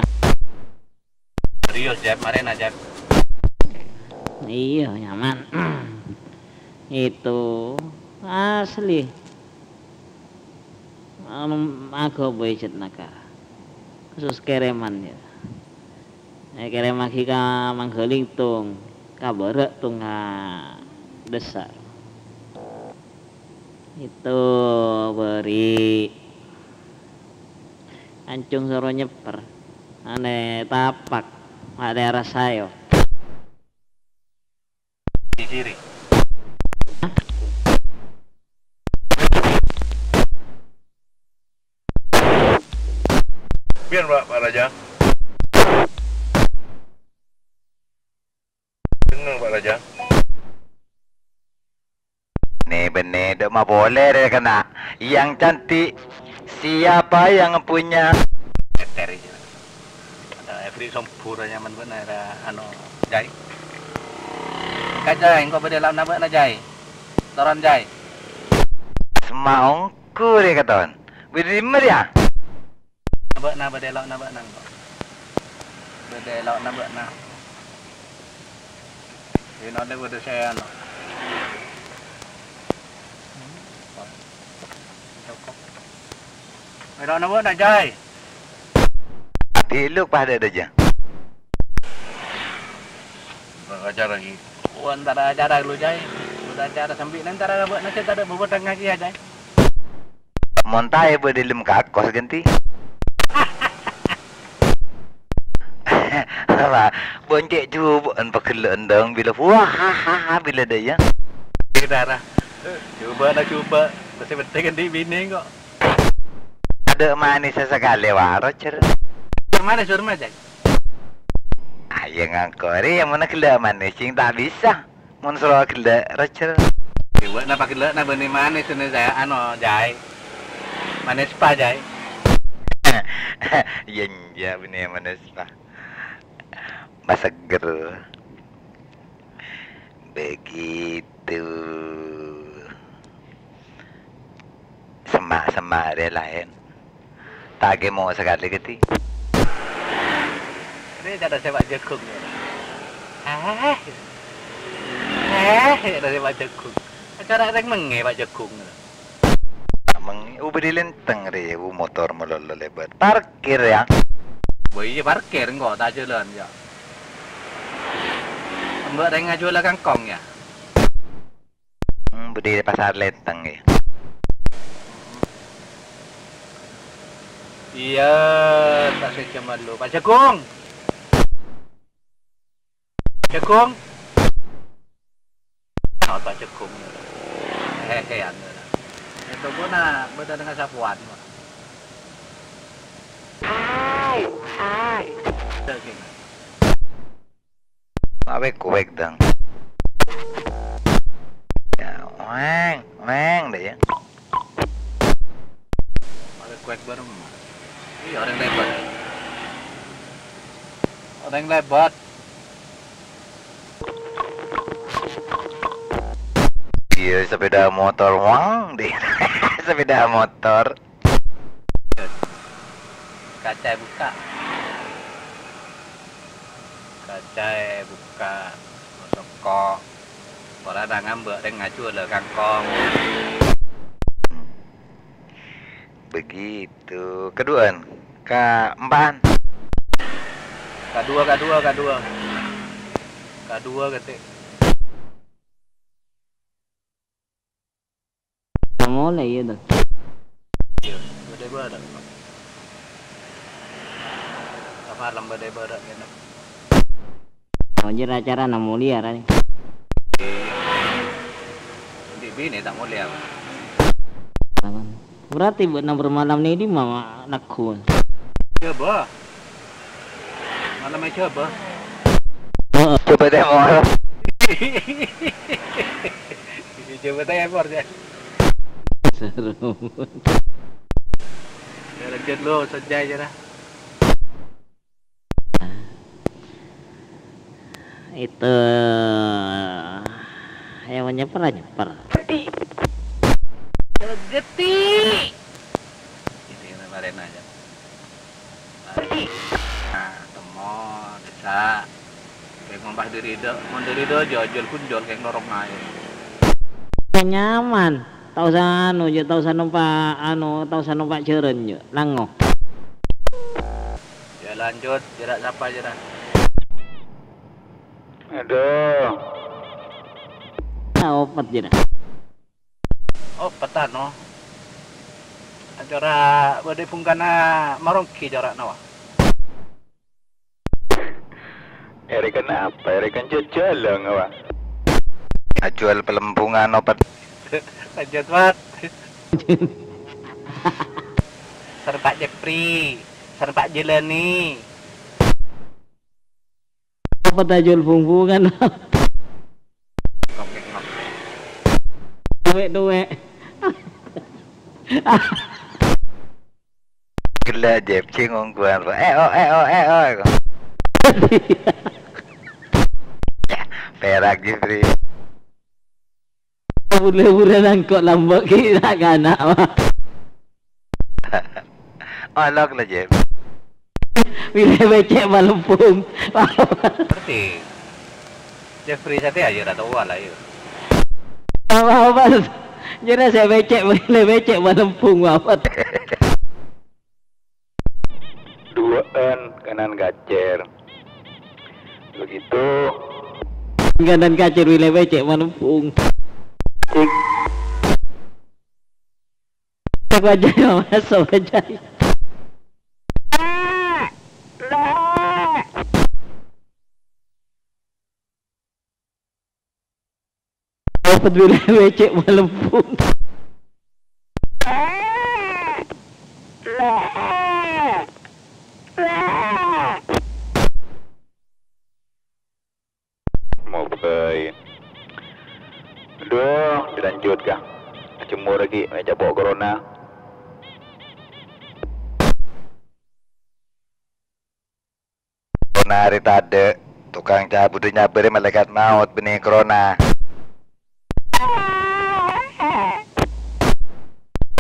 Serius, Jep, marèna, Jep. Iya, nyaman. Itu asli. Anu, aga boy cet naka. Khusus kereman, ya. Eh, keremaghi ka Manggaling, Tung. Ka Bârâ', Tung, ka Dhâsar. Itu bâri'. Ancung soro nyèpper. Anè tapak. Adâ' rasa, yo. Di kiri. Biar, Pak, Pak Raja. Dengar, Pak Raja. Bânnè, bânnè, dâ' mapolè rè kana'. Yang cantik, siapa yang punya? Ada Every Sompur nyaman bâ'na, anu, Jai. Ka Jai, engko' bâdâ laonna bâ'na, Jai. Toron, Jai. Semaong. Kure katon. Bâdâ dimma, ya? Bâ'na bâdâ elo'na bâ'na, engko'. Bâdâ elo'na bâ'na. Ino le bâdâ sè anu. Elo'na bâ'na, Jai. Diluk pas dâ' dâjâ. Acara ghi. Oh, antara acara lu, Jai. Udah acara sambi' nèng antara bâ'na sè tadâ' bubutang ngajhi, ya, Jai. Mon taè bâdâ lem kakos ganti. Apa? Boncè' jubâ'ân pagellâ'ân dâng bilâ. Wah, ha, ha, ha, bilâ dâjâ. Dara. Jubâ' la jubâ'. Sè pentèng andi' binè kok. Adâ' manès sakalè, wa, Roger. Manès, Sur, Mas, Jai. Ayo ngangkor, ya, mon ghellâ' manès, cing ta' bisa. Mon soro ghellâ', Roger. Dewa napa ghellâ'na bânnè manès ini saya, ano, Jai. Manès pa, Jai? Iya, iya, bânnè manès pa. Pas seger. Begitu. Semma'-semma' rè laèn. Ta' kèmo sakalè kadhi. Rè cara sè Pak Jagung. Eh. Eh, cara sè Pak Jagung. Acara rèng mengngè Pak Jagung. Mengngè, u bâdhi lèntèng rè, u motor malolo lèbât. Parkir, ya. Wah, iya parkir engko' ta' jhâlân, ya. Mbak rèng ajhuwâlâ kangkong, ya. Hmm, bâdhi pasar lèntèng, ya. Iya, ta' sè jam lu. Pak Jagung. Jagung. Oh, Pak Jagung. Hehe, anu. Itu pun, ah, bâdâ dengan sapuan. Hai, hai. Daging. Awe kuek dong. Ya, weng, weng deh ya. Awe kuek baru. Iya, orang lebar. Orèng lèbât. Iyâ, sepeda motor, wang, di sepeda motor. Kaca bukka'. Kaca bukka'. Soko. Ora nangèng bâ' rèng ngajhuwâlâ kangkong. Begitu. Kaduwâ'ân. Kaempa'an. Kaduwâ, kaduwâ, kaduwâ. Kaduwâ, ghâtè. Molè, iyâ, to. Iyâ, bâdâ bârâ'. Samalem bâdâ bârâ' kènè. Oh, jârèya acarana molèya, ra, nè? Iyâ. Andi' binè ta' molèya. Berarti bâ'na bermalam nè dimma, Ma-, Naggun? Iyâ, Bah. Malam aja, Bah. Heeh. Coba deh, Mor. Coba deh, Mor, ya. Seru. Ya, lanjut lu, Sanjay, ya, dah. Itu, yang nyeper, nyeper. Geti. Geti. Ini kemarin aja. Nah, temo, desa. Keng mompah diri do, mon diri do, jol, jol kunjol, keng lorong ae. Nyaman. Ta' osa anu, jâ, ta' osa nompa', anu, ta' osa nompa' jârân, jâ. Lango. Ya, lanjut, jârâ' sapa, jârâ'? Aduh. Ah, opet, jârâ'. Oh, petano. Acara bâdâ bungkana maronggi cara'na, wa. Èrèkan apa? Èrèkan jhâjhâlâng, wa. Ajhuwâl palembungan opet. Lanjut, Mat. Sareng Pak Jepri, sareng Pak Jelani. Apa tajul bung-bungan? Duwe', duwe'. Gella, Jep, sing ongguan, Pak. Eh, oh, eh, oh, eh, oh, eh, oh. Perak, Jepri. Bur-leburan engko' lambâ' ghi' na'-kana', wa. Olok la, Jep. Bilâ becce' malempung. Ngerti. Jeffrey satèya, ya, ra tao la, ya. Apa, apa? Jârèya sè becce', bilâ becce' malempung, wa. Duwâ'ân kanan kacèr. Begitu. Kanan kacèr bilâ becce' malempung. Cik. Aku aja yang masuk aja. Opet bilâ becce' malempung. Mobile. Aduh, dilanjut kah? Jemur lagi, mè' capo' corona. Corona arè tadâ', tokang cabudhâ nyabârâ malaèkat maot bânnè corona.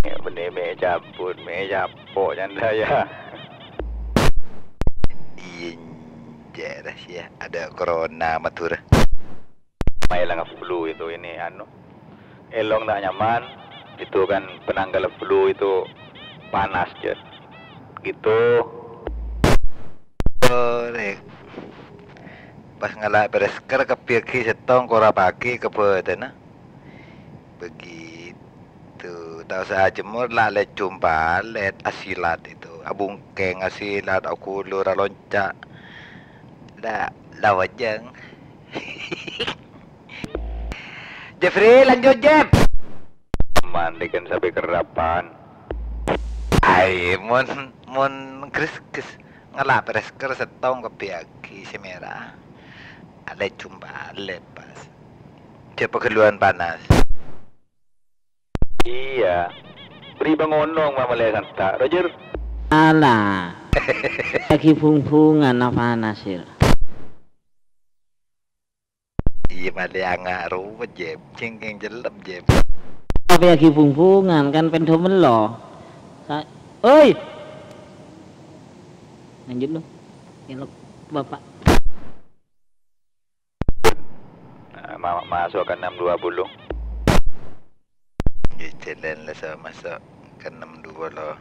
Bânnè mè' cabut, mè' capo' nyandhâ, ya. Iyâ, jârèya sè adâ' corona Madhurâ. Maèlang flu itu ini, anu, èlong ta' nyaman, itu kan penanggal flu itu panas, Jun. Gitu. Ore. Pas ngala' masker, kabbhi aghi' sèttong, kora paghi' ka bâdânna. Begitu. Ta' osa ajemmor, la lèjum palèt, asilat itu. Abungkèng, asilat, aghulur, alonca'. La, la wajâng. Jeffrey, lanjut, Jeff. Mandikan sampai kerapan. Ai, mon, mon gres-gres ngala' masker sèttong kabbhi aghi' sè mèra. Alè jumpa alè pas. Jâ paghelluwan panas. Iyâ. Bri pangonong mamalè santa', Roger. Alah. Lagi bung-bungan apa nasir? Iyâ, malè anga' rowa, Jep. Cèngkèng cellep, Jep. Tapè aghi bung-bungan, kan pèndhâ mello. Sa-, oi! Lanjut, lu. Elok, Bapak. Nah, ma-, masuk ke enam dua puluh. Nggih, jhâlân la, so, masuk ke enam dua puluh.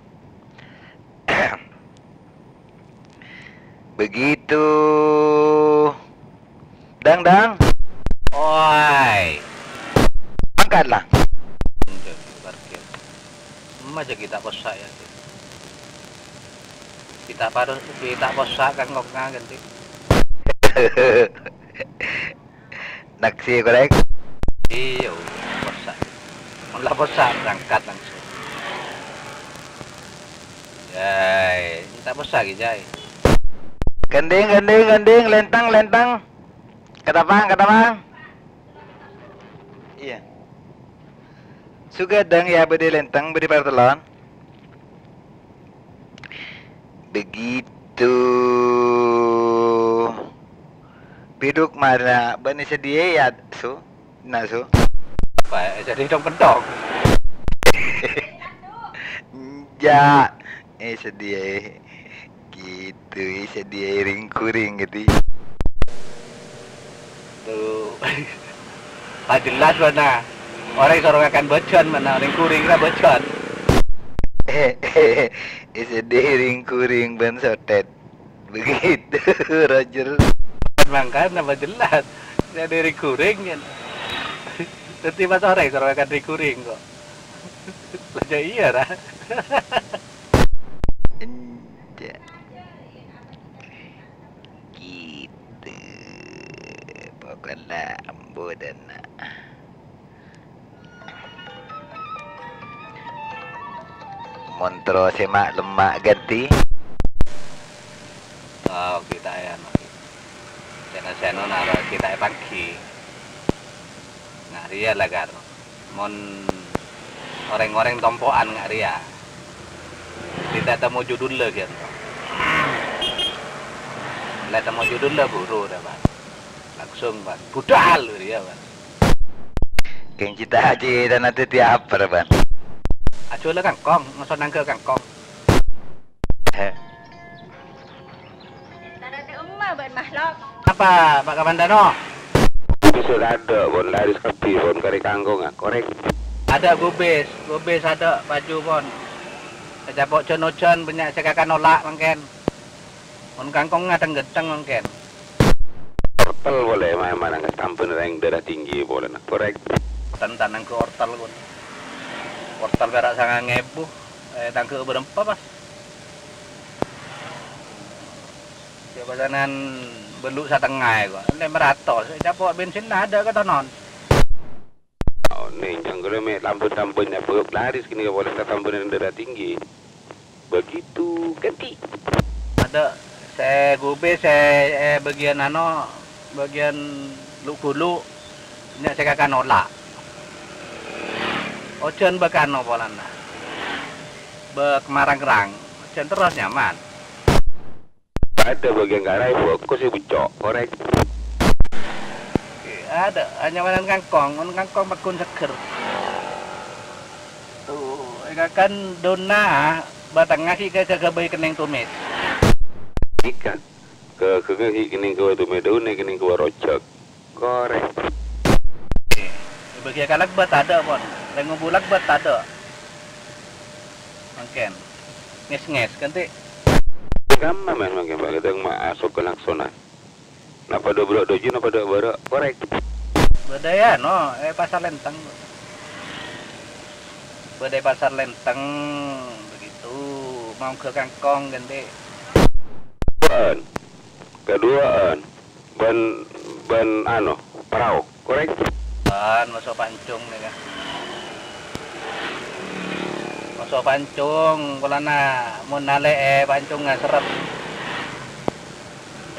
Begitu. Dang, dang. Oi. Angkat lah. Parkir. Emma jâ' kita possa' ya. Kita paro-, kita possa' kan ngok ngagen, Dik. Naksi, korek? Iyo, possa'. Mon la possa', berangkat langsung. Jai, minta possa' lagi, Jai. Gending, gending, gending, lentang, lentang. Ketapang, ketapang. Iya. Sugadang ya, bâdâ lentang, bâdâ partelon. Begitu. Biduk mana bâ'na sè dhiyâ ya, Su? Nah, Su. Apa ya? Jadi dong pedok. Enjâ'. Eh, sè dhiyâ. Gitu, sè dhiyâ ring-kuring gitu. Tuh. Ah, jelas mana. Orèng soro ngakan bâjân mana, ring-kuring ra bâjân. Eh, sè dhiyâ ring-kuring bân sotèt. Begitu, Roger. Mangkana apa jelas? Sè dhiyâ ring-kuring, kan. Dâddhi pas orèng soro ngakan ring-kuring kok. Lah, jâ' iyâ, ra. Enjâ'. Gitu. Pokokna ambu dâna. Mon terro sè ma'-, lemma' ghântè. Oh, kita ya, no. Seno-seno naro kita ya pagi. Nah, ria lah, Gar. Mon orèng-orèng tompo'an nga' rèya. Tidak temu judulnya gitu. Lah temu judulnya buru dah, Pak. Langsung, Pak. Budal gitu ya, Pak. Kèng cita-citana dhâddhi apa, Bân? Ajuwâlâ kangkong, ngoso nangghâ kangkong. He. Tarate emma bân makhluk. Apa, Pak Kamandano? Bisa tadâ', pon laris kabbhi, pon karè kangkongnga, korèk. Adâ' gubis, gubis adâ' paju, pon. Kacapo' jân-ojân, bânnya' sè kakan ola' mangkèn. Pon kangkongnga thèng-ghântèng mangkèn. Wortel polè, ma-, mana ngas tambhâna rèng darah tinggi polè, na, korèk. Tan-, tanangghu wortel, pon. Wortel pèra' sangang èbu, eh, tangghu bârâmpa, pas. Sè pasanan bâllu' satengnga, kok. Lèma ratos. Capo' bensinna adâ' katonon. Oh, nèng, jhânggâlâ mè' tambhâ-tambhâna bâ-, laris kènè' polè tambhâna darah tinggi. Begitu, ghântè. Adâ' sè gubis, sè, eh, bâgiyân ano, bâgiyân lu'-ghulu', nya' sè kakan ola'. Ojhân bâ' kano polana. Bâ' kamarangrang. Ojhân terros nyaman. Adâ' bâgiyân karaè bhâko sè bucco', korèk. Adâ', anyamanan kangkong, mon kangkong paggun seger. Tuh, èkakan donna, bâtengnga ghi' ka-, ka-, kabây kennèng tomèt. Ikan. Ka-, ka-, ka-, ghi' kennèng kabâ tomèt, donna kennèng kabâ rojhâk. Korèk. Bâgiyân ka lèbât tadâ', pon. Rèng ngubu lèbât tadâ'. Mangkèn. Ngès-ngès, ghântè. Kamma, mèn, mangkèn, Pak? Ghâtèng ma' asok ka langsona. Napa dâ' bârâ' dâjâ, napa dâ' bârâ'? Korèk. Bâdâ è ano, è Pasar Lenteng. Bâdâ è Pasar Lenteng, begitu. Maongghâ kangkong, ghântè. Bân. Kaduwâ'ân. Bân, bân, ano, parao, korèk? Bân, moso pancung nèka. Moso pancung, polana mon nalè'è pancung ngasrep.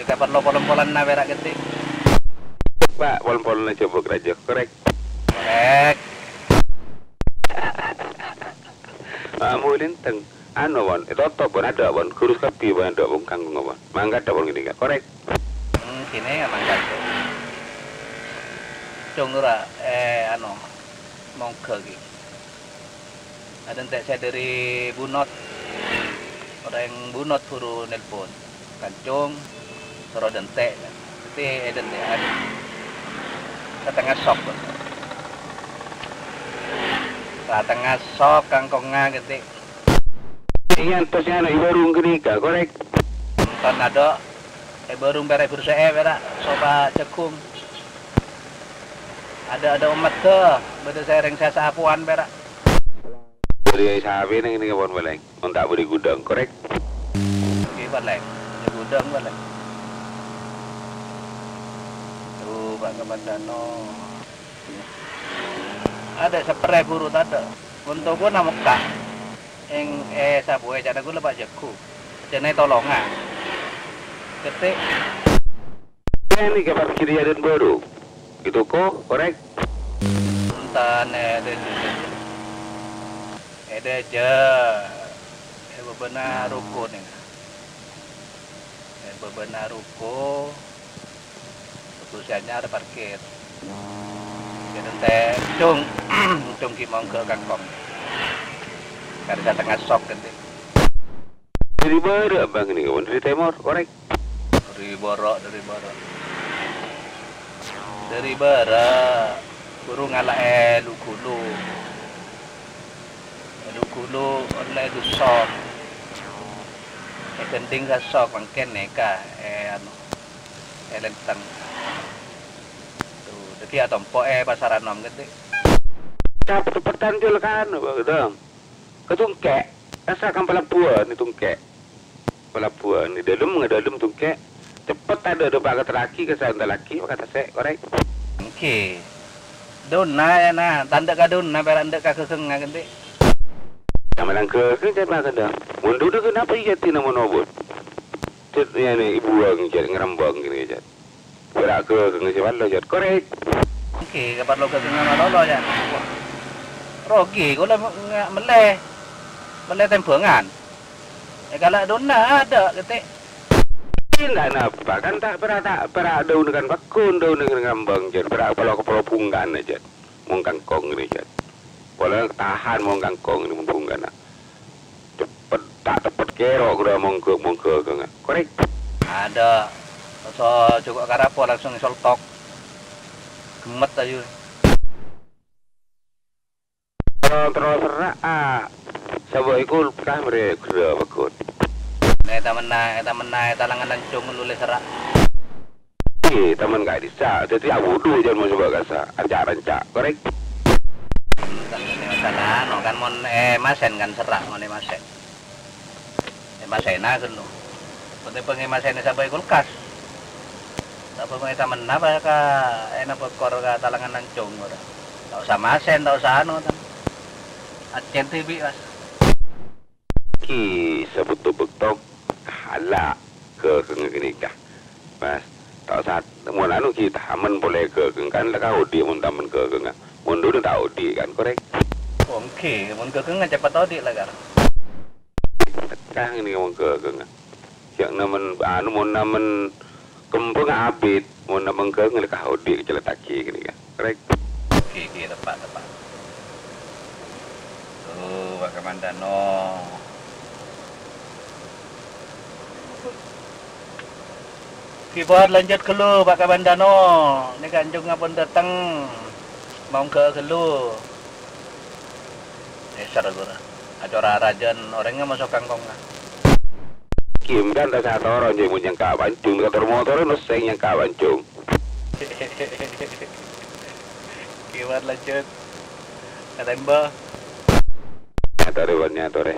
Èkaparlo pol-polanna pèra' ghântè. Pak, pol-polanna jhâbâk rajâ, korèk? Korèk. Ah, mui linteng. Anu, pon, ètotop, pon, adâ', pon, ghurus kabbhi, pon, adâ', pon, kangkong, pon. Mangkat, pon, ghânèka. Korèk. Hmm, sini ya, mangkat. Cong ora, eh, ano, mongghâ ghi. Adântè' sè dâri Bunot. Orèng Bunot buru nelpon. Kancong, soro dântè'. Dhâddhi èdântè'an. Satengnga sok. Satengnga sok kangkongnga ghântè'. Iyâ, entos nyana è warung ghânèka, korèk. Ton adâ', è warung pèra' è burse'è pèra', sopa jhâghung. Adâ', adâ' ommaddhâ, bâdâ sè rèng sè saapowan pèra'. Bâdâ è sapè neng, neng pon palèng, mon ta' bâdâ è ghudhâng, korèk. Ghi palèng, è ghudhâng palèng. Tuh, Pak Kapandano. Adâ' saperrè buru tadâ'. Mon tokona mokka'. Eng, eh, sabuwâ ca'na ghulâ, Pak, jhâghung. Ca'na tolonga. Ghântè'. Iyâ, nèka parkir è Ardhân Baru. È toko, korèk. Enten, eh, dâjâ. Eh, dâjâ. Eh, bâbâna ruko nèka. Eh, bâbâna ruko. Ruko sè anyar parkir. Ghântè', Cong. Cong ghi' mongghâ kangkong. Karè satengnga sok ghântè'. Dâri bârâ', Bang, nèka, mon dâri tèmor, korèk. Dâri bârâ', dâri bârâ'. Dâri bârâ', buru ngala' è lu-ghulu. È lu-ghulu ollè dusok. È ghândhing ka sok mangkèn nèka, è, anu, è Lenteng. Tuh, dhâddhi atompo' è Pasar Anom ghântè'. Cep-, cepetan, Jul, kan, Bang, dong. Ka Tongkè', kassa' kan pelabuhan è Tongkè'. Pelabuhan è dâlem, nga dâlem Tongkè'. Cepet tadâ' dâpa' ka Telagi, kassa' Telagi, ka tasè', korèk. Èngghi. Donna, yâ, na, tandhâ' ka donna, pèra' endâ' ka ghâghângnga, ghântè'. Samalang ghâghâng, ca'na kadhâng. Mon donna kenapa iyâ tina mon obut? Cet, yâ, nè, ibuwâng, cet, ngarembhâng, gini, cet. Pèra' ghâghângnga sè malolo, Jat. Korèk. Èngghi, kaparlo ghâghângnga malolo, Jat. Rogi, kaulâ me-, nga-, mellè. Mellè tèmbhângan. È kala' donna adâ', ghântè'. Ina napa, kan ta' pèra', ta' pèra' dâunna kan paggun, dâunna kan ngambâng, Jat. Pèra' polo-, polo bungkana, Jat. Mon kangkong ini, Jat. Polo tahan mon kangkong ini, mon bungkana. Cepet, ta' teppet kèro, ghârâ mongghâ, mongghâ, ghâ-, nga. Korèk. Adâ'. Terros jhuko' karapo langsung èsoltok. Gemmet ayu. Terros, terros serra', a. Sabâ' è kulkas marè ghârâ paggun. Nè, tamenna, è tamenna, è talangan lancong lu lè serra'. Iyâ, taman ka'dissa'. Dhâddhi awudhu jhân mon sabâ' kassa'. Anca'-ranca'. Korèk. Enten, ini masalah, anu, kan mon, eh, masèn kan serra', mon, eh, masèn. Eh, masèna ghâllu. Mon tèmbhâng, eh, masèna sabâ' è kulkas. Sabâ' è tamenna, apa ka, eh, nabâkor ka talangan lancong, ora. Ta' osa masèn, ta' osa anu, tan. Accèn dhibi', Mas. Ghi sabâkto-bâkto kala' ghâghângnga ghânèka. Mas, ta' osa, mon anu ghi tamen polè ghâghâng kan la ka odi' mon tamen ghâghângnga. Mon dulu ta' odi' kan, korèk? Oh, èngghi, mon ghâghângnga cepet odi' la, Kar. Tekka ngene mon ghâghângnga. Jhâ' namen, anu, mon namen kembhâng abit, mon namen ghâghângnga la ka odi' cèlètaghi ghânèka. Rek. Oke, oke, tepat, tepat. Tuh, Pak Kamandano. Kibar lanjut ghâllu, Pak Kamandano. Nèka anjungnga pon dâteng. Maongghâ'â ghâllu. Èser ghuru. Acora rajâ'ân orèngnga maso' kangkongnga. Kim kan ta' satoro jhâ' mon nyangka pancung, motor-motorra messè nyangka pancung. Kiwat lanjut. Katembâ. Nyatorè, Wan, nyatorè.